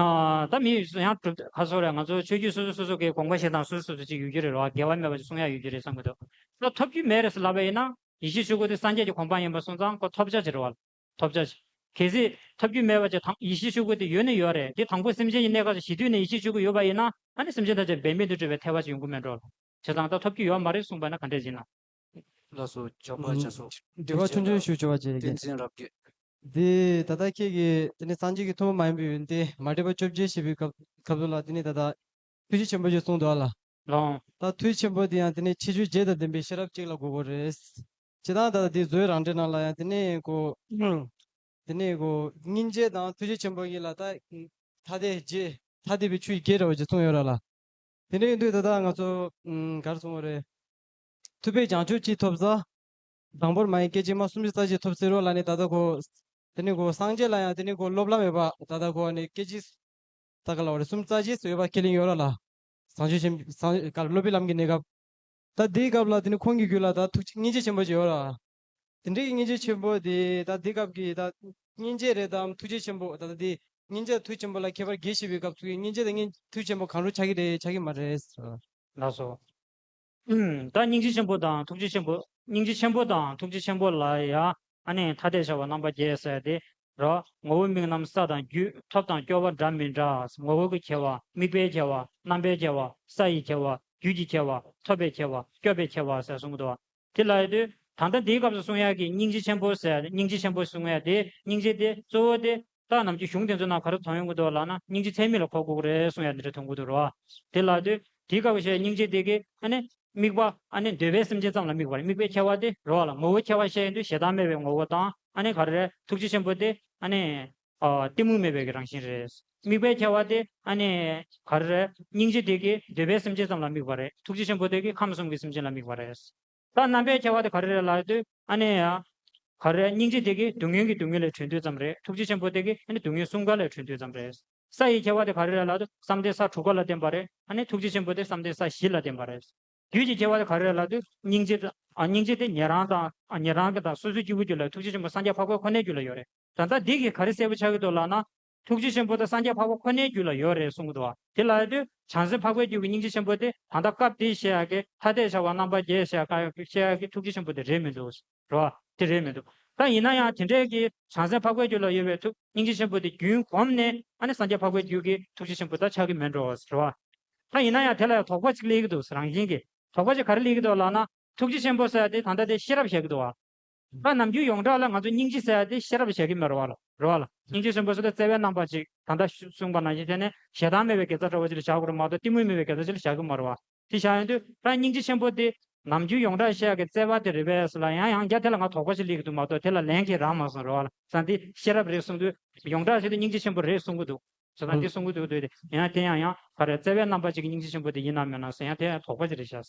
ཨ་ད་མི་ཡང་གྲུབ་ཁ་སོ་རེད། ང་ཚོ་ཆོས་བརྒྱུད་སོ་སོ་སོ་སོ་གི་དགོངས་པ་བཞེས་སྟངས་སོ་སོ་སོ་སོ་ཅིག་ཡོད་རྒྱུ་རེད་རོ། འགལ་བ་མེད་པ་ཅིག་གསུང་ཡ་ཡོད་རྒྱུ་རེད་བསམ་གི་འདུག་ད་ཐོབ་རྒྱུ་མེད་རེད་ཟེར་ལབ་པ་ཡིན་ན་ཡེ་ཤེས་ཆོས་སྐུ་དེ་སངས་རྒྱས་ཀྱི་གོ་འཕང་ཡིན་པ་སོང་ཙང་ཁོ་ཐོབ་བྱ་ཅིག་རེད་བ། ཐོབ་བྱ་ཅིག་གལ་སྲིད་ཐོབ་རྒྱུ་མེད་པ་ཅིག་དང་ཡེ་ཤེས་ཆོས་སྐུ་དེ་ཡོད་ནི་ཡོད་རེད། དེ་དང་པོ་སེམས་ཅན་གྱི་གནས་སྐབས་སུ་གཞི་དུས་ནས་ཡེ་ཤེས་ཆོས་སྐུ་ཡོད་པ་ཡིན་ན་ཨ་ནི་སེམས་ཅན་ཐམས་ཅད་འབད་མེད་དུ་གྲོལ་བའི་ཐལ་བ་ཅིག་ཡོང་གི་མེད་འགྲོ། བྱས་ཙང་ད་ཐོབ་རྒྱུ་ཡོད་མ་རེད་གསུངས་པ་ན་ག་འདྲས་ཡིན་ན། ལགས་སོ། ཇོ་པ་ཇ་སོ། འདྲི་བ་ཆུང་ཆུང་ཞུ་ཆོག་པ་ཅིག་བསྟན་འཛིན་རབ་རྒྱས། འདི་ད་ལྟ་ཁྱེད་ཀྱིས་དེ་ནི་སངས་རྒྱས་ཀྱི་ཐུན་མོང་མ་ཡིན་པའི་ཡོན་ཏན་མ་འདྲེས་པ་བཅོ་བརྒྱད་ཞེས་པའི་སྐབས་སྐབས་སུ་ལ་དེ་ནི་ད་ལྟ་ཐུགས་རྗེ་ཆེན་པོ་ཞེས་གསུངས་འདུག་ཨ་ལ། ལོང་། ད་ཐུགས་རྗེ་ཆེན་པོ་དེ་ཡང་དེ་ནི་ཁྱད་ཆོས་བརྒྱད་དང་ལྡན་པའི་ཤེས་རབ་ཅིག་ལ་གོ་དགོས་རེད། སྤྱིར་བཏང་ད་ལྟ་དེ་མཛོད་རང་འགྲེལ་ནང་ལ་ཡང་དེ་ནི་གོ། དེ་ནས་གོ། སྙིང་རྗེ་དང་ཐུགས་རྗེ་ཆེན་པོ་གཉིས་ལ་ད་ཐ་དད་བརྒྱད། ཐ་དད་པའི་ཆོས་བརྒྱད་འདྲ་བ་ཅིག་གསུངས་ཡོད་ར་ལ། དེ་འདྲ་ཡིན་དུས་ད་ལྟ་ང་ཚོ་ཨུམ་ག་རེ་གསུངས་པ་རེད། ཐུབ་པས་བྱང་ཆུབ་ཅིག་ཐོབ་ས། དང་པོར་མ་ཡིན་སྐད་ཅིག་མ་སུམ་ཅུ་རྩ་གཅིག་ཐོབ་ཟེར་རོ་ལ་ནི་ད་ལྟ་གོ། དེ་ནས་གོ་སངས་རྒྱས་ལ་ཡང་དེ་ནས་གོ་སློབ་ལམ་ཡོད་པ་ད་ལྟ་གོ་ནི་སྐད་ཅིག་ད་ག་ལ་བ་རེད། སུམ་རྩ་གཅིག་ཟེར་ཡོད་པ་ཁས་ལེན་ཡོད་ར་ལ། བྱང་ཆུབ་ཆེན་སངས་ག་ལ་སློབ་པའི་ལམ་གྱི་གནས་སྐབས། ད་དེའི་སྐབས་ལ་དེ་ནི་ཁོང་གི་རྒྱུད་ལ་ད་ཐུགས་རྗེ་སྙིང་རྗེ་ཆེན་པོ་ཅིག་ཡོད་ར། དེ་འདྲའི་སྙིང་རྗེ་ཆེན་པོ་དེ་ད་དེ་སྐབས་ཀྱི་ད་སྙིང་རྗེ་རེད་དམ་ཐུགས་རྗེ་ཆེན་པོ་ད་ད་དེ་སྙིང་རྗེ་ཐུགས་ཆེན་པོ་ལ་ཁྱད་པར་གྱིས་ཤིག་པའི་སྐབས་སུ་སྙིང་རྗེ་དང་སྙིང་ཐུགས་ཆེན་པོ་གང་རུང་ཆགས་ཀྱི་རེད་ཆགས་ཀྱི་མ་རེད་ཟེར། ལགས་སོ། ད་སྙིང་རྗེ་ཆེན་པོ་དང་ཐུགས་རྗེ་ཆེན་པོ། སྙིང་རྗེ་ཆེན་པོ་དང་ཐུགས་རྗེ་ཆེན་པོ་ལ་ཡང་ཨ་ནི་ཐ་དད་བྱ་བ་རྣམ་པ་བརྒྱད་ཟེར་ཏེ། རོ། ངོ་བོ་དམིགས་རྣམ་ས་དང་རྒྱུད། ཐོབ་དང་སྐྱོ་བ་འདྲ་མི་འདྲ། ངོ་བོ་གི་ཁྱད་པར། དམིགས་པའི་ཁྱད་པར། རྣམ་པའི་ཁྱད་པར། ས་ཡི་ཁྱད་པར། རྒྱུད་ཀྱི་ཁྱད་པར། ཐོབ་པའི་ཁྱད་པར། སྐྱོ་བའི་ཁྱད་པར་ཟེར་གསུང་གི་འདུག་དེ་ལ་ཡོད་དུས་ད་ལྟ་འདིའི་སྐབས་སུ་གསུང་ཡག་གི་སྙིང་རྗེ་ཆེན་པོ་ཟེར། སྙིང་རྗེ་ཆེན་པོ་གསུང་ཡག་དེ། སྙིང་རྗེ་དེ་གཙོ་བོ་དེ་ད་ནམ་རྒྱུན་གཞུང་དེ་ཚོ་ནང་ག་རེ་མཐོང་ཡོང་གི་འདུག་ལབ་ན། སྙིང་རྗེ་ཚད་མེད་ལ་གོ་དགོས་ཀྱི་རེད་གསུང་ཡག་དེ་འདྲ་མཐོང་གི་འདུག་རོ། དེ་ལ་ཡོད་དུས་དེའི་སྐབས་སུ་བཤད་སྙིང་རྗེ་དེ་གི་ཨ་ནི་དམིགས་པ་ཨ་ནི་འདོད་པའི་སེམས་ཅན་ཙམ་ལ་དམིགས་པ་རེད། དམིགས་པའི་ཁྱད་པར་དེ་རོ་ལ། ངོ་བོ་ཁྱད་པར་བཤད་ཡོང་དུས་ཞེ་སྡང་མེད་པའི་ངོ་བོ་དང་། ཨ་ནི་ག་རེ་རེད། ཐུགས་རྗེ་ཆེན་པོ་དེ་ཨ་ནི་ཨ་གཏི་མུག་མེད་པའི་གི་རང་བཞིན་རེད། དམིགས་པའི་ཁྱད་པར་དེ་ཨ་ནི་ག་རེ་རེད། སྙིང་རྗེ་དེ་གི་འདོད་པའི་སེམས་ཅན་ཙམ་ལ་དམིགས་པ་རེད། ཐུགས་རྗེ་ཆེན་པོ་དེ་གི་ཁམས་གསུམ་གྱི་སེམས་ཅན་ལ་དམིགས་པ་རེད། ད་རྣམ་པའི་ཁྱད་པར་དེ་ག་རེ་རེད་ལབ་དུས་ཨ་ནི་ཡ། ག་རེ་རེད། སྙིང་རྗེ་དེ་གི་སྡུག་བསྔལ་གྱི་སྡུག་བསྔལ་ལས་གྲོལ་དུས་ཙམ་རེད། ཐུགས་རྗེ་ཆེན་པོ་དེ་གི་ཨ་ནི་སྡུག་བསྔལ་གསུམ་ཀ་ལས་གྲོལ་དུས་ཙམ་རེད། ས་ཡི་ཁྱད་པར་དེ་ག་རེ་རེད་ལབ་དུས་བསམ་གཏན་ས་དྲུག་ཀ་ལ་བརྟེན་པ་རེད། ཨ་ནི་ཐུགས་རྗེ་ཆེན་པོ་དེ་བསམ་གཏན་ས་བཞི་ལ་བརྟེན་པ་རེད། རྒྱུད་ཀྱི་ཁྱད་པར་དེ་ག་རེ་རེད་ལབ་དུས་སྙིང་རྗེ་དང་། ཨ། སྙིང་རྗེ་དེ་ཉན་རང་དང་། ཨ། ཉན་རང་གི་དང་སོ་སོའི་སྐྱེ་བོའི་རྒྱུད་ལ། ཐུགས་རྗེ་ཆེན་པོ་སངས་རྒྱས་འཕགས་པ་ཁོ་ནའི་རྒྱུད་ལ་ཡོད་རེད། ད་ལྟ་འདི་གིས་ག་རེ་གསལ་པོ་ཆགས་ཀྱི་འདུག་ལབ་ན། ཐུགས་རྗེ་ཆེན་པོ་དེ་སངས་རྒྱས་འཕགས་པ་ཁོ་ནའི་རྒྱུད་ལ་ཡོད་རེད་གསུང་གི་འདུག་བ། དེ་ལབ་ཡོང་དུས་བྱང་སེམས་འཕགས་པའི་རྒྱུད་ཀྱི་སྙིང་རྗེ་ཆེན་པོ་དེ་ད་ལྟ་སྐབས་འདིའི་བཤད་ཡག་གི་ཐ་དད་བྱ་བ་རྣམ་པ་བརྒྱད་བཤད་ཡག་གི། བཤད་ཡག་གི་ཐུགས་རྗེ་ཆེན་པོ་དེ་རེད་མི་འདུག་རེད་བ། དེ་རེད་མི་འདུག་ད་ཡིན་ན་ཡང་དེ་འདྲའི་གི་བྱང་སེམས་འཕགས་པའི་རྒྱུད་ལ་ཡོད་པའི་ཐུགས། སྙིང་རྗེ་ཆེན་པོ་དེ་རྒྱུན་གོམས་ནས་ཨ་ནི་སངས་རྒྱས་འཕགས་པའི་རྒྱུད་ཀྱི་ཐུགས་རྗེ་ཆེན་པོ་ད་ཆགས་ཀྱི་མེད་འགྲོ་བ་རེད་བ། ད་ཡིན་ན་ཡང་དེ་ལ་ཡང་དོགས་པ་ཅིག་སླེབས་ཀྱི་འདུག་རང་བཞིན་གྱིས། དོགས་པ་ཅིག་ག་རེ་སླེབས་ཀྱི་འདུག་ལབ་ན། ཐུགས་རྗེ་ཆེན་པོ་ཟེར་ཡ་དེ་ད་ལྟ་དེ་ཤེས་རབ་བྱེད་ཀྱི་འདུག་བ། ད་ནམ་རྒྱུན་ཡོངས་གྲགས་ལ་ང་ཚོ་སྙིང་རྗེ་ཟེར་ཡ་དེ་ཤེས་རབ་བྱེད་ཀྱི་མེད་རེད་བ་ལ། རེད་བ་ལ། སྙིང་རྗེ་ཆེན་པོ་ཟེར་དུས་བརྩེ་བའི་རྣམ་པ་ཅིག་ད་ལྟ་གསུངས་པ་ནང་བཞིན་བྱས་ནས་ཞེ་སྡང་མེད་པའི་དགེ་རྩ་འདྲ་བོ་ཅིག་ལ་བཞག་དགོས་རེད་མ་གཏོགས་གཏི་མུག་མེད་པའི་དགེ་རྩ་ཅིག་ལ་བཞག་གི་མ་རེད་བ། དེ་བཞག་ཡོང་དུས་ད་སྙིང་རྗེ་ཆེན་པོ་དེ་ནམ་རྒྱུན་ཡོངས་གྲགས་བཤད་ཡ་གི་བརྩེ་བ་དེ་རེད་པས་ལབ་ཡང་ཡང་བསྐྱར་དེ་ལ་ང་དོགས་པ་ཅིག་སླེབས་ཀྱི་འདུག་མ་གཏོགས་དེ་ལ་ལན་གྱིས་རག་མ་སོང་། རེད་བ་ལ། ས་འདི་ཤེས་རབ་རེད་གསུང་དུས་ཡོངས་གྲགས་བྱས་དུས་སྙིང་རྗེ་ཆེན་པོ་རེད་གསུང་གི་འདུག་བྱས་ཙང་འདི་གསུང་གི་འདུག་འདུག་དེ་ཡང་དེ་ཡང་ཡང་ག་རེ་བརྩེ་བའི་རྣམ་པ་ཅིག་གི་སྙིང་རྗེ་ཆེན་པོ་དེ་ཡིན་ནམ་མིན་ནམ་ཟེར་ཡང་དེ་ཡང་དོགས་པ་ཅིག་རེད་ཤག